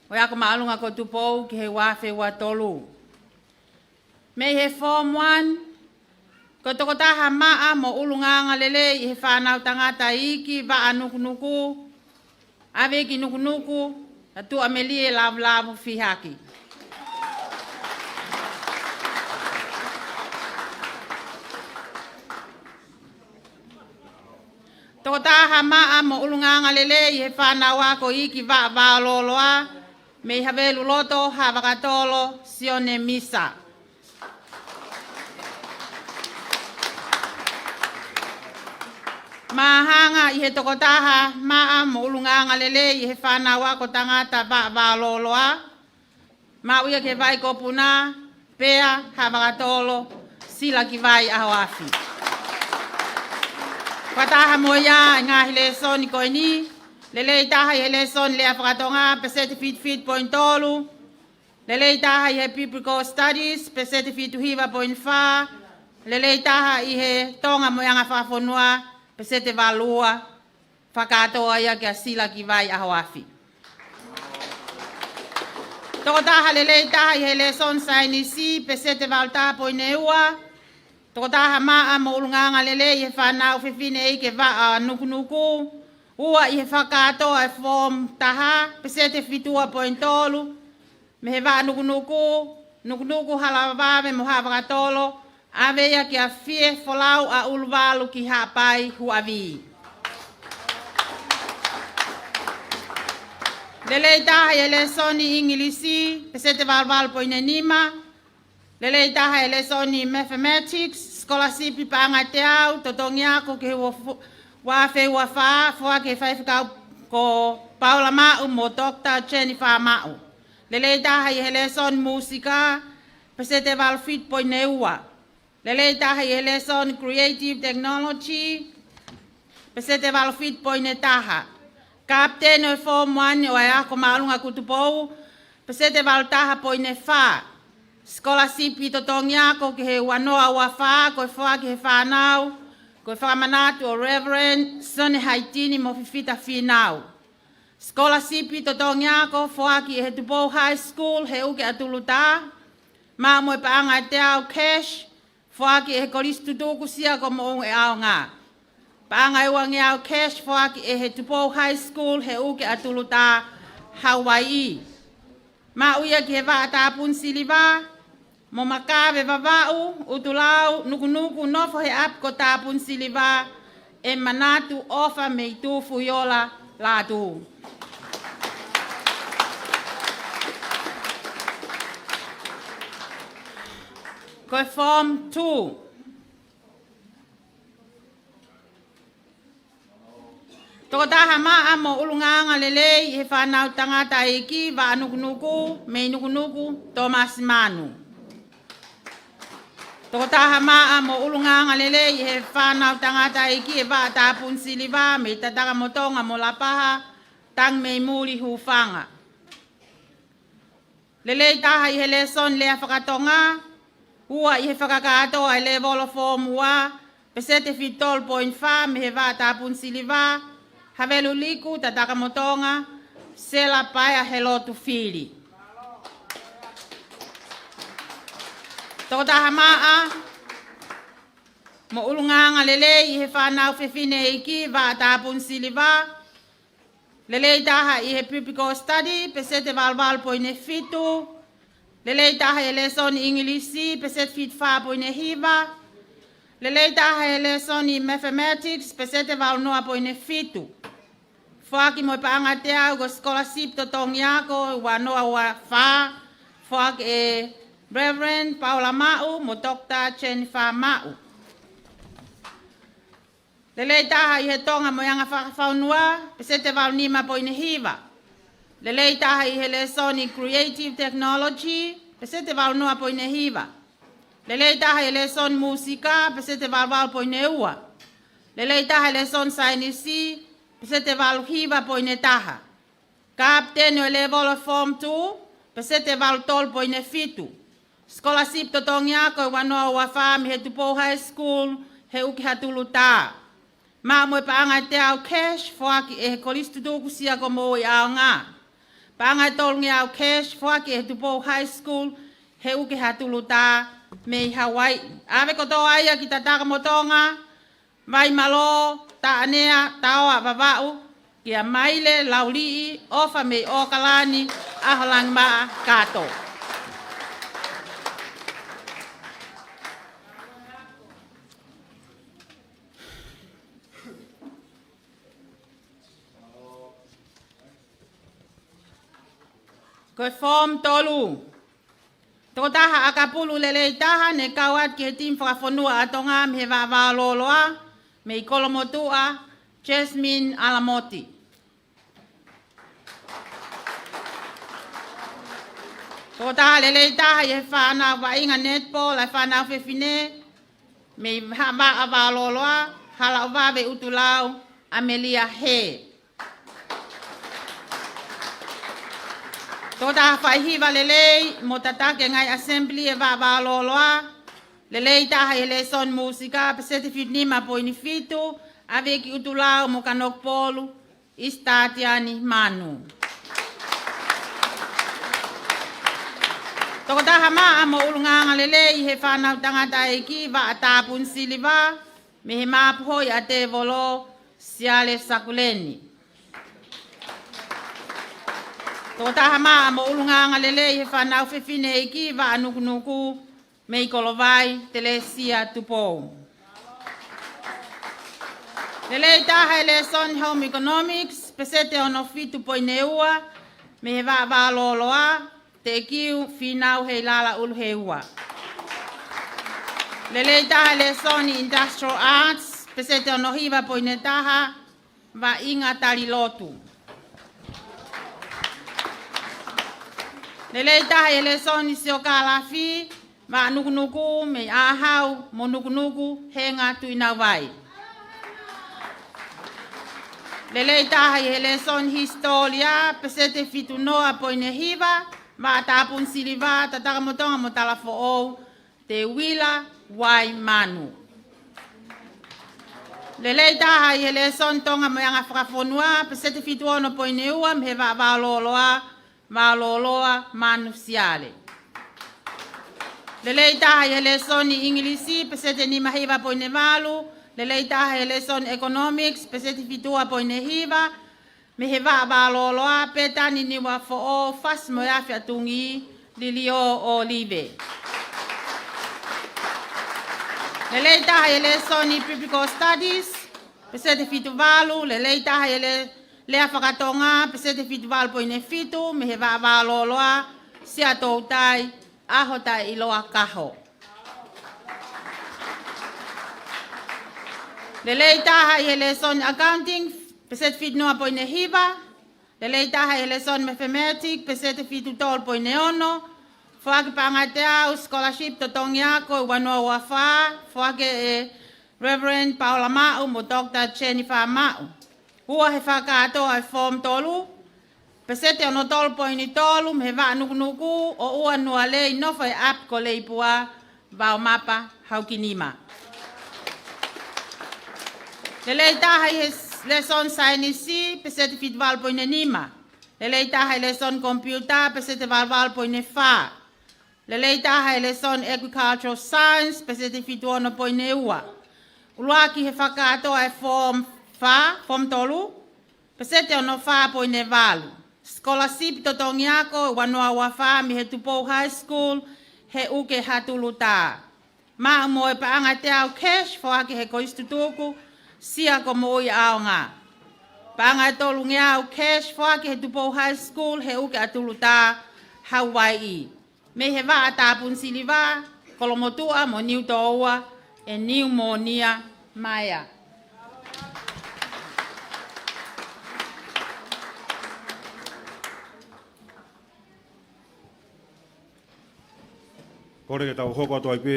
ʻo e Ako Māʻolunga ko Tupou ki he ua afe ua tolu. Mei he Form One, ko e tokotaha maʻa mo ʻulungaanga lelei ʻi he fānau tangata iiki, vaʻa nukunuku, ʻave ki nukunuku, ʻa Tuʻamelie Lavulavu Fihaki. Tokotaha maʻa mo ʻulungaanga lelei ʻi he fānau ako iiki Vaʻa Vaololoa, mei Haveluloto, Haʻavakatolo, Sione Misa. Māhanga ʻi he tokotaha maʻa mo ʻulungaanga lelei ʻi he fānau ako tangata Vaʻa Vaololoa, maʻu ia ki he Vai Kopuna, Pea, Haʻavakatolo, Silakivai, ʻAhoafi. Fakataha mo ia ʻi he ngaahi lēsoni ko eni: lelei taha ʻi he lēsoni lea fakatonga, peseti fitu fitu poini tolu. Lelei taha ʻi he Biblical Studies, peseti fitu hiva poini fā. Lelei taha ʻi he Tonga mo e anga fakafonua, peseti valu ua. Fakakātoa ia kia Silakivai, ʻAhoafi. Tokotaha lelei taha ʻi he lēsoni saienisi, peseti valu taha poini ua. Tokotaha maʻa mo ʻulungaanga lelei ʻi he fānau fefine iiki Vaʻa Nukunuku, ua ʻi he fakakātoa e foomu taha, peseti fitu ua poini tolu. Mei he Vaʻa Nukunuku, Nukunuku, Halavave mo Haʻavakatolo, ʻave ia kia Fie Folau ʻa ʻUluvalu ki Haʻapai, Huʻavī. Lelei taha ʻi he lēsoni ʻIngilisi, peseti valu valu poini nima. Lelei taha ʻi he lēsoni Mathematics, scholarship paʻanga ʻe teau, totongi ako ki he ua fu-, ua afe ua fā, foaki ʻe he faifekau ko Paula Maʻu mo Doctor Jennifer Maʻu. Lelei taha ʻi he lēsoni mūsika, peseti valu fitu poini ua. Lelei taha ʻi he lēsoni Creative Technology, peseti valu fitu poini taha. Kapiteni ʻo e Form One ʻo e Ako Māʻolunga Kutupoʻou, peseti valu taha poini fā. Scholarship totongi ako ki he ua noa ua fā, ko e foaki ʻe he fānau, ko e fakamanatu ʻo Reverend Sone Haitini mo Fifita Fīnau. Scholarship totongi ako foaki ʻe he Tupou High School, Heuke ʻAtulutā, maʻu mo e paʻanga ʻe teau cash, foaki ʻe he Kolisi Tutuku Siakomoʻou ʻo e ʻAonga. Paʻanga ʻe uangeau cash foaki ʻe he Tupou High School, Heuke ʻAtulutā, Hauaiʻi. Maʻu ia ki he Vaʻa Tāpuni Siliva, mo Makave, Vavaʻu, ʻUtulau, Nukunuku, nofo he ʻapi ko Tāpuni Siliva, ʻe manatu, ʻofa mei Tufuiola, Lātū. Ko e Form Two. Tokotaha maʻa mo ʻulungaanga lelei ʻi he fānau tangata iiki Vaʻa Nukunuku, mei Nukunuku, Tōmasi Manu. Tokotaha maʻa mo ʻulungaanga lelei ʻi he fānau tangata iiki ʻi he Vaʻa Tāpuni Siliva, mei Tatakamotonga mo Lapaha, Tangi mei Muli, Hūfanga. Lelei taha ʻi he lēsoni lea fakatonga, ua ʻi he fakakātoa e lēvolo Form One, peseti fitu tolu poini fā, mei he Vaʻa Tāpuni Siliva, Havelu Liku, Tatakamotonga, Sela Paea Helotu Fili. Tokotaha maʻa mo ʻulungaanga lelei ʻi he fānau fefine iiki Vaʻa Tāpuni Siliva, lelei taha ʻi he Biblical Study, peseti valu valu poini fitu. Lelei taha ʻi he lēsoni ʻIngilisi, peseti fitu fā poini hiva. Lelei taha ʻi he lēsoni Mathematics, peseti valu noa poini fitu. Foaki mo e paʻanga ʻe teau ko e scholarship totongi ako ua noa ua fā. Foaki ʻe Reverend Paula Maʻu mo Doctor Jennifer Maʻu. Lelei taha ʻi he Tonga mo e anga fakafonua, peseti valu nima poini hiva. Lelei taha ʻi he lēsoni Creative Technology, peseti valu noa poini hiva. Lelei taha ʻi he lēsoni mūsika, peseti valu valu poini ua. Lelei taha ʻi he lēsoni saienisi, peseti valu hiva poini taha. Kapiteni ʻo e lēvolo Form Two, peseti valu tolu poini fitu. Scholarship totongi ako ʻe ua noa ua fā mei he Tupou High School, Heuke ʻAtulutā. Maʻu mo e paʻanga ʻe teau cash foaki ʻe he Kolisi Tutuku Siakomoʻou ʻo e ʻAonga. Paʻanga ʻe tolungeau cash foaki ʻe he Tupou High School, Heuke ʻAtulutā, mei Hauaiʻi. ʻAve kotoa ia ki Tatakamotonga, Vaimalō, Taʻanea, Taoa, Vavaʻu, kia Maile Lauliʻi, ʻofa mei ʻOkalani, ʻaho langi maʻa kātoa. Ko e Form tolu. Tokotaha ʻakapulu lelei taha ne kau atu ki he timi fakafonua ʻa Tonga mei he Vaʻa Vaololoa, mei Kolomotuʻa, Jasmine Alamoti. Tokotaha lelei taha ʻi he fānau vaʻinga netball ʻa e fānau fefine, mei Vaʻa Vaololoa, Halaʻovave ʻUtulau, ʻAmelia Hē. Tokotaha faihiva lelei mo tataki e ngaahi assembly ʻa e Vaʻa Vaololoa. Lelei taha ʻi he lēsoni mūsika, peseti fitu nima poini fitu, ʻa Viki ʻUtulau mo Kanokupolu, ʻIsitatiani Manu. Tokotaha maʻa mo ʻulungaanga lelei ʻi he fānau tangataʻeiki, Vaʻa Tāpuni Siliva, mei he Mapuhoi ʻa Tēvolo, Siale Sakuleni. Tokotaha maʻa mo ʻulungaanga lelei ʻi he fānau fefineʻeiki, Vaʻa Nukunuku, mei Kolovai, Telesia Tupou. Lelei taha ʻi he lēsoni Home Economics, peseti ono fitu poini ua, mei he Vaʻa Vaololoa, Teʻekiu Fīnau Heilala ʻUluheua. Lelei taha ʻi he lēsoni Industrial Arts, peseti ono hiva poini taha, Vaʻinga Talilotu. Lelei taha ʻi he lēsoni Siokālafi, Vaʻa Nukunuku, mei ʻAhau mo Nukunuku, Henga Tuʻinauvai. Lelei taha ʻi he lēsoni Hisitōlia, peseti fitu noa poini hiva, Vaʻa Tāpuni Siliva, Tatakamotonga mo Talafoʻou, Teuila Uaimanu. Lelei taha ʻi he lēsoni Tonga mo e anga fakafonua, peseti fitu ono poini ua, mei he Vaʻa Vaololoa, Vaololoa Manu Siale. Lelei taha ʻi he lēsoni ʻIngilisi, peseti nima hiva poini valu. Lelei taha ʻi he lēsoni Economics, peseti fitu ua poini hiva, mei he Vaʻa Vaololoa, Petani Niuafoʻou, Fasi mo e Afi ʻa Tungi, Liliō ʻŌlive. Lelei taha ʻi he lēsoni Biblical Studies, peseti fitu valu. Lelei taha ʻi he lē-, lea fakatonga, peseti fitu valu poini fitu, mei he Vaʻa Vaololoa, Siaʻatoutai, ʻAhotaʻeʻiloa Kaho. Lelei taha ʻi he lēsoni Accounting, peseti fitu noa poini hiva. Lelei taha ʻi he lēsoni Mathematics, peseti fitu tolu poini ono. Foaki paʻanga ʻe teau, scholarship totongi ako, ua noa ua fā, foaki ʻe Reverend Paula Maʻu mo Doctor Jennifer Maʻu. Ua he fakakātoa ʻa e Form tolu, peseti ono tolu poini tolu, mei he Vaʻa Nukunuku, ʻo ua noa lei nofo ʻi ʻapi ko Leipua, Vaomapa, Haukinima. Lelei taha ʻi he s-, lēsoni Saienisi, peseti fitu valu poini nima. Lelei taha ʻi he lēsoni Komipiuta, peseti valu valu poini fā. Lelei taha ʻi he lēsoni Agricultural Science, peseti fitu ono poini ua. ʻUluaki he fakakātoa ʻa e Form fā, Form tolu, peseti ono fā poini valu. Scholarship totongi ako, ua noa ua fā, mei he Tupou High School, Heuke Hatulutā. Maʻu mo e paʻanga ʻe teau cash, foaki ʻe he Kolisi Tutuku, Sia ko Moʻui ʻAonga. Paʻanga ʻe tolungeau cash, foaki ʻe he Tupou High School, Heuke Hatulutā, Hawaii. Mei he Vaʻa Tāpuni Siliva, Kolomotuʻa mo Niutōua, ʻe Niumōnia Maea. Kole ke tau hoko atu ai pē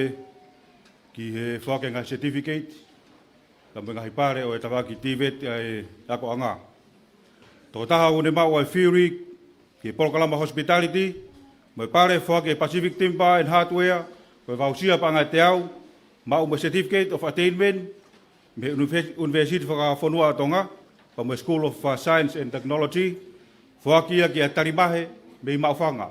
ki he foaki e ngaahi certificate, ka mo e ngaahi pale ʻo e tafaʻaki TVET ʻa e akoʻanga. Tokotaha ʻoku ne maʻu ʻa e fill ki he polokalama hospitality, mo e pale foaki ʻe he Pacific Timber and Hardware, ko e voucher paʻanga ʻe teau, maʻu mo e certificate of attainment, mei he Unive-, University Fakafonua ʻa Tonga, pea mo e School of, uh, Science and Technology, foaki ia kia Talimahe, mei Maʻufanga.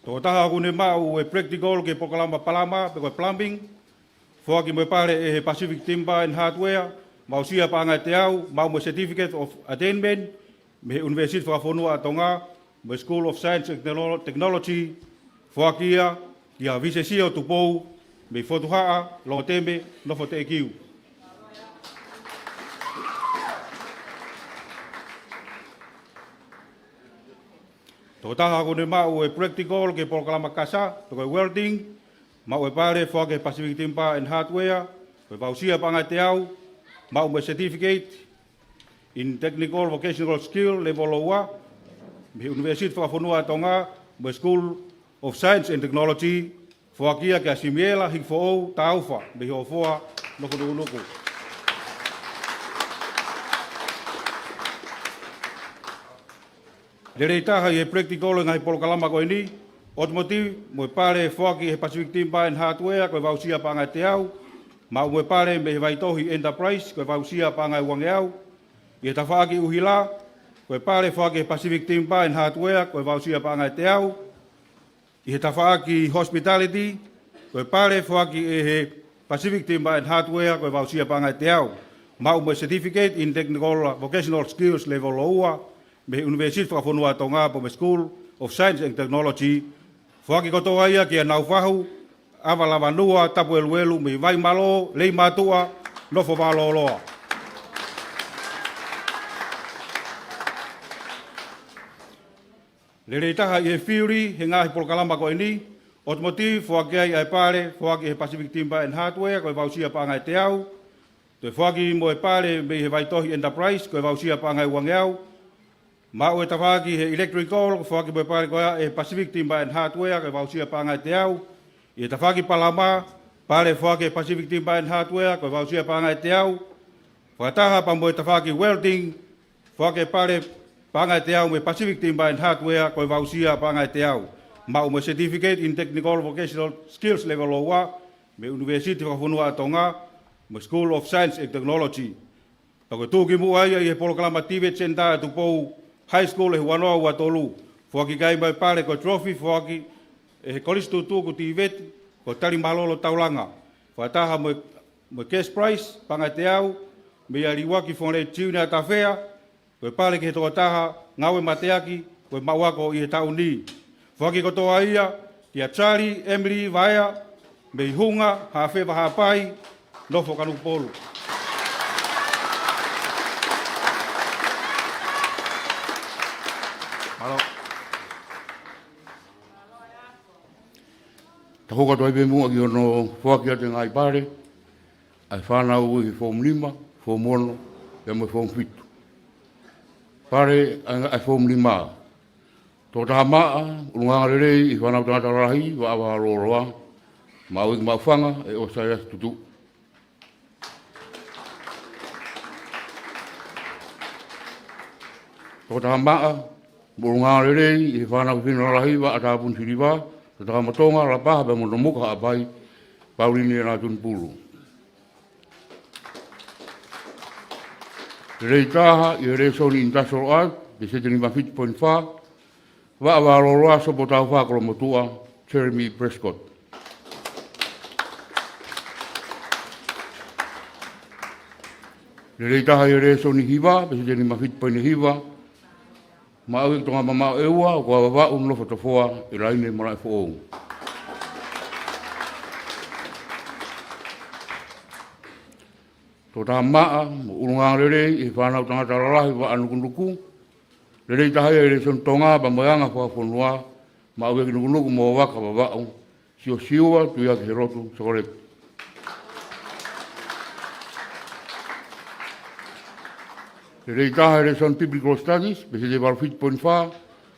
Tokotaha ʻoku ne maʻu e practical ki he polokalama palama, pe ko e plumbing, foaki mo e pale ʻe he Pacific Timber and Hardware, maʻu voucher paʻanga ʻe teau, maʻu mo e certificate of attainment, mei he University Fakafonua ʻa Tonga, mo e School of Science and Technolo-, Technology, foaki ia Kia Visesio Tupou, mei Fotuhaʻa, Longoteme, Nofo Teʻekiu. Tokotaha kuo ne maʻu e practical ki he polokalama kasa, pe ko e welding, maʻu e pale foaki he Pacific Timber and Hardware, ko e voucher paʻanga ʻe teau, maʻu mo e certificate in technical vocational skill level ua, mei he University Fakafonua ʻa Tonga, mo e School of Science and Technology, foaki ia kia Simiela Hikifoʻou Taufa, mei Hofoa, Nukunuku. Lelei taha ʻi he practical ʻo e ngaahi polokalama ko eni, automotive mo e pale foaki he Pacific Timber and Hardware ko e voucher paʻanga ʻe teau, maʻu mo e pale mei he Vaitohi Enterprise ko e voucher paʻanga ʻe uangeau, ʻi he tafaʻaki ʻuhila, ko e pale foaki he Pacific Timber and Hardware ko e voucher paʻanga ʻe teau, ʻi he tafaʻaki hospitality, ko e pale foaki ʻe he Pacific Timber and Hardware ko e voucher paʻanga ʻe teau, maʻu mo e certificate in technical vocational skills level ua, mei he University Fakafonua ʻa Tonga pea mo e School of Science and Technology, foaki kotoa ia kia Naufahu ʻAvalavanua Tapueluelu mei Vaimalō, Leimātuʻa, Nofo Vakaloloa. Lelei taha ʻi he theory he ngaahi polokalama ko eni, automotive foaki ai ʻa e pale foaki he Pacific Timber and Hardware ko e voucher paʻanga ʻe teau, toe foaki mo e pale mei he Vaitohi Enterprise ko e voucher paʻanga ʻe uangeau, maʻu e tafaʻaki he electrical, foaki mo e pale ko ia ʻe he Pacific Timber and Hardware ko e voucher paʻanga ʻe teau, ʻi he tafaʻaki palama, pale foaki he Pacific Timber and Hardware ko e voucher paʻanga ʻe teau, fakataha pea mo e tafaʻaki welding, foaki e pale paʻanga ʻe teau mei he Pacific Timber and Hardware ko e voucher paʻanga ʻe teau, maʻu mo e certificate in technical vocational skills level ua, mei he University Fakafonua ʻa Tonga, mo e School of Science and Technology. Pea ko e tuʻukimuʻa ia ʻi he polokalama TVET Center ʻa Tupou High School ʻi he ua noa ua tolu, foaki ki ai mo e pale ko e trophy foaki ʻe he Kolisi Tutuku TVET, ko Talimalolo Taulanga, fakataha mo e, mo e cash prize paʻanga ʻe teau, meia Liuaki Fongalei Junior Tafea, ko e pale ki he tokotaha ngāue mateaki ko e maʻu ako ʻi he taʻu ni. Foaki kotoa ia kia Charlie Emily Vaea, mei Hunga, Haʻafeva Haʻapai, Nofo Kanokupolu. Mālō. Tau hoko atu ai pē muʻa ki hono foaki atu e ngaahi pale ʻa e fānau ʻi he form nima, form ono, pea mo e form fitu. Pale ʻa e, ʻa e form nima. Tokotaha maʻa, ʻulungaanga lelei ʻi he fānau tangata lalahi, Vaʻa Vakaloloa, maʻu ʻEiki Maʻufanga, ʻe ʻOsaiasi Tutuʻu. Tokotaha maʻa, mo e ʻulungaanga lelei ʻi he fānau fefine lalahi, Vaʻa Tāpuni Siliva, Tokotaha Matonga, Lapaha pea mo Nomuka Haʻapai, Pauline Lātunipulu. Lelei taha ʻi he lēsoni Industrial Art, peseti nima fitu poini fā, Vaʻa Vakaloloa, Sopo Taufa Kolomotuʻa, Jeremy Prescott. Lelei taha ʻi he lēsoni hiva, peseti nima fitu poini hiva, maʻu ʻEiki Tonga Mamaʻo ʻEua, ʻOkua Vavaʻu, Nofo Tofoa, ʻElaine Malaʻefoʻou. Tokotaha maʻa, mo e ʻulungaanga lelei ʻi he fānau tangata lalahi, Vaʻa Nukunuku. Lelei taha ia ʻi he lēsoni Tonga pea mo e anga fakafonua, maʻu ʻEiki Nukunuku mo Vaka Vavaʻu, Siosiua Tuiaki Helotu Sokoleti. Lelei taha ʻi he lēsoni Biblical Studies, peseti valu fitu poini fā,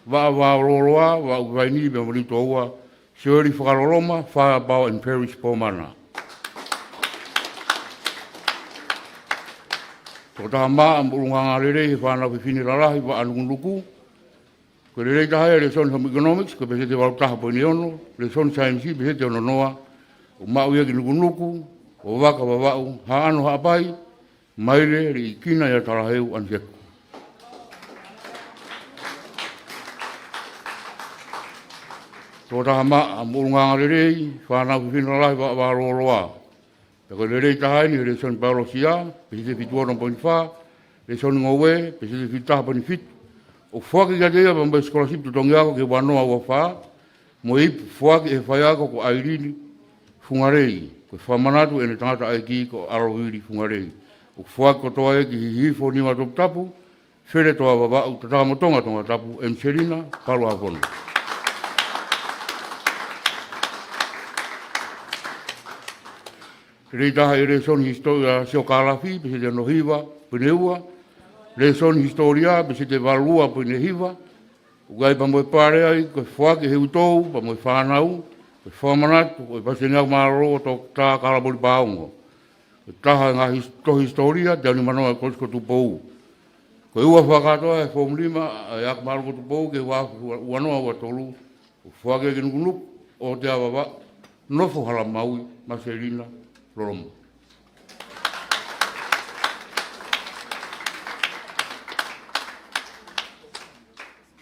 Vaʻa Vakaloloa, Vaʻa ʻUkivaini pea mo Liutoua, Sioeli Fakaloloma, Fire Power and Ferris Pomana. Tokotaha maʻa mo e ʻulungaanga lelei ʻi he fānau fefine lalahi, Vaʻa Nukunuku. Ko e lelei taha ia ʻi he lēsoni Home Economics, ko e peseti valu taha poini ono, lēsoni saienisi, peseti ono noa, ʻoku maʻu ia ʻEiki Nukunuku, ʻo Vaka Vavaʻu, Haʻano Haʻapai, Maile Liʻikina ia Talaheu ʻAniseku. Tokotaha maʻa mo e ʻulungaanga lelei, fānau fefine lalahi, Vaʻa Vakaloloa. Pea ko e lelei taha eni ʻi he lēsoni Pālōsia, peseti fitu ono poini fā, lēsoni Ngoue, peseti fitu taha poini fitu, ʻoku foaki kiate ia pea mo e scholarship totongi ako ki he ua noa ua fā, mo e ipu foaki ʻe he faiako ko ʻAilini Fungalei, ko e fakamanatu ʻene tangataʻeiki ko ʻAlovili Fungalei. ʻOku foaki kotoa ia ki Hihifo Nima Toputapu, Feletoʻa Vavaʻu, Tatakamotonga Tongatapu, ʻEmiselina Paluʻahopono. Lelei taha ʻi he lēsoni hisitōlia siokālafi, peseti hono hiva poini ua. Lēsoni hisitōlia, peseti valu ua poini hiva. ʻOku ʻi ai pea mo e pale ai, ko e foaki ʻe he utou pea mo e fānau, ko e fakamanatu ʻo e Palesiteni Akamālōlō, Toketā Kalamoli Paongo. Ko e taha e ngaahi his-, tohi hisitōlia, Teau Nimanoa ʻo e Kolisi ko Tupou. Ko e ua fakakātoa ʻe he Foomu Nima ʻa e Akamālōlō ko Tupou ki he ua, ua noa ua tolu, ʻoku foaki ki Nukunuku, ʻOtea Vavaʻu, Nofo Halamaui, Maselina Loloma.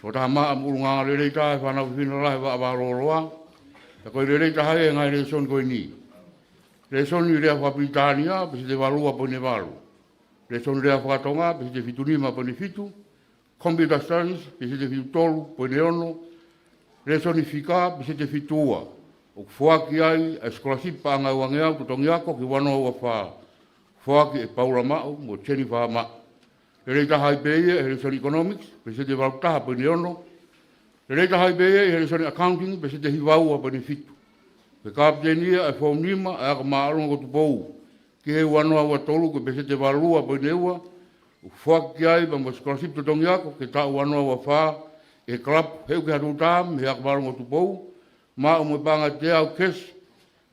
Ko e taha maʻa mo e ʻulungaanga lelei taha ʻa e fānau fefine lalahi ʻo e Vaʻa Vaololoa. Pea ko e lelei taha ia ʻi he ngaahi lēsoni ko eni. Lēsoni lea fakapilitānia, peseti valu ua poini valu. Lēsoni lea fakatonga, peseti fitu nima poini fitu. Computer Studies, peseti fitu tolu poini ono. Lēsoni fika, peseti fitu ua. ʻOku foaki ai ʻa e sikolasipi paʻanga ʻe uangeau totongi ako ki he ua noa ua fā. Foaki ʻe Paula Maʻu mo Jennifer Maʻu. Lelei taha ai pē ia ʻi he lēsoni Economics, peseti valu taha poini ono. Lelei taha ai pē ia ʻi he lēsoni Accounting, peseti hiva ua poini fitu. Ko e kapiteni ia ʻa e Foomu Nima ʻa e Akamālōlō ko Tupou ki he ua noa ua tolu, ko e peseti valu ua poini ua. ʻOku foaki ai pea mo e sikolasipi totongi ako ki he taʻu ua noa ua fā ʻe he Kalapu Heʻuki Hatutā mei he Akamālōlō ko Tupou, maʻu mo e paʻanga ʻe teau kesi,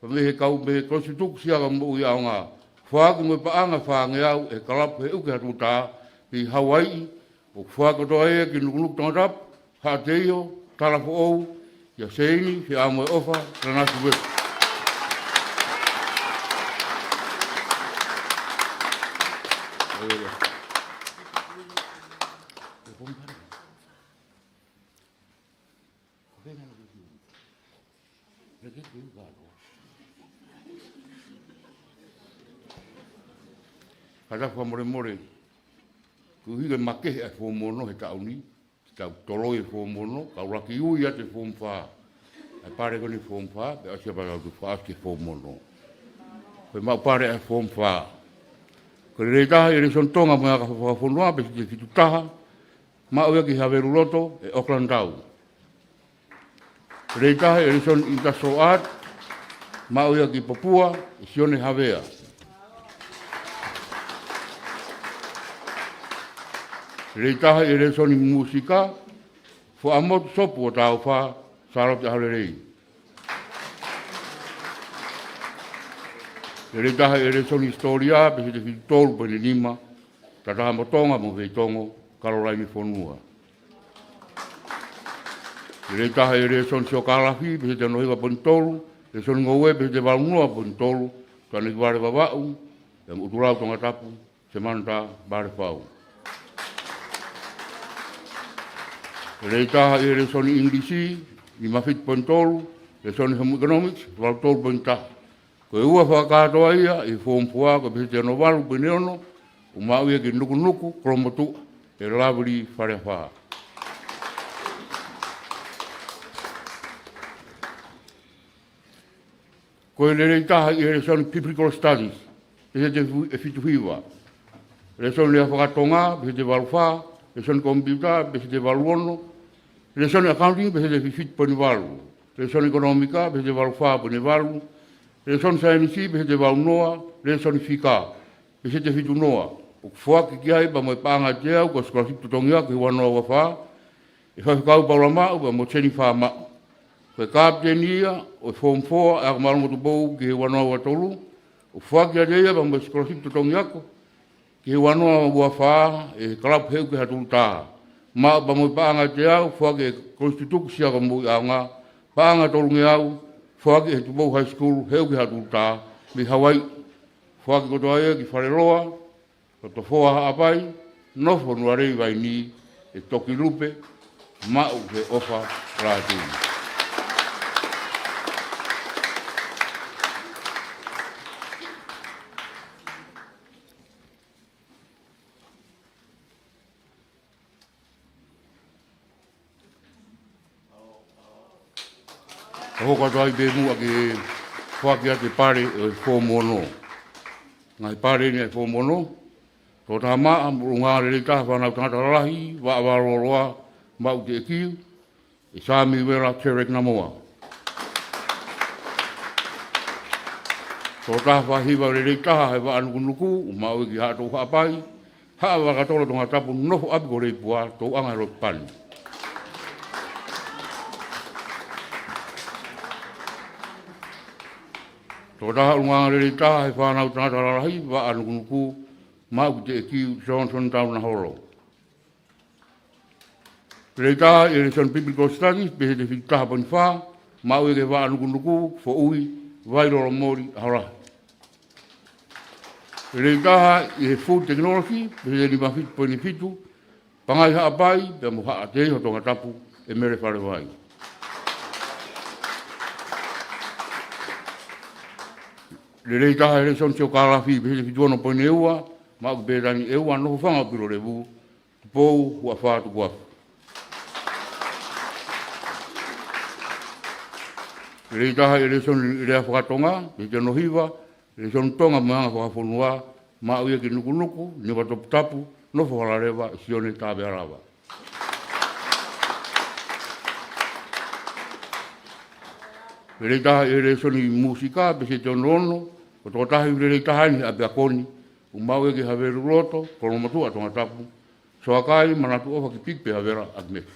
pea mei he kau mei he Kolisi Tutuku Siaoka Moʻui ʻAonga. Foaki mo e paʻanga ʻe fāngeau ʻe he Kalapu Heʻuki Hatutā mei Hauaiʻi, ʻoku foaki kotoa ia ki Nukunuku Tongatapu, Haʻateiho, Talafoʻou, kia Seini Feʻamoeʻofa Lanasi Uepa. Kātaki fakamolemole, koeʻuhi ko e makehe ʻa e Foomu Ono he taʻu ni, te tau toloi e Foomu Ono, ka ʻoku laki ui atu e Foomu Fā. ʻA e pale ko eni Foomu Fā, pea ʻosi pea tau toe fakaʻosi ki he Foomu Ono. Ko e maʻu pale ʻa e Foomu Fā. Ko e lelei taha ʻi he lēsoni Tonga mo e Aka Fakafonua, peseti fitu taha, maʻu ia ki Haveluloto ʻe Auckland Town. Lelei taha ʻi he lēsoni Industrial Art, maʻu ia ki Popua ʻe Sione Havea. Lelei taha ʻi he lēsoni Mūsika, Fuaʻamotu Sopu ʻo Tāufa, Sālote ʻAholelei. Lelei taha ʻi he lēsoni Hisitōlia, peseti fitu tolu poini nima, Tatakamotonga mo Feitongo, Kalolaine Fonua. Lelei taha ʻi he lēsoni siokālafi, peseti hono hiva poini tolu. Lēsoni ngoue, peseti valu noa poini tolu, Tuʻanekivale Vavaʻu, ʻa e ʻUtulau Tongatapu, Samantha Valefaʻu. Lelei taha ʻi he lēsoni ʻIngilisi, nima fitu poini tolu. Lēsoni Home Economics, valu tolu poini taha. Ko e ua fakakātoa ia ʻi he Foomu Foa, ko e peseti hono valu poini ono, ʻoku maʻu ia ki Nukunuku, Kolomotuʻa, ʻe Lavili Faleafā. Ko e lelei taha ʻi he lēsoni Biblical Studies, peseti ʻe fitu hiva. Lēsoni lea fakatonga, peseti valu fā. Lēsoni komipiuta, peseti valu ono. Lēsoni accounting, peseti fitu poini valu. Lēsoni ʻekonōmika, peseti valu fā poini valu. Lēsoni saienisi, peseti valu noa. Lēsoni fika, peseti fitu noa. ʻOku foaki ki ai pea mo e paʻanga ʻe teau ko e sikolasipi totongi ako ki he ua noa ua fā, ʻe Faifekau Paula Maʻu pea mo Jennifer Maʻu. Ko e kapiteni ia ʻo e Foomu Foa ʻa e Akamālōlō ko Tupou ki he ua noa ua tolu, ʻoku foaki ʻe ia pea mo e sikolasipi totongi ako ki he ua noa ua fā ʻe he Kalapu Heʻuki Hatutā. Maʻu pea mo e paʻanga ʻe teau, foaki ʻe he Kolisi Tutuku Siaoka Moʻui ʻAonga, paʻanga ʻe tolungeau, foaki ʻe he Tupou High School Heʻuki Hatutā mei Hauaiʻi. Foaki kotoa ia ki Faleloa, Lotofoa Haʻapai, Nofo Nualei Vainī, ʻe Tokilupe Maʻu Feʻofa Lātū. Ka hoko atu ai pē muʻa ke foaki atu e pale ʻo e Foomu Ono. Ngaahi pale eni ʻa e Foomu Ono. Tokotaha maʻa, moʻunga lelei taha, fānau tangata lalahi, Vaʻa Valoloa, Maʻu Teʻekiu, ʻe Samiuela Terek Namoa. Tokotaha fakahiva lelei taha he Vaʻa Nukunuku, ʻoku maʻu ia ki Haʻa Toʻu Haʻapai, Haʻa Vakatolo Tongatapu, nofo ʻapi ko Leipua, tauʻanga he lotu pani. Tokotaha ʻulungaanga lelei taha he fānau tangata lalahi, Vaʻa Nukunuku, Maʻu Teʻekiu, Johnson Taunaholo. Lelei taha ʻi he lēsoni Biblical Studies, peseti fitu taha poini fā, maʻu ia ki he Vaʻa Nukunuku, Foʻui, Vailolomoli, ʻAholahi. Lelei taha ʻi he Food Technology, peseti nima fitu poini fitu, Pangai Haʻapai, pea mo Haʻa Teiho Tongatapu, ʻEmele Falevai. Lelei taha he lēsoni Siokālafi, peseti fitu ono poini ua, maʻu ki Pētani ʻEua, nofo Fanga ʻo Pilolevu, Tupou, Huafa, Tukuafu. Lelei taha ʻi he lēsoni lea faka-Tonga, peseti ono hiva, lēsoni Tonga mo e anga fakafonua, maʻu ia ki Nukunuku, Niuatoputapu, nofo Halaleva, ʻe Sione Tavealava. Lelei taha ʻi he lēsoni mūsika, peseti ono ono, ko e tokotaha lelei taha eni he ʻapiako ni, ʻoku maʻu ia ki Haveluloto, Kolomotuʻa, Tongatapu, Soakai Manatuʻofa Kipiki Pehavela ʻAkimeta.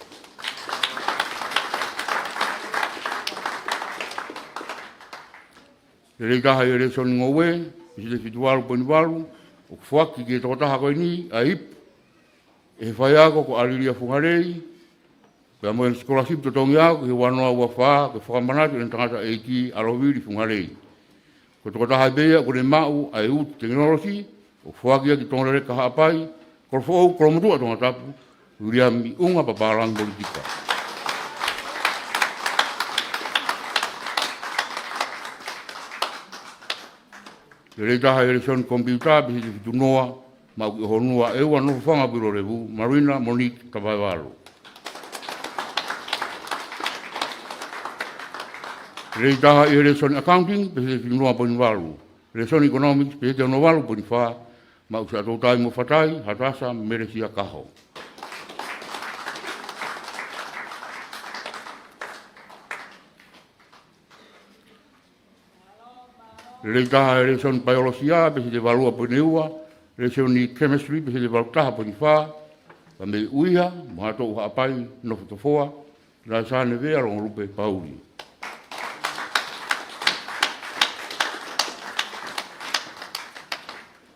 Lelei taha ʻi he lēsoni ngoue, peseti fitu valu poini valu, ʻoku foaki ki he tokotaha ko eni ʻa e ipu ʻe he faiako ko ʻAlilia Fuhalei, pea mo e sikolasipi totongi ako ki he ua noa ua fā, ko e fakamanatu ʻene tangataʻeiki, ʻAlovili Fuhalei. Ko e tokotaha pē ia ʻoku ne maʻu ʻa e utu tekinolosi, ʻoku foaki ia ki Tongaleleka Haʻapai, Kolofoʻou, Kolomotuʻa, Tongatapu, Viliami ʻUnga Papālangi Molitika. Lelei taha ʻi he lēsoni komipiuta, peseti fitu noa, maʻu ki ʻOhonua ʻEua, nofo Fanga ʻo Pilolevu, Marina Monique Tavaevalu. Lelei taha ʻi he lēsoni accounting, peseti fitu noa poini valu. Lēsoni economics, peseti ono valu poini fā, maʻu Siaʻatoutai mo Fatai, Hatasa Melesia Kaho. Lelei taha he lēsoni paiolosia, peseti valu ua poini ua, lēsoni chemistry, peseti valu taha poini fā, pea mei ʻUiha mo Haʻa Toʻu Haʻapai, nofo Tofoa, Laisane Vea Longolupe Pauli.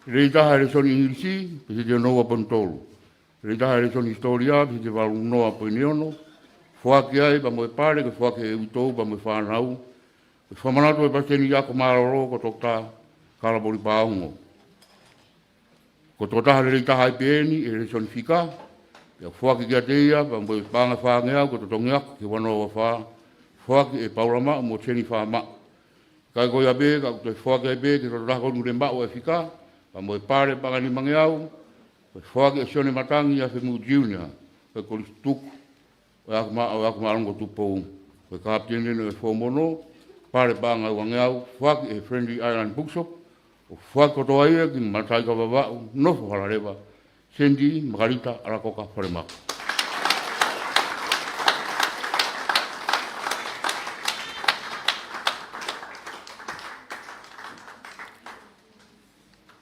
Lelei taha he lēsoni ʻIngilisi, peseti ono ua poini tolu. Lelei taha he lēsoni hisitōlia, peseti valu noa poini ono. Foaki ai pea mo e pale, ko e foaki ʻe he uitou pea mo e fānau. Ko e fakamanatu ʻa e palesiteni ako mālōlō ko Toketā Kalapoli Paongo. Ko e tokotaha lelei taha ai pē eni he lēsoni fika, pea foaki kiate ia pea mo e paʻanga ʻe fāngeau ko e totongi ako ki he ua noa ua fā, foaki ʻe Paula Maʻu mo Jennifer Maʻu. ʻIkai ko ia pē, ka ʻoku toe foaki ai pē ki he tokotaha ko eni ʻoku ne maʻu ʻa e fika, pea mo e pale paʻanga ʻe nimangeau, ko e foaki ʻe Sione Matangi ʻa Femu Junior, ko e Kolisi Tuku ʻo e Akima-, ʻo e Akimāʻolunga ko Tupou. Ko e kapiteni ʻo e Foomu Ono, pale paʻanga ʻe uangeau, foaki ʻe he Friendly Island Bookshop, ʻo foaki kotoa ia ki Mataika Vavaʻu, nofo Halaleva, Sandy Makalita ʻAlakoka Falemaka.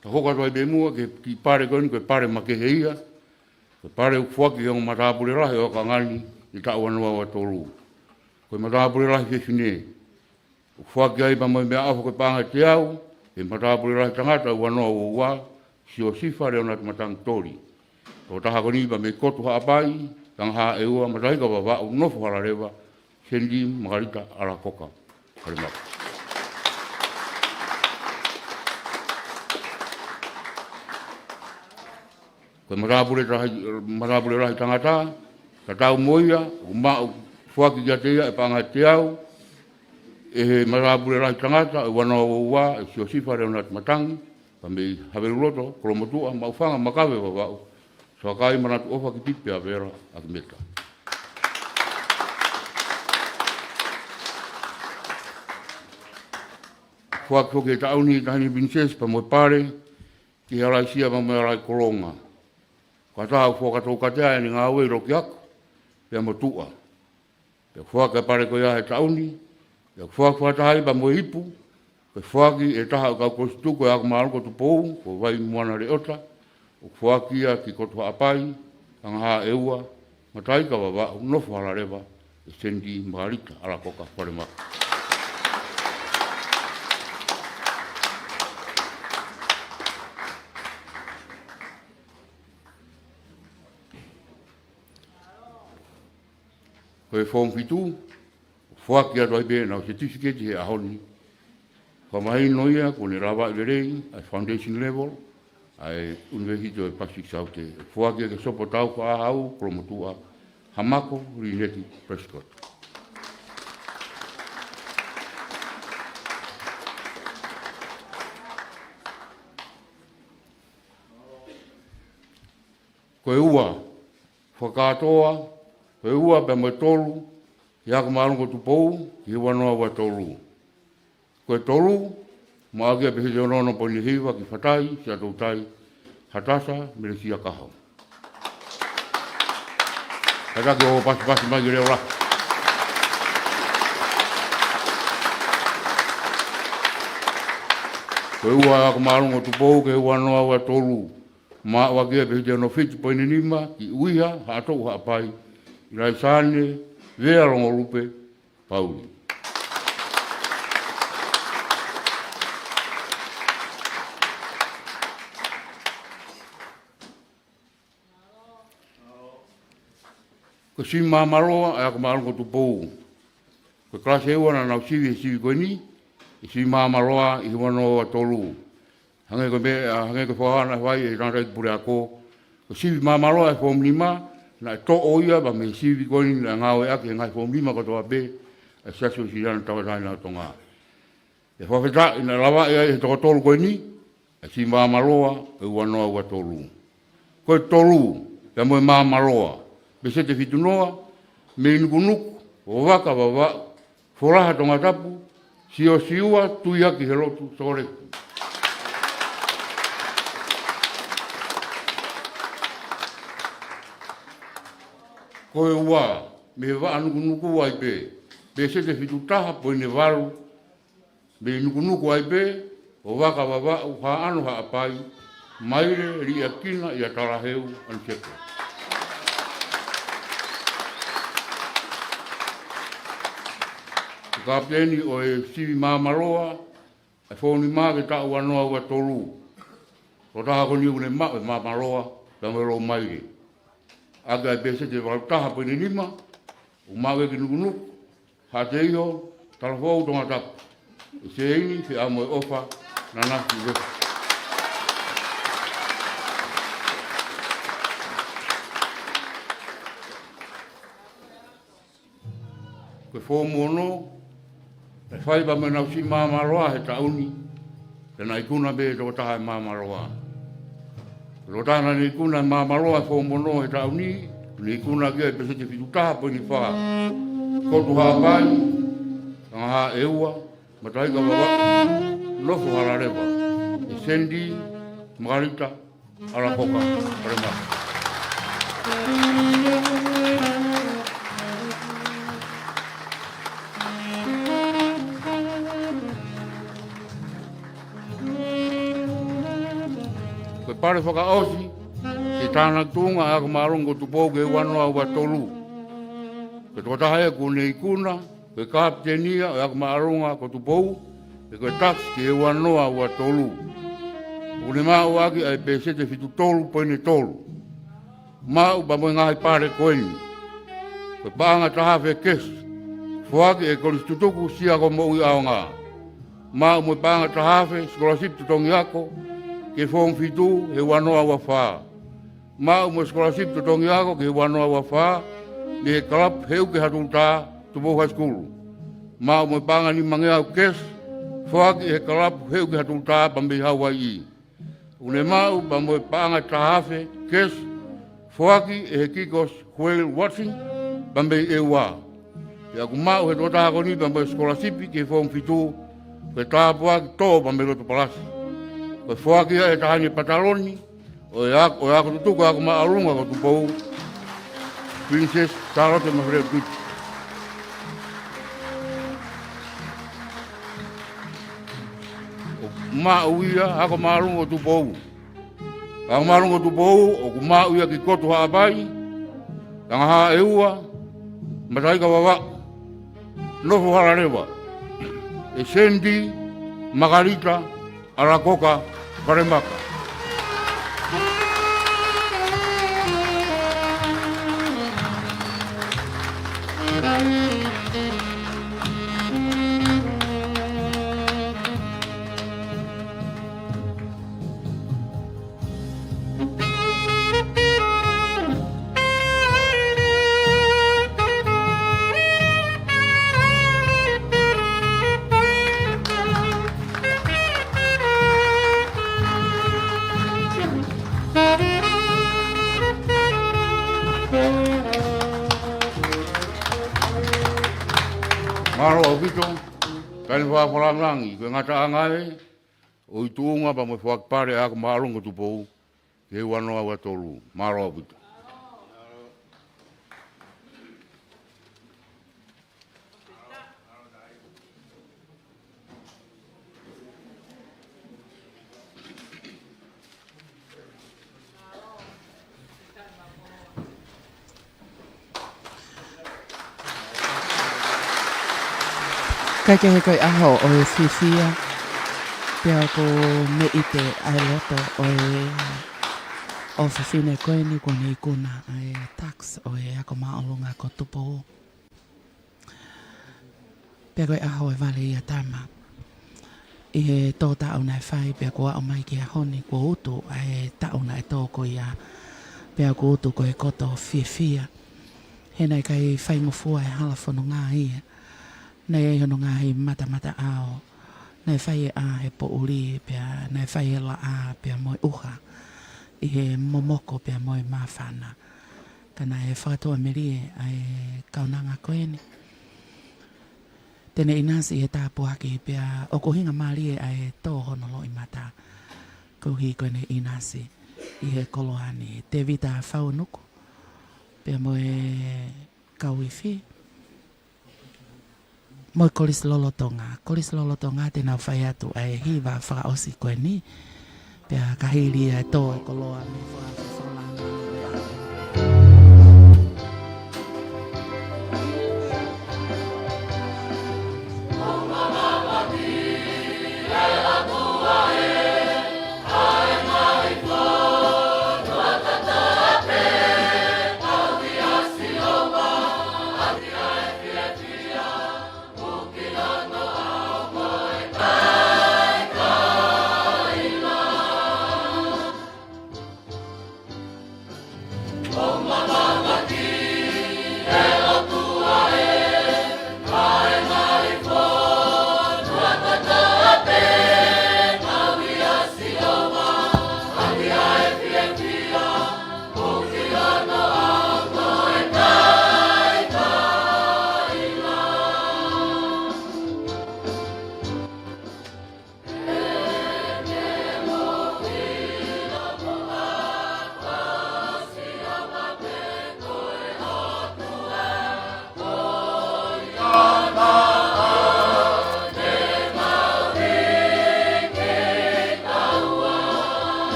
Ka hoko atu ai pē muʻa ki he kiʻi pale ko eni, ko e pale makehe ia, ko e pale ʻoku foaki ʻe he ongo matāpule lahi ʻo e ʻOkangani ʻi he taʻu ua noa ua tolu. Ko e matāpule lahi fefine. ʻOku foaki ai pea mo e meʻaʻofa ko e paʻanga ʻe teau, ʻe he matāpule lahi tangata ua noa ua ua, Siosifa Leonard Matangi Toli. Tokotaha ko eni pea mei Kotu Haʻapai, Tangahā ʻEua, Mataika Vavaʻu, nofo Halaleva, Sandy Makalita ʻAlakoka Falemaka. Ko e matāpule lahi, matāpule lahi tangata, tatau mo ia, ʻoku maʻu foaki kiate ia e paʻanga ʻe teau, ʻe he matāpule lahi tangata, ʻe ua noa ua ua, ʻe Siosifa Leonard Matangi, pea mei Haveluloto, Kolomotuʻa, Maʻufanga, Makave, Vavaʻu, Soakai, Manatuʻofa, Kipiki, Pehavela, ʻAkimeta. Foaki foki he taʻu ni ʻe Taʻahine Pilinisesi pea mo e Pale ki he Alaisia pea mo e Alai Kolonga. Ko e taha ʻoku foaki atu kiate ia ʻene ngāue ʻi Lokiako pea mo Tuʻa. Pea foaki ʻa e Pale ko ia he taʻu ni, pea foaki fakataha ai pea mo e ipu, pea foaki ʻe he taha ʻo e kau kolisi tutuku ʻo e Ako Māʻolunga ko Tupou, ko Vaimoana Leota, ʻoku foaki ia ki Kotu Haʻapai, Angahā ʻEua, Mataika Vavaʻu, Nofo Halaleva, ʻe Sandy Makalita Alakoka Falemaka. Ko e Form fitu, foaki atu ai pē ʻenau certificate he ʻaho ni. Fakamahino ia kuo ne lavaʻi lelei ʻa e foundation level ʻa e ʻUnivēsiti ʻo e Pasifiki Saute. Foaki ia ki he Sopu Tau Kaʻahau, Kolomotuʻa, Hamako Lineti Prescott. Ko e ua, fakakātoa, ko e ua pea mo e tolu, ki he Ako Māʻolunga ko Tupou, ki he ua noa ua tolu. Ko e tolu, maʻu ʻaki ia ʻe Peseti ono ono poini hiva ki Fatai Siaʻatoutai, Hatasa Melesia Kaho. Kātaki ʻo pasipasi mai ki he leʻo lahi. Ko e ua Ako Māʻolunga ko Tupou ki he ua noa ua tolu. Maʻu ʻaki ia ʻe Peseti ono fitu poini nima ki ʻUiha, Haʻatoʻu, Haʻapai, ʻIlaisaane Vealongolupe Pauli. Ko e sivi māmāloa ʻa e Ako Māʻolunga ko Tupou. Ko e kalasi ʻe ua naʻa nau sivi he sivi ko eni, ʻe sivi māmāloa ʻi he ua noa ua tolu. Hangē ko e meʻa, hangē ko e fakahā naʻe fai ʻe he tangataʻeiki puleako, ko e sivi māmāloa ʻa e Form nima, naʻe toʻo ia pea mei he sivi ko eni naʻe ngāueʻaki he ngaahi Form nima kotoa pē ʻa e Siasi Uēsiliana Tauʻatāina ʻo Tonga. ʻE fakafetaʻi naʻe lavaʻi ai ʻe he toko tolu ko eni ʻa e sivi māmāloa ʻo e ua noa ua tolu. Ko e tolu, pea mo e māmāloa, Peseti fitu noa, mei Nukunuku, Vaka Vavaʻu, Folaha Tongatapu, Siosiua Tuiaki Helotu Sokoleki. Ko e ua, mei Vaʻa Nukunuku ai pē, Peseti fitu taha poini valu, mei Nukunuku ai pē, ʻo Vaka Vavaʻu, Haʻano Haʻapai, Maile Liʻakina ʻIa Talaheu Anisepe. Ko e kapiteni ʻo e sivi māmāloa ʻa e Form nima ki he taʻu ua noa ua tolu. Ko e tokotaha ko eni ʻoku ne maʻu e māmāloa pea mo e lou maile. ʻAki ʻa e peseti ʻe valu taha poini nima, ʻoku maʻu ia ki Nukunuku, Haʻateiho, Talafoʻou, Tongatapu. ʻE Seini Feʻamoeʻofa Nanasi Uefa. Ko e Form ono, ʻe fai pea mo ʻenau sivi māmāloa he taʻu ni, pea naʻe ikuna pē ʻe he tokotaha e māmāloa. Ko e tokotaha naʻa ne ikuna e māmāloa he Form ono he taʻu ni, ne ikuna ʻaki ʻa e peseti fitu taha poini fā, Kotu Haʻapai, Angahā ʻEua, Mataika Vavaʻu, Nofo Halaleva, ʻe Sendi Makalita Alakoka Falemaka. Ko e pale fakaʻosi, ki he tānaki tuʻunga ʻa e Ako Māʻolunga ko Tupou ki he ua noa ua tolu. Ko e tokotaha ia kuo ne ikuna, ko e kapiteni ia ʻo e Ako Māʻolunga ko Tupou, pea ko e tax ki he ua noa ua tolu. ʻOku ne maʻu ʻaki ʻa e peseti fitu tolu poini tolu. Maʻu pea mo e ngaahi pale ko eni. Ko e paʻanga taha afe cash, foaki ʻe he Kolisi Tutuku Siako Moʻui ʻAonga. Maʻu mo e paʻanga taha afe sikolasipi totongi ako ki he Form fitu he ua noa ua fā. Maʻu mo e sikolasipi totongi ako ki he ua noa ua fā mei he Kalapu Heuke Hatulutā, Tupou High School. Maʻu mo e paʻanga nimangeau cash, foaki ʻe he Kalapu Heuke Hatulutā pea mei Hauaiʻi. ʻOku ne maʻu pea mo e paʻanga taha afe cash, foaki ʻe he Kikos Whale Watching pea mei ʻEua. Pea ʻoku maʻu ʻe he tokotaha ko eni pea mo e sikolasipi ki he Form fitu Ko e tāpuaki tō pea mei loto palasi. Ko e foaki ia ʻe he Taʻahine Pataloni ʻo e Ako, ʻo e Ako Tutuku ʻa e Ako Māʻolunga ko Tupou, Princess Sālote Mafileʻo Tuiti. ʻOku maʻu ia ʻa e Ako Māʻolunga ko Tupou. Ako Māʻolunga ko Tupou, ʻoku maʻu ia ki Kotu Haʻapai, Taʻanga Hā ʻEua, Mataika Vavaʻu, Nofo Halaleva, ʻe Sandy Makalita Alakoka Falemaka. Mālō ʻaupito, kae fakafoki langi, ko e ngataʻanga ē ʻo e tuʻunga pea mo e foaki pale ʻa e Ako Māʻolunga ko Tupou ki he ua noa ua tolu. Mālō ʻaupito. Kae kehe ko e ʻaho ʻo e fiefia, pea ʻoku meʻite ʻa e loto ʻo e ʻofefine ko eni kuo ne ikuna ʻa e tax ʻo e Ako Māʻolunga ko Tupou. Pea ko e ʻaho ʻo e vale ia tama. ʻI he tō taʻu naʻe fai pea kuo aʻu mai ki he ʻaho ni kuo utu ʻa e taʻu naʻe tō ko ia. Pea kuo utu ko e koto fiefia. He naʻe ʻikai faingofua e hala fononga ia. Naʻe ʻi ai hono ngaahi matamataʻao. Naʻe fai e ʻā he poʻuli pea naʻe fai e laʻā pea mo e ʻuha. ʻI he momoko pea mo e māfana. Ka naʻe fakatuʻamelie ʻa e kaunanga ko eni. Te ne ʻinasi ʻi he tāpuaki pea ʻoku hinga mālie ʻa e tō hono loʻimata. Koeʻuhi ko ʻene ʻinasi ʻi he koloa ni. Tēvita Faunuku, pea mo e kau ifi. Mo e Kolisi Lolotonga. Kolisi Lolotonga te nau fai atu ʻa e hiva fakaʻosi ko eni. Pea ka hili ʻa e tō e koloa mei he fakafoki langi.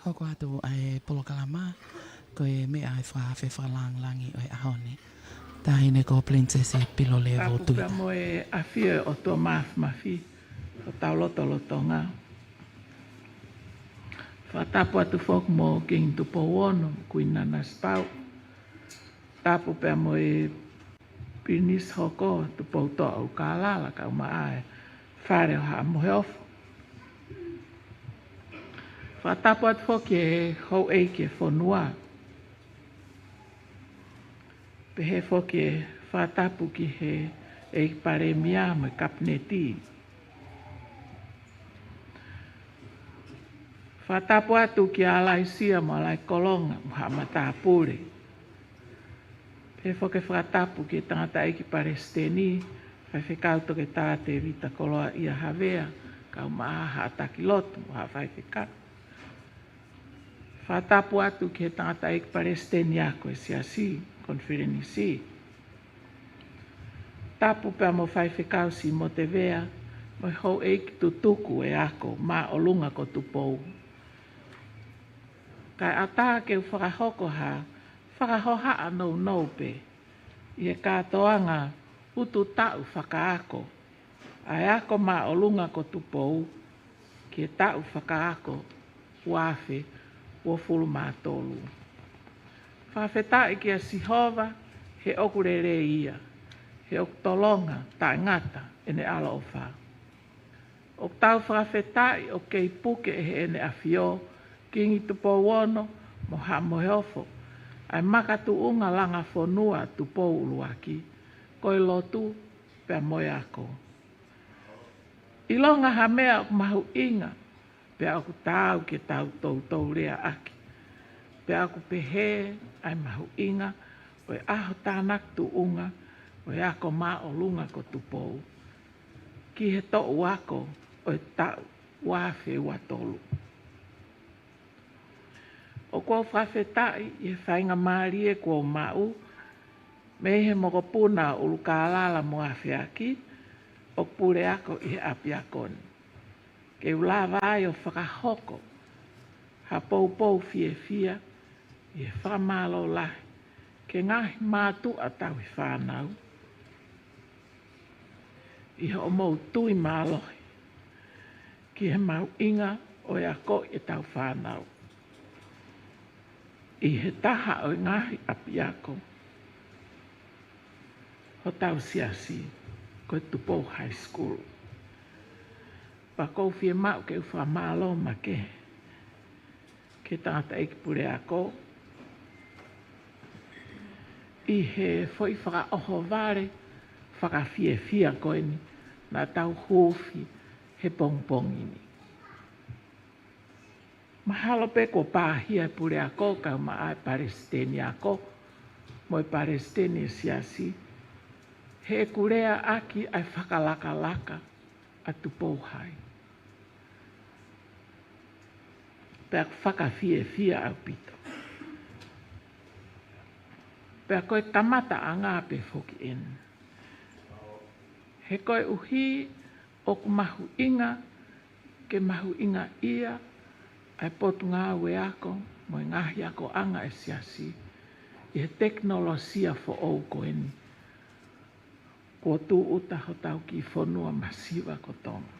Hoko atu ʻa e polokalama, ko e meʻa ʻa e fakaafe fakalāngilangi ʻo e ʻaho ni. Taʻahine ko Princess Pilolevu Tuita. Tapu pea mo e ʻafio ʻo e ʻOtua Māfimafi ʻi hotau lotolotonga. Fakatapu atu foki mo Kingi Tupou Ono, Kuini Nanasipauʻu. Tapu pea mo e Pilinisi hoko, Tupoutoʻa ʻUlukālala, kae ʻumaʻā e Fale ʻo Haʻa Moheofo. Fakatapu atu foki ki he houʻeiki e fonua. Pehē foki e fakatapu ki he ʻEiki Palēmia mo e Kapineti. Fakatapu atu kia Alaisia mo Alaikolonga mo haʻa matāpule. Pehē foki e fakatapu ki he tangataʻeiki Palesiteni, Faifekau Toketā Tēvita Koloaʻia Havea, kae ʻumaʻā haʻa taki lotu mo haʻa faifekau. Fakatapu atu ki he tangataʻeiki Palesiteni Ako ʻo e Siasi, Konifelenisi. Tapu pea mo Faifekau Simote Vea, mo e houʻeiki tutuku e ako māʻolunga ko Tupou. Kae ʻatā ke u fakahoko ha fakahohaʻa nounou pē ʻi he kātoanga ututaʻu fakaako ʻa e ako māʻolunga ko Tupou ki he taʻu fakaako ua afe uofulu mā tolu. Fakafetaʻi kia Sihova he ʻoku lelei ia, he ʻoku tolonga taʻengata ʻene ʻaloʻofa. ʻOku tau fakafetaʻi ʻoku kei puke ʻe Heʻene ʻAfio, Kingi Tupou Ono mo Haʻa Moheofo, ʻa e makatuʻunga langa fonua Tupou ʻUluaki, ko e lotu pea mo e ako. ʻIlonga ha meʻa ʻoku mahuʻinga, pea ʻoku taau ke tau toutou leaʻaki, pea ʻoku pehē ʻa e mahuʻinga ʻo e ʻaho tānaki tuʻunga ʻo e ako māʻolunga ko Tupou ki he toʻu ako ʻo e taʻu ua afe ua tolu. ʻOku ou fakafetaʻi ʻi he faingamālie kuo u maʻu mei he mokopuna ʻUlukālala mo Afeaki ʻoku puleako ʻi he ʻapiako ni, ke u lava ai ʻo fakahoko ha poupou fiefia ʻi he fakamālō lahi ki he ngaahi mātuʻa tauhi fānau ʻi hoʻomou tui mālohi ki he mahuʻinga ʻo e ako ʻetau fānau ʻi he taha ʻo e ngaahi ʻapiako hotau siasi, ko e Tupou High School. Pea ʻoku ou fiemaʻu ke u fakamālō makehe ki he tangataʻeiki puleako ʻi he foʻi fakaʻohovale fakafiefia ko eni naʻa tau huufi he pongipongi ni. Mahalo pē kuo pāhia e puleako kae ʻumaʻā e palesiteni ako mo e palesiteni e siasi, he ʻoku leaʻaki ʻa e fakalakalaka ʻa Tupou High. Pea ʻoku fakafiefia ʻaupito. Pea ko e kamataʻanga pē foki eni. He koeʻuhi ʻoku mahuʻinga ke mahuʻingaʻia ʻa e Potungāue Ako mo e ngaahi akoʻanga e siasi ʻi he tekinolosia foʻou ko eni kuo tūʻuta hotau kiʻi fonua masiva ko Tonga.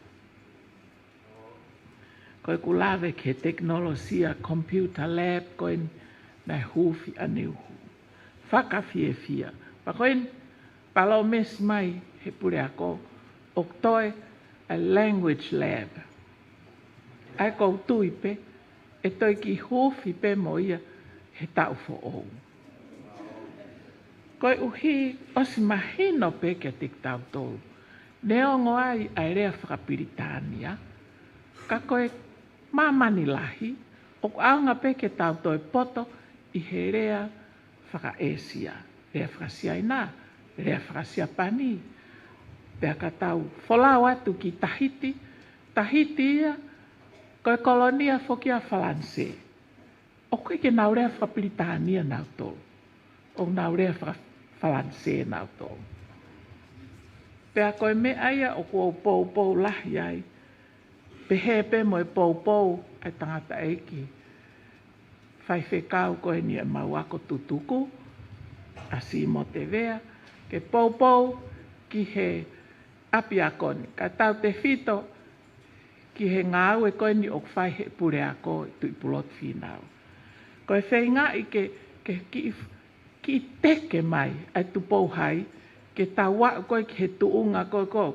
Ko ʻeku lave ki he tekinolosia computer lab ko eni naʻe huufi ʻaneuhu. Fakafiefia. Pea ko eni palōmesi mai he puleako ʻoku toe ʻa e language lab. ʻA ia ʻoku ou tui pē ʻe toe kiʻi huufi pē mo ia he taʻu foʻou. Koeʻuhi ʻosi mahino pē kiate kitautolu, neongo ai ʻa e lea fakapilitānia, ka ko e māmani lahi ʻoku ʻaonga pē ke tau toe poto ʻi he lea fakaʻēsia, lea fakasiaina, lea fakasiapani. Pea ka tau folau atu ki Tahiti, Tahiti ia ko e kolonia foki ʻa Falanisē. ʻOku ʻikai ke nau lea fakapilitānia nautolu, ʻoku nau lea faka-Falanisē nautolu. Pea ko e meʻa ia ʻoku ou poupou lahi ai, pehē pē mo e poupou ʻa e tangataʻeiki faifekau ko eni ʻemau ako tutuku, ʻa Simote Vea, ke poupou ki he ʻapiako ni. Ka tautefito ki he ngāue ko eni ʻoku fai he puleako ʻi Tuʻipulotu Fīnau. Ko e feingaʻi ke, ke kiʻi, kiʻi teke mai ʻa e Tupou Hai, ke tau aʻu ko ē ki he tuʻunga ko ē ko ē,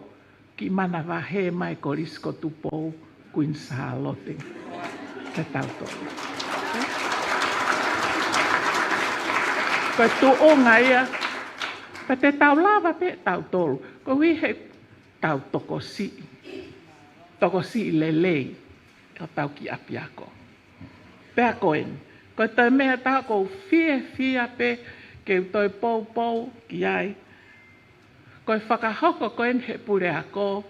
kiʻi manavahē mai Kolisi ko Tupou, Kuini Sālote, kia tautolu. Ko e tuʻunga ia, pea te tau lava pē tautolu. Koeʻuhi he tau tokosiʻi, tokosiʻi lelei, ka tau kiʻi ʻapiako. Pea ko eni, ko e toe meʻa ʻe taha ʻoku ou fiefia pē ke u toe poupou ki ai, ko e fakahoko ko eni he puleako,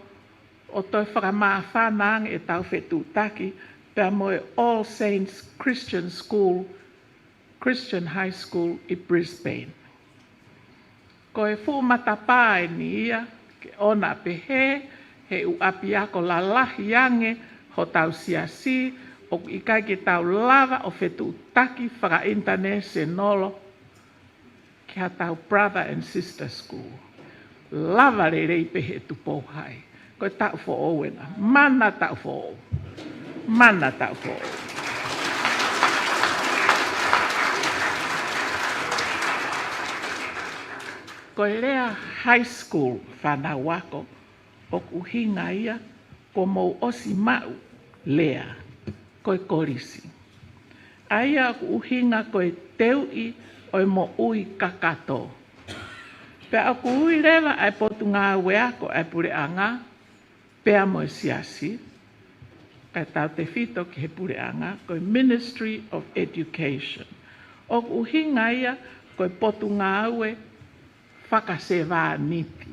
ʻo toe fakamāfana ange ʻetau fetuʻutaki pea mo e All Saints Christian School, Christian High School ʻi Brisbane. Ko e fuʻu matapā eni ia, ke ʻoua naʻa pehē, he ʻū ʻapiako lalahi ange hotau siasi, ʻoku ʻikai ke tau lava ʻo fetuʻutaki fakaʻinitanesenolo ki haʻatau brother and sister school. Lava lelei pē he Tupou Hai. Ko e taʻu foʻou ena. Mana taʻu foʻou. Mana taʻu foʻou. Ko e lea high school fānau ako, ʻoku ʻuhinga ia kuo mou ʻosi maʻu lea ko e kolisi. ʻA ia ʻoku ʻuhinga ko e teuʻi ʻo e moʻui kakato. Pea ʻoku ui leva ʻa e potungāue ako ʻa e puleʻanga, pea mo e siasi, kae tautefito ki he puleʻanga, ko e Ministry of Education. ʻOku ʻuhinga ia ko e potungāue fakasevāniti.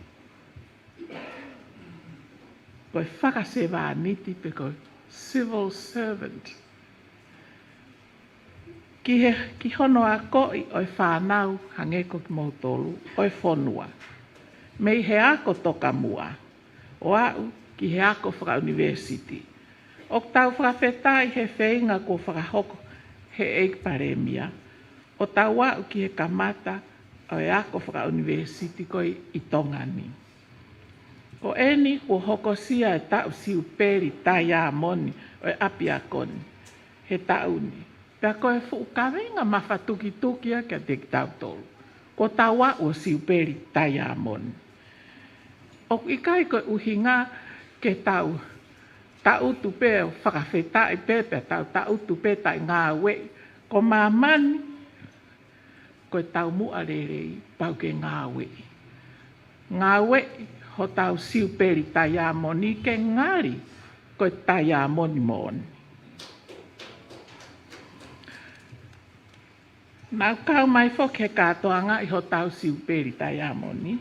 Ko e fakasevāniti pe ko e civil servant. Ki he, ki hono akoʻi ʻo e fānau hangē ko kimoutolu ʻo e fonua. Mei he ako tokamua, ʻo aʻu ki he ako fakaʻunivēsiti. ʻOku tau fakafetaʻi he feinga kuo fakahoko he ʻEiki Palēmia, ʻo tau aʻu ki he kamata ʻo e ako fakaʻunivēsiti ko ē ʻi Tonga ni. Ko eni kuo hokosia e taʻu siupeli taiamoni ʻo e ʻapiako ni he taʻu ni. Pea ko e fuʻu kaveinga mafatukituki ia kiate kitautolu. Kuo tau aʻu ʻo siupeli taiamoni. ʻOku ʻikai ko e ʻuhinga ke tau taʻutu pē ʻo fakafetaʻi pē, pea tau taʻutu pē taʻe ngāueʻi. Ko māmani, ko e taumuʻa lelei, pau ke ngāueʻi. Ngāueʻi hotau siupeli taiamoni ke ngali ko e taiamoni moʻoni. Naʻa ku kau mai foki he kātoanga ʻi hotau siupeli taiamoni,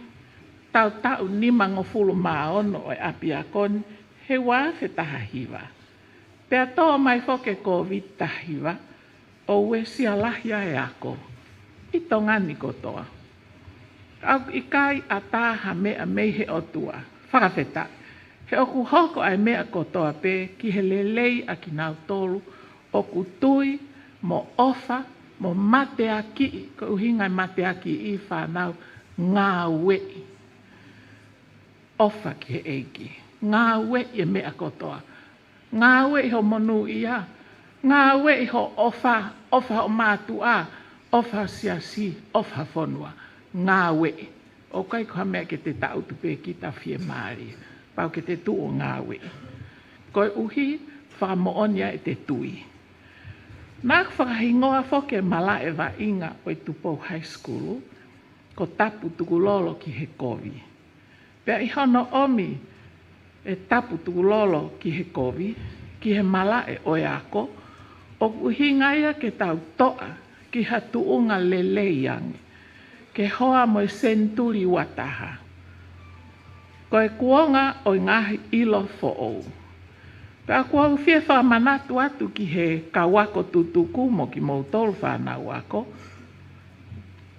tautaʻu nimangofulu mā ono ʻo e ʻapiako ni he ua afe taha hiva. Pea tō mai foki e Kōviti taha hiva, ʻo uesia lahi ai e ako ʻi Tonga ni kotoa. ʻOku ʻikai ʻatā ha meʻa mei he ʻOtua, fakafetaʻi. He ʻoku hoko ʻa e meʻa kotoa pē ki he lelei ʻa kinautolu ʻoku tui mo ʻofa mo mateakiʻi, ko e ʻuhinga e mateakiʻi fānau, ngāueʻi. ʻOfa ki he ʻEiki. Ngāueʻi e meʻa kotoa. Ngāueʻi ho monūʻia. Ngāueʻi ho ʻofa, ʻofa ho mātuʻa, ʻofa siasi, ʻofa fonua. Ngāueʻi. ʻOku ʻikai ko ha meʻa ke te taʻutu pē kita fiemālie. Pau ke te tuʻu ʻo ngāueʻi. Koeʻuhi, fakamoʻoni ai ʻete tui. Naʻa ku fakahingoa foki e malaʻe vaʻinga ʻo e Tupou High School, ko Tapu Tukulolo ki he Kovi. Pea ʻi hono ʻomi e Tapu Tukulolo ki he Kovi, ki he malaʻe ʻo e ako, ʻoku ʻuhinga ia ke tau toʻa ki ha tuʻunga lelei ange, ke hoa mo e senituli ua taha. Ko e kuonga ʻo e ngaahi ʻilo foʻou. Pea ʻoku ou fie fakamanatu atu ki he kau ako tutuku mo kimoutolu fānau ako,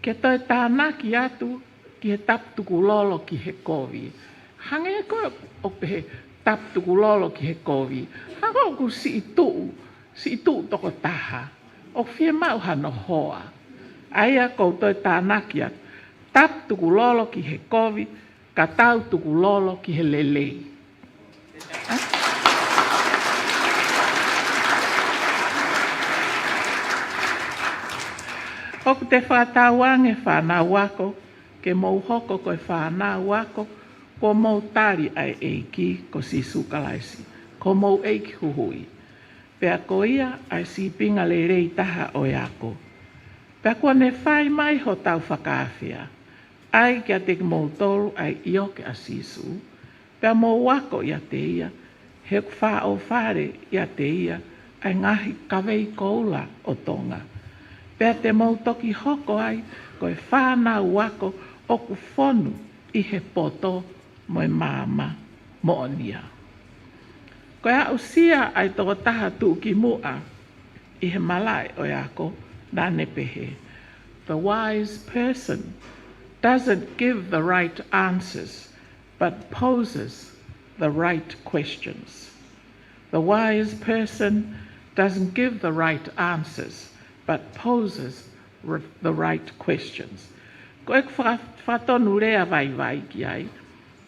ke toe tānaki atu ki he Tapu Tukulolo ki he Kovi. Hangē ko ē ʻoku pehē Tapu Tukulolo ki he Kovi. Hangē ʻoku siʻi tuʻu, siʻi tuʻu tokotaha. ʻOku fiemaʻu hano hoa. ʻA ia ʻoku ou toe tānaki atu, tapu tukulolo ki he kovi, ka tau tukulolo ki he lelei. ʻOku te fakatauange fānau ako, ke mou hoko ko e fānau ako, kuo mou tali ʻa e ʻEiki ko Sīsū Kalaisi, ko homou ʻEiki Huhuʻi. Pea ko ia ʻa e sīpinga lelei taha ʻo e ako. Pea kuo ne fai mai hotau fakaafeʻi, ʻai kiate kimoutolu ʻa e ʻioke ʻa Sīsū, pea mou ako ʻiate ia, he ʻoku fāʻofale ʻiate ia ʻa e ngaahi kavei koula ʻo Tonga. Pea te mou toki hoko ai ko e fānau ako ʻoku fonu ʻi he poto mo e maama moʻonia. Ko e aʻusia ʻa e tokotaha tuʻukimuʻa ʻi he malaʻe ʻo e ako, naʻa ne pehē, "The wise person doesn't give the right answers, but poses the right questions." The wise person doesn't give the right answers, but poses r-, the right questions. Ko e faka-, fakatonulea vaivai ki ai,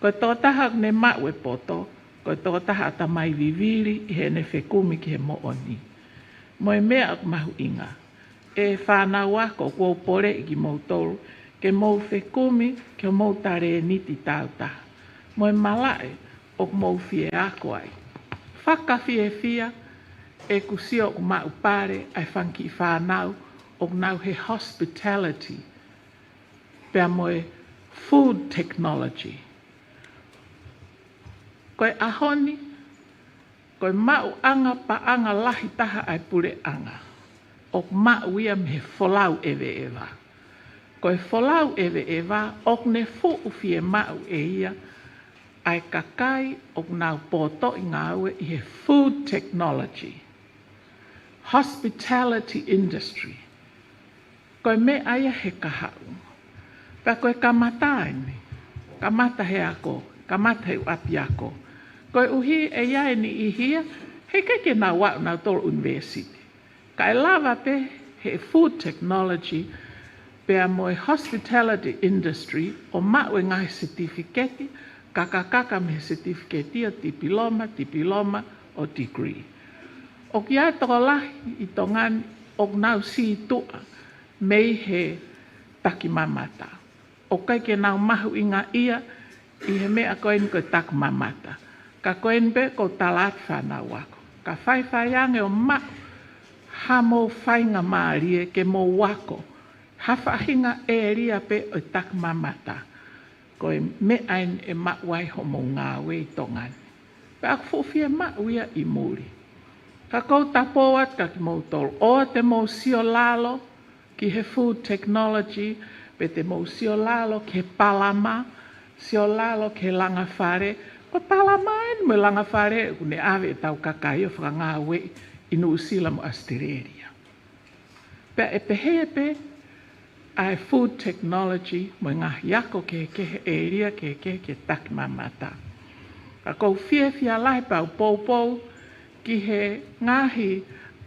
ko e tokotaha ʻoku ne maʻu e poto, ko e tokotaha ʻatamai vivili ʻi heʻene fekumi ki he moʻoni. Mo e meʻa ʻoku mahuʻinga, ʻe fānau ako, ʻoku ou poleʻi kimoutolu ke mou fekumi ki homou talēniti tāutaha mo e malaʻe ʻoku mou fie ako ai. Fakafiefia ʻeku sio ʻoku maʻu pale ʻa e fanga kiʻi fānau ʻoku nau he hospitality pea mo e food technology. Ko e ʻaho ni, ko e maʻuʻanga paʻanga lahi taha ʻa e puleʻanga ʻoku maʻu ia mei he folau ʻeveʻeva. Ko e folau ʻeveʻeva ʻoku ne fuʻu fiemaʻu ʻe ia ʻa e kakai ʻoku nau potoʻi ngāue ʻi he food technology, hospitality industry. Ko e meʻa ia he kahaʻu. Pea ko e kamata eni, kamata he ako, kamata he ʻapiako. Koeʻuhi ʻe ʻi ai e niʻihi ia he ʻikai ke nau aʻu nautolu ʻunivēsiti, ka ʻe lava pē he food technology pea mo e hospitality industry ʻo maʻu e ngaahi setifiketi, kakakaka mei he setifiketi ʻo tipiloma, tipiloma ʻo degree. ʻOku ʻi ai e tokolahi ʻi Tonga ni ʻoku nau sītuʻa mei he takimamata. ʻOku ʻikai ke nau mahuʻingaʻia ʻi he meʻa ko eni ko e takimamata. Ka ko eni pē ʻoku ou tala atu fānau ako, ka faifai ange ʻo maʻu hamou faingamālie ke mou ako ha faʻahinga ʻēlia pē ʻo e takimamata. Ko e meʻa eni ʻe maʻu ai homou ngāue ʻi Tonga ni. Pea ʻoku fuʻu fiemaʻu ia ʻi muli. Ka ʻoku ou tapou atu kia kimoutolu, ʻoua te mou sio lalo ki he food technology, pe te mou sio lalo ki he palama, sio lalo ki he langa fale. Ko e palama eni mo e langa fale ʻoku ne ʻave ʻetau kakai ʻo fakangāueʻi ʻi Nuʻusila mo ʻAositelēlia. Pea ʻe pehē pē ʻa e food technology mo e ngaahi ako kehekehe, ʻēlia kehekehe ke takimamata. Ka ʻoku ou fiefia lahi pea u poupou ki he ngaahi,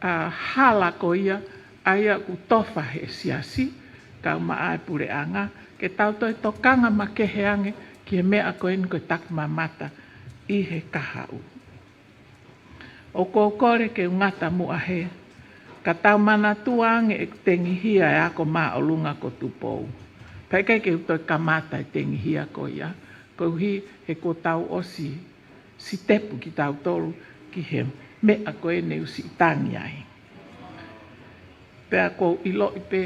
ʻa, hala ko ia, ʻa ia ʻoku tofa he siasi, kae ʻumaʻā e puleʻanga, ke tau toe tokanga makehe ange ki he meʻa ko eni ko e takimamata ʻi he kahaʻu. ʻOku ou kole ke u ngata muʻa hē, ka tau manatua ange ʻeku tengihia e ako māʻolunga ko Tupou. Pea ʻikai ke u toe kamata e tengihia ko ia, koeʻuhi he kuo tau ʻosi sitepu kitautolu ki he meʻa ko eni ʻoku siʻi tangi ai. Pea ʻoku ou ʻiloʻi pē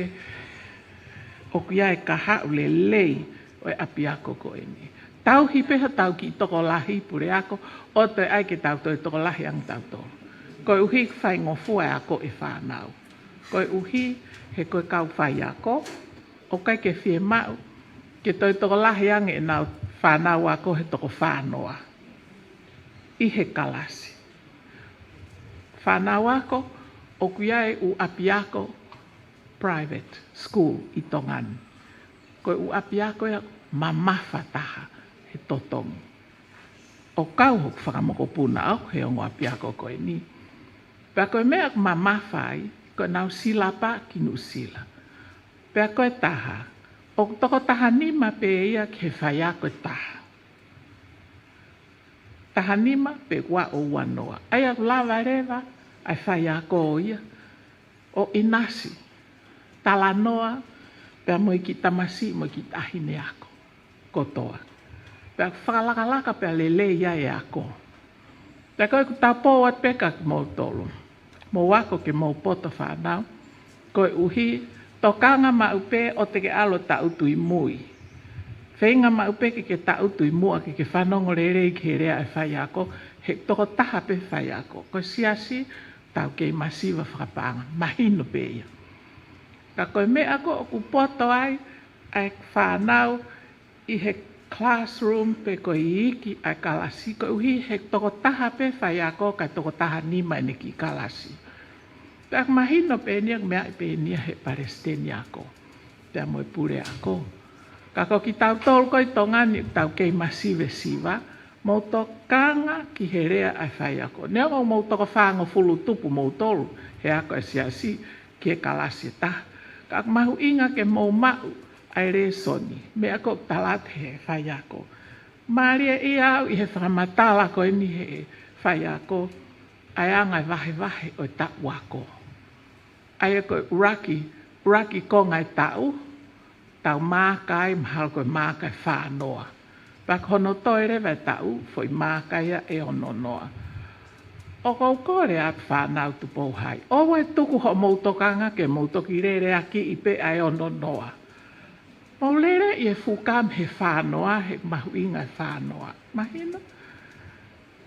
ʻoku ʻi ai e kahaʻu lelei ʻo e ʻapiako ko eni. Tauhi pē hotau kiʻi tokolahi puleako, ʻo toe ʻai ke tau toe tokolahi ange tautolu. Koeʻuhi ʻoku faingofua e ako e fānau. Koeʻuhi he ko e kau faiako, ʻoku ʻikai ke fiemaʻu ke toe tokolahi ange ʻenau fānau ako he toko fā noa ʻi he kalasi. Fānau ako, ʻoku ʻi ai e ʻū ʻapiako private school ʻi Tonga ni. Ko e ʻū ʻapiako ia mamafa taha he totongi. ʻOku kau hoku fakamokopuna ʻaʻaku he ongo ʻapiako ko eni. Pea ko e meʻa ʻoku mamafa ai, Ko ʻenau silapa ki Nuʻusila. Pea ko e taha, ʻoku toko taha nima pē ia ki he faiako ʻe taha. Taha nima pe ua ʻo ua noa. ʻA ia ʻoku lava leva ʻa e faiako ia ʻo ʻinasi, talanoa pea mo e kiʻi tamasiʻi mo e kiʻi taʻahine ako kotoa. Pea fakalakalaka pea lelei ai e ako. Pea ko ʻeku tapou atu pē kia kimoutolu, mou ako ke mou poto fānau, koeʻuhi tokanga maʻu pē ʻoua te ke ʻalu ʻo taʻutu ʻi mui. Feinga maʻu pē ke ke taʻutu ʻi muʻa ke ke fanongo lelei ki he lea ʻa e faiako, he toko taha pē faiako. Ko e siasi, tau kei masiva fakapaʻanga, mahino pē ia. Ka ko e meʻa ko ē ʻoku poto ai ʻa e fānau ʻi he classroom pe ko e iiki ʻa e kalasi, koeʻuhi he toko taha pē faiako kae toko taha nima ʻene kiʻi kalasi. Pea mahino pē eni ia, meaʻi pē eni ia he palesiteni ako pea mo e puleako. Ka ko kitautolu ko ē ʻi Tonga ni, tau kei masivesiva, mou tokanga ki he lea ʻa e faiako. Neongo ʻoku mou toko fāngofulu tupu moutolu he ako ʻa e siasi ki he kalasi ʻe taha, ka ʻoku mahuʻinga ke mou maʻu ʻa e lēsoni, meʻa ko ē ʻoku tala atu he faiako. Mālieʻia au ʻi he fakamatala ko eni he faiako, ʻa e anga e vahevahe ʻo e taʻu ako. ʻA ia ko e ʻuluaki, ʻuluaki konga e taʻu, tau maaka ai mahalo ko e maaka ʻe fā noa. Pea ko hono toe leva e taʻu, foʻi maaka ia ʻe ono noa. ʻOku ou kole atu fānau Tupou Hai, ʻoua ʻe tuku hoʻomou tokanga ke mou toki leleakiʻi pē ʻa e ono noa. Mou lele ʻi he fuka mei he fā noa, he mahuʻinga e fā noa. Mahino?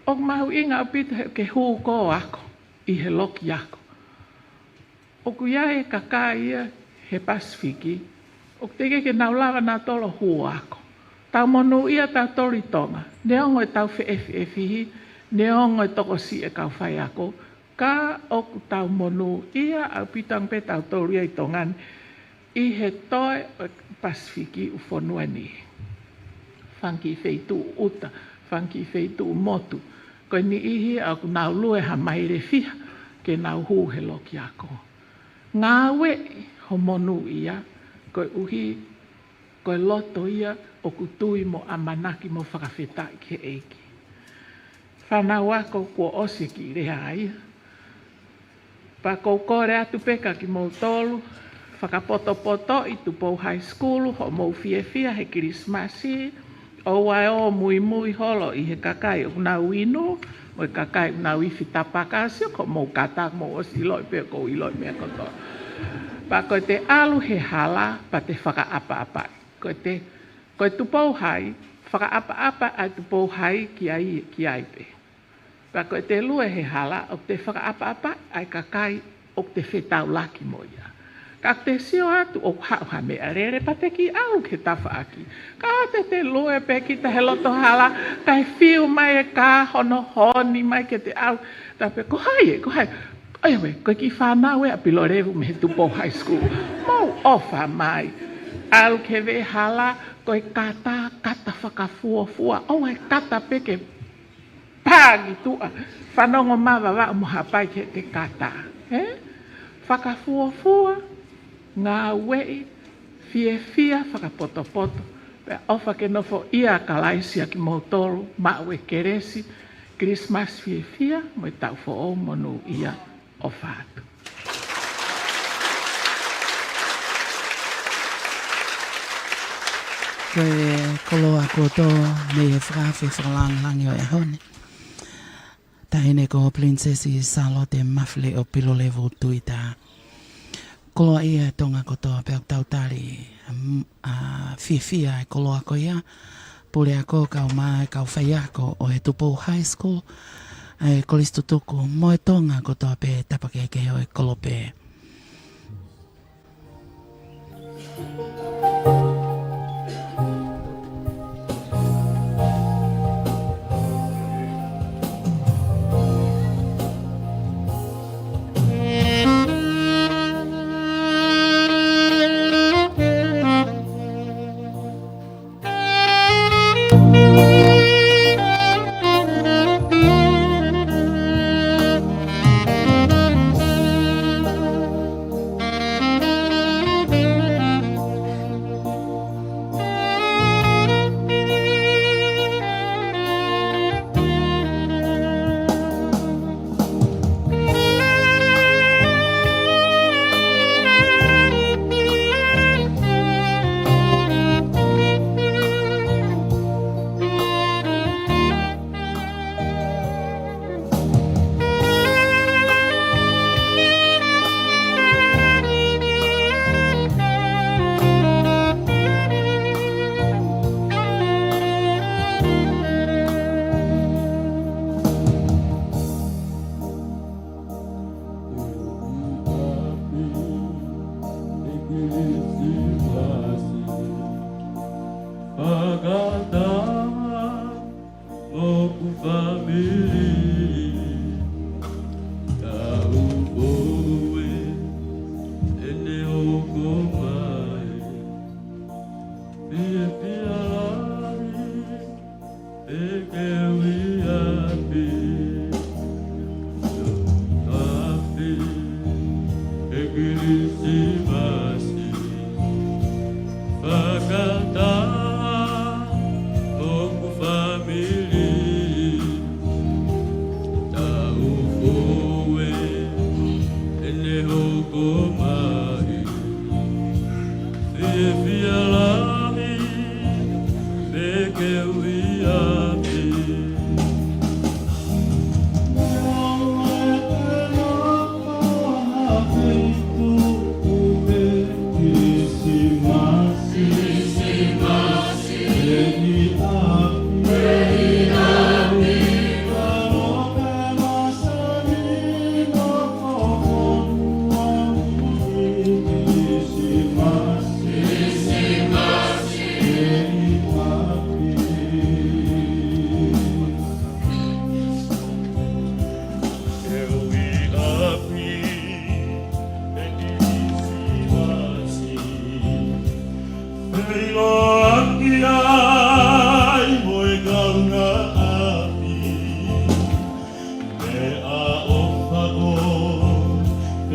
ʻOku mahuʻinga ʻaupito he ke hū koe ʻo ako ʻi he loki ako. ʻOku ʻi ai e kakai ia he Pasifiki ʻoku teʻeki ke nau lava nautolu ʻo hū ʻo ako. Tau monūʻia tautolu ʻi Tonga, neongo ʻetau feʻefeʻefihi, neongo e tokosiʻi e kau faiako, ka ʻoku tau monūʻia ʻaupito ange pē tautolu ia ʻi Tonga ni ʻi he toe ʻo e Pasifiki ʻū fonua ni. Fanga kiʻi feituʻu ʻuta, fanga kiʻi feituʻu motu, ko e niʻihi ia ʻoku nau lue ha maile ʻe fiha ke nau hū he loki ako. Ngāueʻi hoʻo monūʻia, koeʻuhi ko e loto ia ʻoku tui mo ʻamanaki mo fakafetaʻi ki he ʻEiki. Fānau ako, kuo ʻosi e kiʻi lea ia. Pea ʻoku ou kole atu pē kia kimoutolu, fakapotopotoʻi Tupou High School, hoʻomou fiefia he Kilisimasi, ʻoua ʻe ō muimui holo ʻi he kakai ʻoku nau inu, mo e kakai ʻoku nau ifi tapaka, sio ko hoʻomou kata, mou ʻosi ʻiloʻi pē, ʻoku ou ʻiloʻi meʻa kotoa. Pea ko ʻete ʻalu he hala, pea te fakaʻapaʻapaʻi. Ko ʻete, ko e Tupou Hai, fakaʻapaʻapa ʻa e Tupou Hai ki ai, ki ai pē. Pea ko ʻete lue he hala, ʻoku te fakaʻapaʻapa ʻa e kakai ʻoku te fetaulaki mo ia. Ka te sio atu ʻoku haʻu ha meʻalele, pea te kiʻi ʻalu ki he tafaʻaki. Ka te te lue pē kita he loto hala, kae fiu mai e kā hono honi mai ke te ʻalu. Tau pehē, ko hai ē, ko hai? ʻOiauē, ko e kiʻi fānau ē ʻa Pilolevu mei he Tupou High School. Mou ʻofa mai. ʻAlu ki he veʻe hala, ko e kata, kata fakafuofua. ʻOua ʻe kata pē ke pā ki tuʻa. Fanongo mavavaʻu mo hapai ki heʻete kata. Ē? Fakafuofua, ngāueʻi, fiefia fakapotopoto. Pea ʻofa ke nofoʻia ʻa Kalaisi ʻa kimoutolu, maʻu e kelesi, Kilisimasi fiefia, mo e taʻu foʻou monūʻia, ʻofa atu. Ko e koloa kuo tō mei he fakaafe fakalāngilangi ʻo e ʻaho ni. Taʻahine ko Pilinisesi Sālote Mafileʻo Pilolevu Tuʻitaha. Koloaʻia Tonga kotoa pea ʻoku tau tali, mm, ʻa, fiefia e koloa ko ia, puleako kae ʻumaʻā e kau faiako ʻo e Tupou High School, ʻa e Kolisi Tutuku mo e Tonga kotoa pē, tapa kehekehe ʻo e kolope. Hoku fāmili, tau poue, ʻene hoko mai. Fiefia lahi, ʻEiki ʻi ʻapi, ʻapi, ʻe Kilisimasi. Fakataha hoku fāmili, tau poue, ʻene hoko mai. Fiefia lahi, ʻEiki ʻi ʻapi. Peiloaki ai mo e kaungāʻapi, meʻaʻofa ko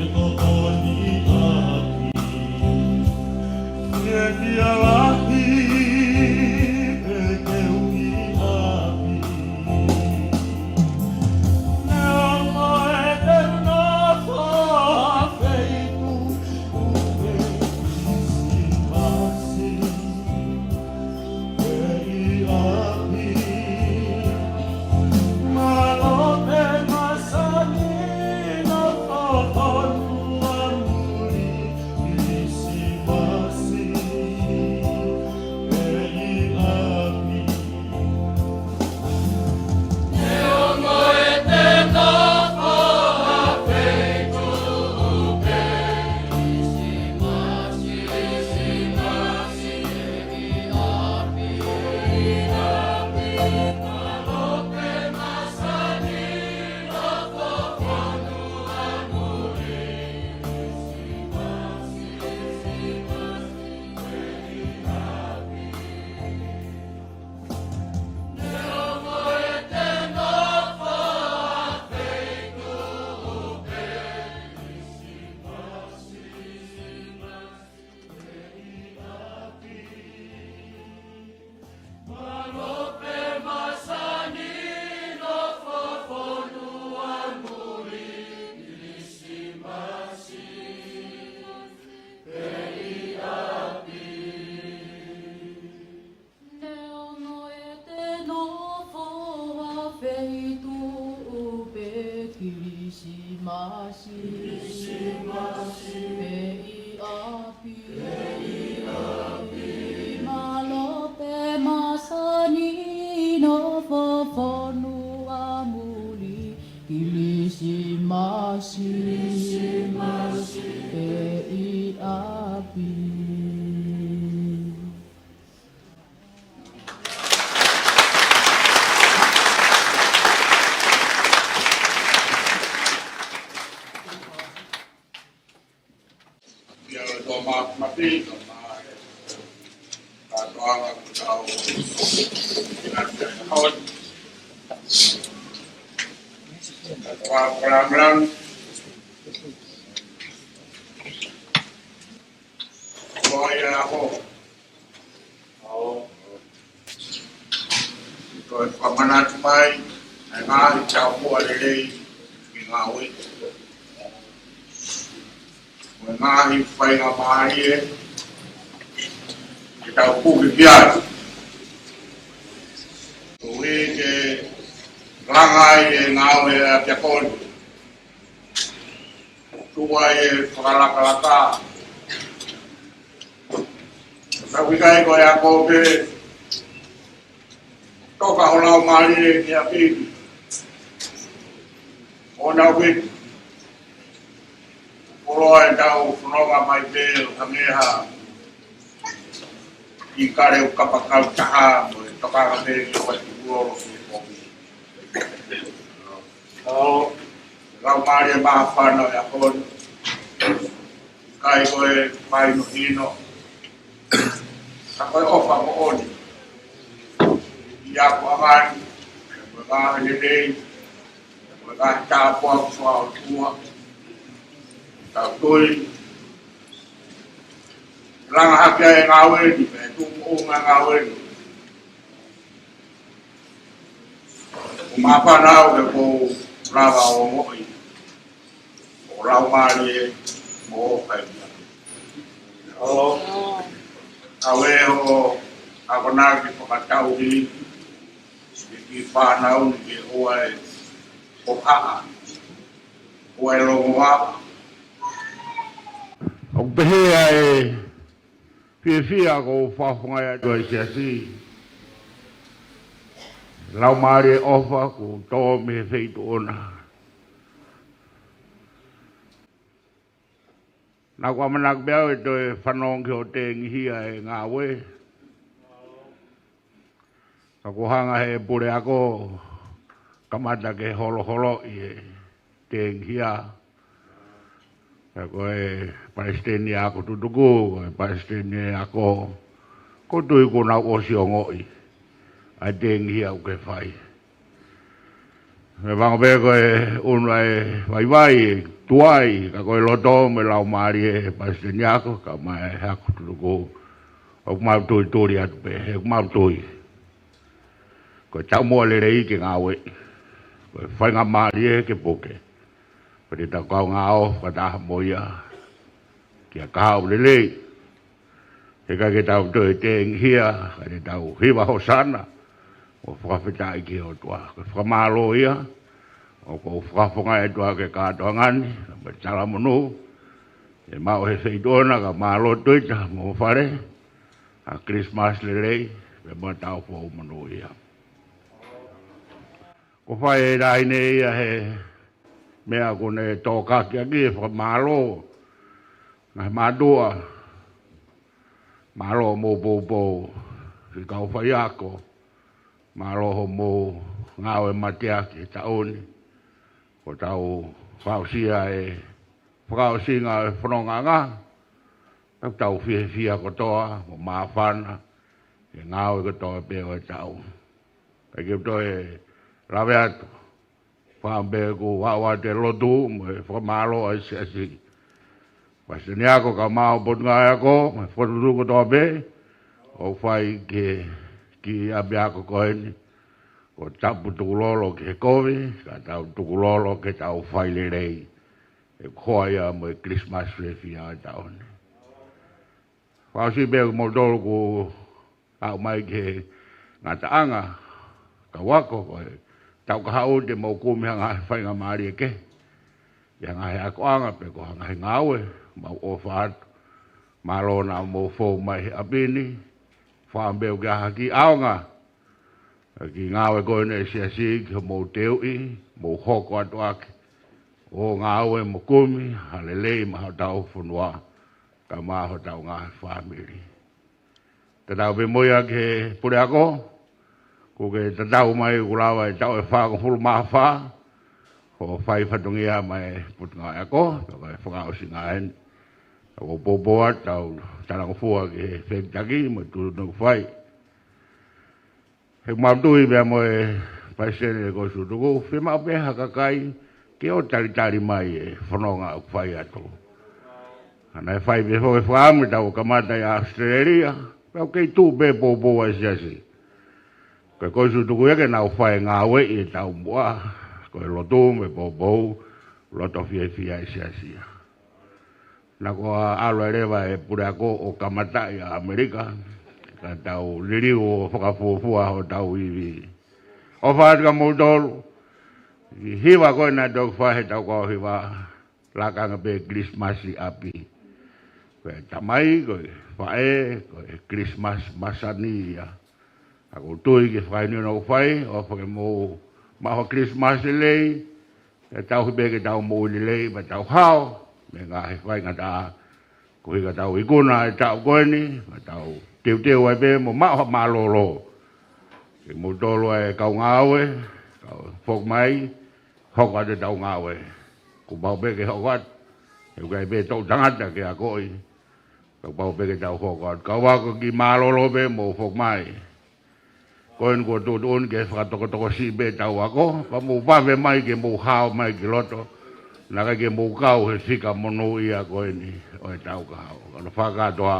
e tokoni ʻapi. Fiefia lahi, ʻEiki ʻi ʻapi. Neongo ʻete nofo ʻi ha feituʻu, ʻe Kilisimasi. Neongo ʻete nofo ʻi ha feituʻu, ʻe Kilisimasi. Kilisimasi. Pē ʻi ʻapi. Pē ʻi ʻapi. Mālō pē masani nofo fonu ʻa muli. Kilisimasi. Kilisimasi. Pē ʻi ʻapi. Ia, ʻo tō ma-, mati, tō ma-, ka tō anga ko tau. Ina te hot. Ka tō anga ko ram ram. Ko ia ho. ʻO, ko e fakamanatu mai, ʻa e ngaahi taupoa lelei, ki he ngāue. Ko e ngaahi faingamālie, ke tau puke ki ai. Ko e ke langa ai e ngāue ʻa e ʻapiako ni. Tuku ai e fakalakalaka. Tau ʻikai ko e ako pē. Toka ho laumālie ki ʻapi. ʻO nau pē. Koloa e tau fononga mai pē ʻo hangē ha ʻi kale ʻo kapakau taha mo e tokanga pē ki he fai ki uolo ki he ʻO, Laumālie Māfana ʻo e ʻaho ni, ʻikai ko e mahinohino, ka ko e ʻofa moʻoni. ʻI he ako ʻanga ni, mo e ngaahi lelei, mo e ngaahi tāpuaki fakaʻotua, tau tui, langa hake ai e ngāue ni, pea tuʻu moʻunga e ngāue ni. ʻOku māfana au he ʻoku ou lava ʻo ongoʻi ʻa e laumālie mo e ʻofa ia. ʻO, ʻa e ʻofa, ʻa e konga ke fakatau hili, ke ki fānau ni ke ʻoua ʻe ʻohaʻa, ʻoua ʻe longoaʻa. ʻOku pehē ʻa e fiefia ʻoku ou fakafofongaʻi atu ai e siasi. Laumālie ʻofa kuo tō mei he feituʻu ʻoʻona. Naʻá ku ʻamanaki pē au ʻe toe fanongo ki hoʻo tengihia e ngāue. Ka kuo hanga he puleako kamata ke holoholoʻi e tengihia. Pea ko e palesiteni ako tutuku, ko e palesiteni ako, ʻoku ou tui kuo nau ʻosi ongoʻi ʻa e tengihia ʻoku ke fai. Meʻapango pē ko e ʻunu ʻa e vaivai, tuai, ka ko e loto mo e laumālie e palesiteni ako, kae ʻumaʻā e ako tutuku. ʻOku mau tui tuli atu pē, he ʻoku mau tui ko e taumuʻa lelei ke ngāueʻi, ko e faingamālie ke puke. Pea te tau kaungā ʻo fakataha mo ia ki ha kahaʻu lelei. He ʻikai ke tau toe tengihia, ka te tau hiva hosana, ʻo fakafetaʻi ki he ʻOtua. Ko e fakamālō ia, ʻoku ou fakafofongaʻi atu ʻa e kātoanga ni, mo e talamonū, ʻe maʻu he feituʻu ʻoʻona, ka mālō Tuita mo Fale, ʻa e Christmas lelei, pea mo e taʻu foʻou monūʻia. Ko e fai e laine ia he meʻa kuo ne tokaki ʻaki e fakamālō. Ngaahi mātuʻa, mālō hoʻomou poupou, siʻi kau faiako, mālō hoʻomou ngāue mateaki he taʻu ni. Kuo tau fakaʻosi ʻa e fakaʻosinga e fonongaʻanga, ʻoku tau fiefia kotoa, mo māfana, he ngāue kotoa pē ʻo e taʻu. Pea ke u toe lave atu, fakaʻamu pē ʻeku ʻoatu e lotu mo e fakamālō ʻa e siasi. Palesiteni ako kae ʻumaʻā e potungāue ako, mo e fokotuʻutuʻu kotoa pē ʻoku fai ki he kiʻi ʻapiako ko eni. Ko e tapu tukulolo ki he kovi, ka tau tukulolo ke tau fai lelei. ʻE koa ia mo e Christmas fiefia ʻo e taʻu ni. Fakaʻosi pē ʻeku mau tolu kuo aʻu mai ki he ngataʻanga, kau ako, ko e taʻu kahaʻu te mou kumi ha ngaahi faingamālie kehe. ʻI ha ngaahi akoʻanga pe ko ha ngaahi ngāue, mau ʻofa atu. Mālō naʻa mou fou mai he ʻapi ni, fakaʻamu pē ʻoku ʻi ai ha kiʻi ʻaonga ʻa e kiʻi ngāue ko eni ʻa e siasi ki hoʻomou teuʻi, mou hoko atu ʻaki ʻo ngāue mo kumi ha lelei maʻa hotau fonua, kae ʻumaʻā hotau ngaahi fāmili. Tatau pē mo ia ki he puleako, kuo ke tatau mai kuo lava e taʻu ʻe fāngofulu mā fā hoʻo fai fatongia maʻa e potungāue ako, pea ko e fakaʻosinga eni. Ka ʻoku ou poupou atu ʻetau talangofua ki he fehikitaki mo e tuʻutuʻuni ʻoku fai. He ʻoku mau tui pea mo e palesiteni e Kolisi Tutuku, fiemaʻu pē ha kakai ke ō ʻo talitali mai e fononga ʻoku fai atu. Ka naʻe fai pē foki e fakaʻamu ke tau kamata ʻi ʻAositelēlia, pea ʻoku kei tuʻu pē poupou ʻa e siasi. Ko e Kolisi Tutuku ia ke nau fai e ngāue ʻi he taumuʻa, ko e lotu mo e poupou, loto fiefia ʻa e siasi ia. Naʻa kuo ʻalu leva e puleako ʻo kamataʻi ʻa ʻAmelika, ka tau liliu ʻo fakafuofua hotau ivi. ʻOfa atu kia moutolu, ʻi he hiva ko ē naʻe toki fai he taʻu kuo hiva, lakanga pē Kilisimasi ʻi ʻapi. Ko e tamai, ko e faʻē, ko e Kilisimasi masani ia. Ka ʻoku ou tui ki he fakahinohino ʻoku fai, ʻofa ke mou maʻu ha Kilisimasi lelei, ke tau hipē ke tau moʻui lelei, pea tau hao mei he ngaahi faingataʻa, koeʻuhi ka tau ikuna e taʻu ko eni, pea tau teuteu ai pē mo maʻu ha mālōlō. Kimoutolu ʻa e kau ngāue, kau foki mai, hoko atu ʻetau ngāue. Kuo pau pē ke hoko atu, he ʻoku ʻi ai pē toʻutangata ke akoʻi, kuo pau pē ke tau hoko atu. Kau ako, kiʻi mālōlō pē mou foki mai. Ko eni kuo tuʻutuʻuni ke fakatokotokosiʻi pē ʻetau ako, pea mou vave mai ke mou hao mai ki loto, naʻa ʻikai ke mou kau he fika monūʻia ko eni ʻo ʻetau kahaʻu. Kalo fakatoa,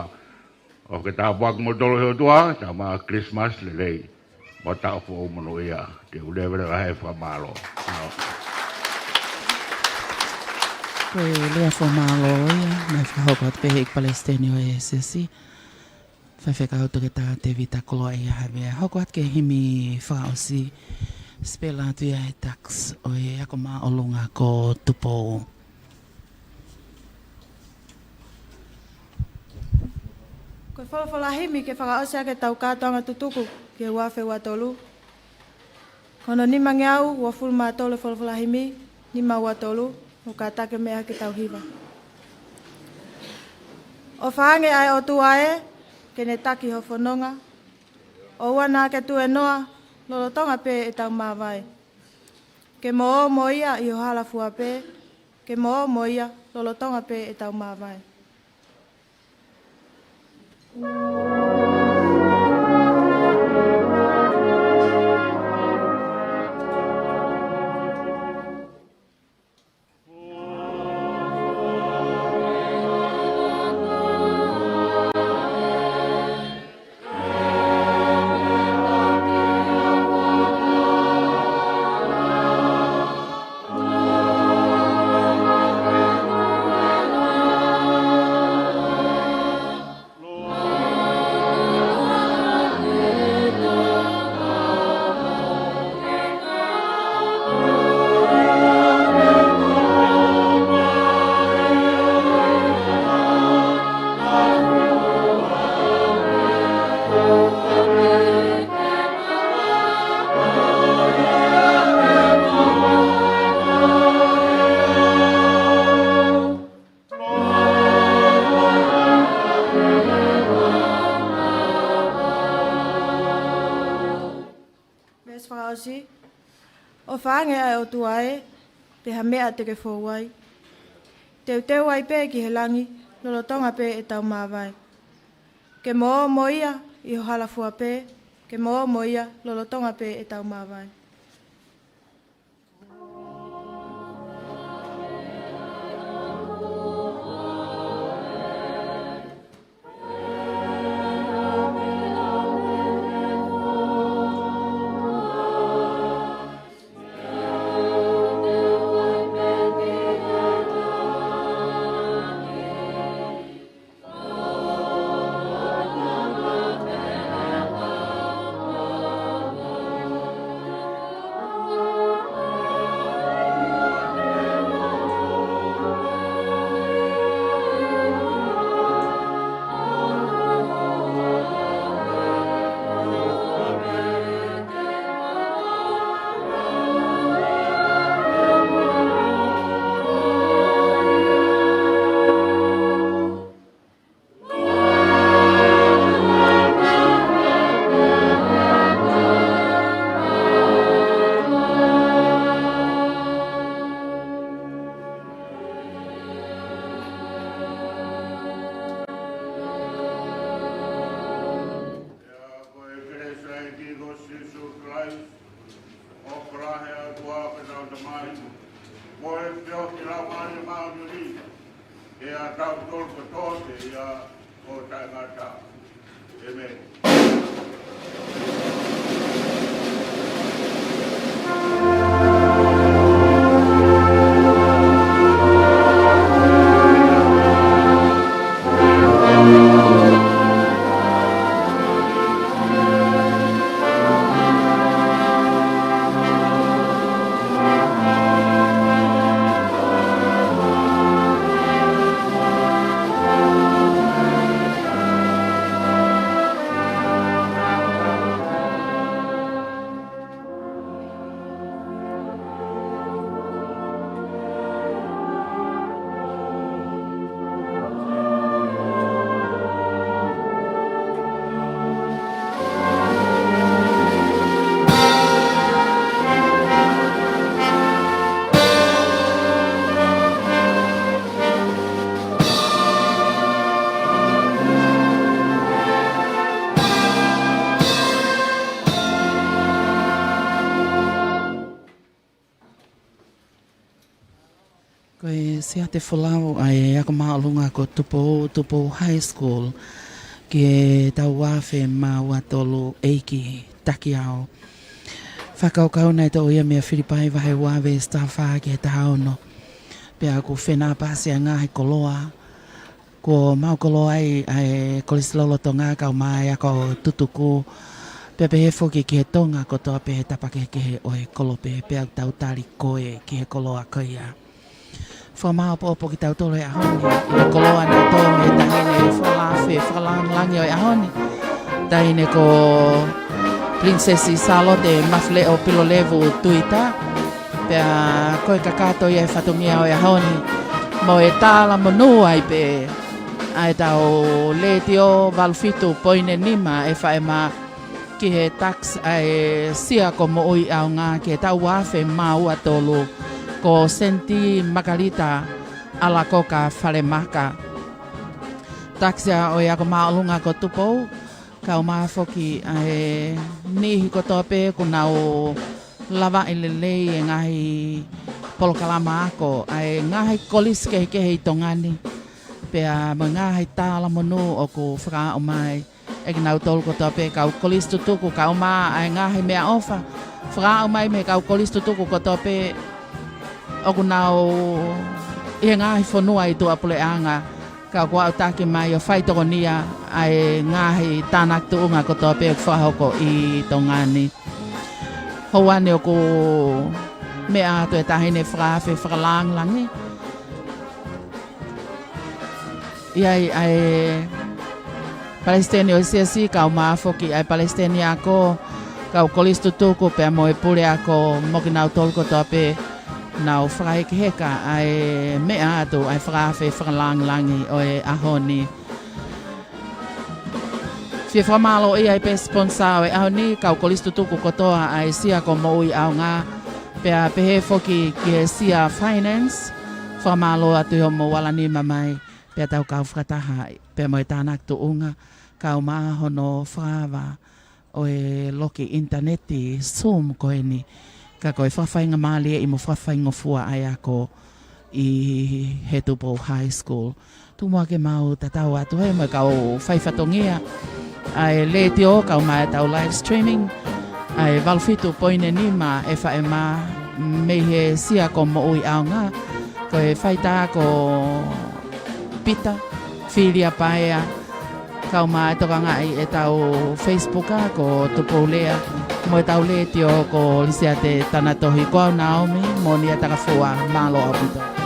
ʻofa ke tāpuaki kimoutolu ʻe he ʻOtua, tau maʻu Christmas lelei, mo e taʻu foʻou monūʻia, ke u leveleva he fakamālō. Ko e lea fakamālō ia, naʻe fakahoko atu pē ʻe he Palesiteni ʻo e S S C, Faifekau Toketā Tēvita Koloaʻia Havea. Hoko atu ki he himi fakaʻosi, sipela atu ia ʻe he tax ʻo e ako māʻolunga ko Tupou. Ko e folofola himi ke fakaʻosi ʻaki ʻetau kātoanga tutuku ki he ua afe ua tolu. Ko hono nimangeau uofulu mā tolu e folofola himi, nima ua tolu, ʻoku kātaki meʻa ke tau hiva. ʻOfa ange ʻa e ʻOtua ē, ke ne taki ho fononga. ʻOua naʻa ke tuēnoa, lolotonga pē ʻetau māvae. Ke mo ō mo ia ʻi ho hala fua pē, ke mo ō mo ia, lolotonga pē ʻetau māvae. Veesi fakaʻosi. ʻOfa ange ʻa e ʻOtua ē, pe ha meʻa te ke fou ai. Teuteu ai pē ki he langi, lolotonga pē ʻetau māvae. Ke mo ō mo ia ʻi ho hala fua pē, ke mo ō mo ia, lolotonga pē ʻetau māvae. Ko e kelesi ʻa e ʻEiki ko Sīsū Kalaisi, ʻofa lahi ʻa e ʻOtua ko ʻetau Tamai, mo e feohi ʻa e Laumālie Māʻoniʻoni, ke ʻiate kitautolu kotoa pē ia ʻo taʻengata. ʻĒmeni. Ko e Siate Folau ʻa e ako māʻolunga ko Tupou, Tupou High School, ki he taʻu ua afe mā ua tolu. ʻEiki, taki au. Fakakaukau naʻe toʻo ia mei a Filipai vahe ua veesi taha fā ki he taha ono. Pea ʻoku fenāpasi ʻa e ngaahi koloa kuo mau koloa ai ʻa e Kolisi Lolotonga kae ʻumaʻā e ako tutuku. Pea pehē foki ki he Tonga kotoa pē he tapa kehekehe ʻo e kolope, pea ʻoku tau tali koe ki he koloa ko ia. Fakamāʻopoʻopo kitautolu he ʻaho ni ʻi he koloa naʻe tō mei he taʻahine fakalāngilangi ʻo e ʻaho ni, taʻahine ko Pilinisesi Sālote Mafileʻo Pilolevu Tuita. Pea ko e kakato ia e fatongia ʻo e ʻaho ni, mo e talamonū ai pē ʻa e tau Letiō valu fitu poini nima FM ki he tax ʻa e Sia ko Moʻui ʻAonga ki he taʻu ua afe mā ua tolu, ko Senitī Makalita ʻAlakoka Falemaka. Tax ia ʻo e ako māʻolunga ko Tupou, kae ʻumaʻā foki ʻa e niʻihi kotoa pē kuo nau lavaʻi lelei e ngaahi polokalama ako ʻa e ngaahi kolisi kehekehe ʻi Tonga ni, pea mo e ngaahi talamonū ʻoku fakaaʻu mai ʻe kinautolu kotoa pē kau kolisi tutuku, kae ʻumaʻā ʻa e ngaahi meʻaʻofa fakaaʻu mai mei he kau kolisi tutuku kotoa pē ʻoku nau ʻi he ngaahi fonua ʻi tuʻapuleʻanga, ka ʻoku aʻutaki mai ʻo faitokonia ʻa e ngaahi tānaki tuʻunga kotoa pē ʻoku fakahoko ʻi Tonga ni. Houa ni ʻoku meʻa atu e taʻahine fakaafe fakalāngilangi. ʻI ai ʻa e Palesiteni ʻo e Siasi, kae ʻumaʻā foki ʻa e Palesiteni Ako, kau kolisi tutuku pea mo e puleako mo kinautolu kotoa pē nau fakahekeheka ʻa e meʻa atu ʻa e fakaafe fakalāngilangi ʻo e ʻaho ni. Fie fakamālōʻia ai pē sponsor ʻo e ʻaho ni, kau kolisi tutuku kotoa ʻa e Sia ko Moʻui ʻAonga, pea pehē foki ki he Sia Finance, fakamālō atu ʻi hoʻomou ala nima mai, pea tau kau fakataha pea mo e tānaki tuʻunga, kae ʻumaʻā hono fakaava ʻo e loki ʻinitaneti Zoom ko eni, ka ko e fakafaingamālie ʻi mo fakafaingofua ʻa e ako ʻi he Tupou High School. Tuku muʻa ke mau tatau atu he mo e kau faifatongia ʻa e letiō kae ʻumaʻā e tau live streaming, ʻa e valu fitu poini nima FM mei he Sia ko Moʻui ʻAonga, ko e faitā ko Pita Filia Paea, kae ʻumaʻā e tokangaʻi e tau Facebook ko Tupou Lea, mo e tau letiō ko Lisiate Tanatohi. Ko au Naomi Monia Takafua, mālō ʻaupito.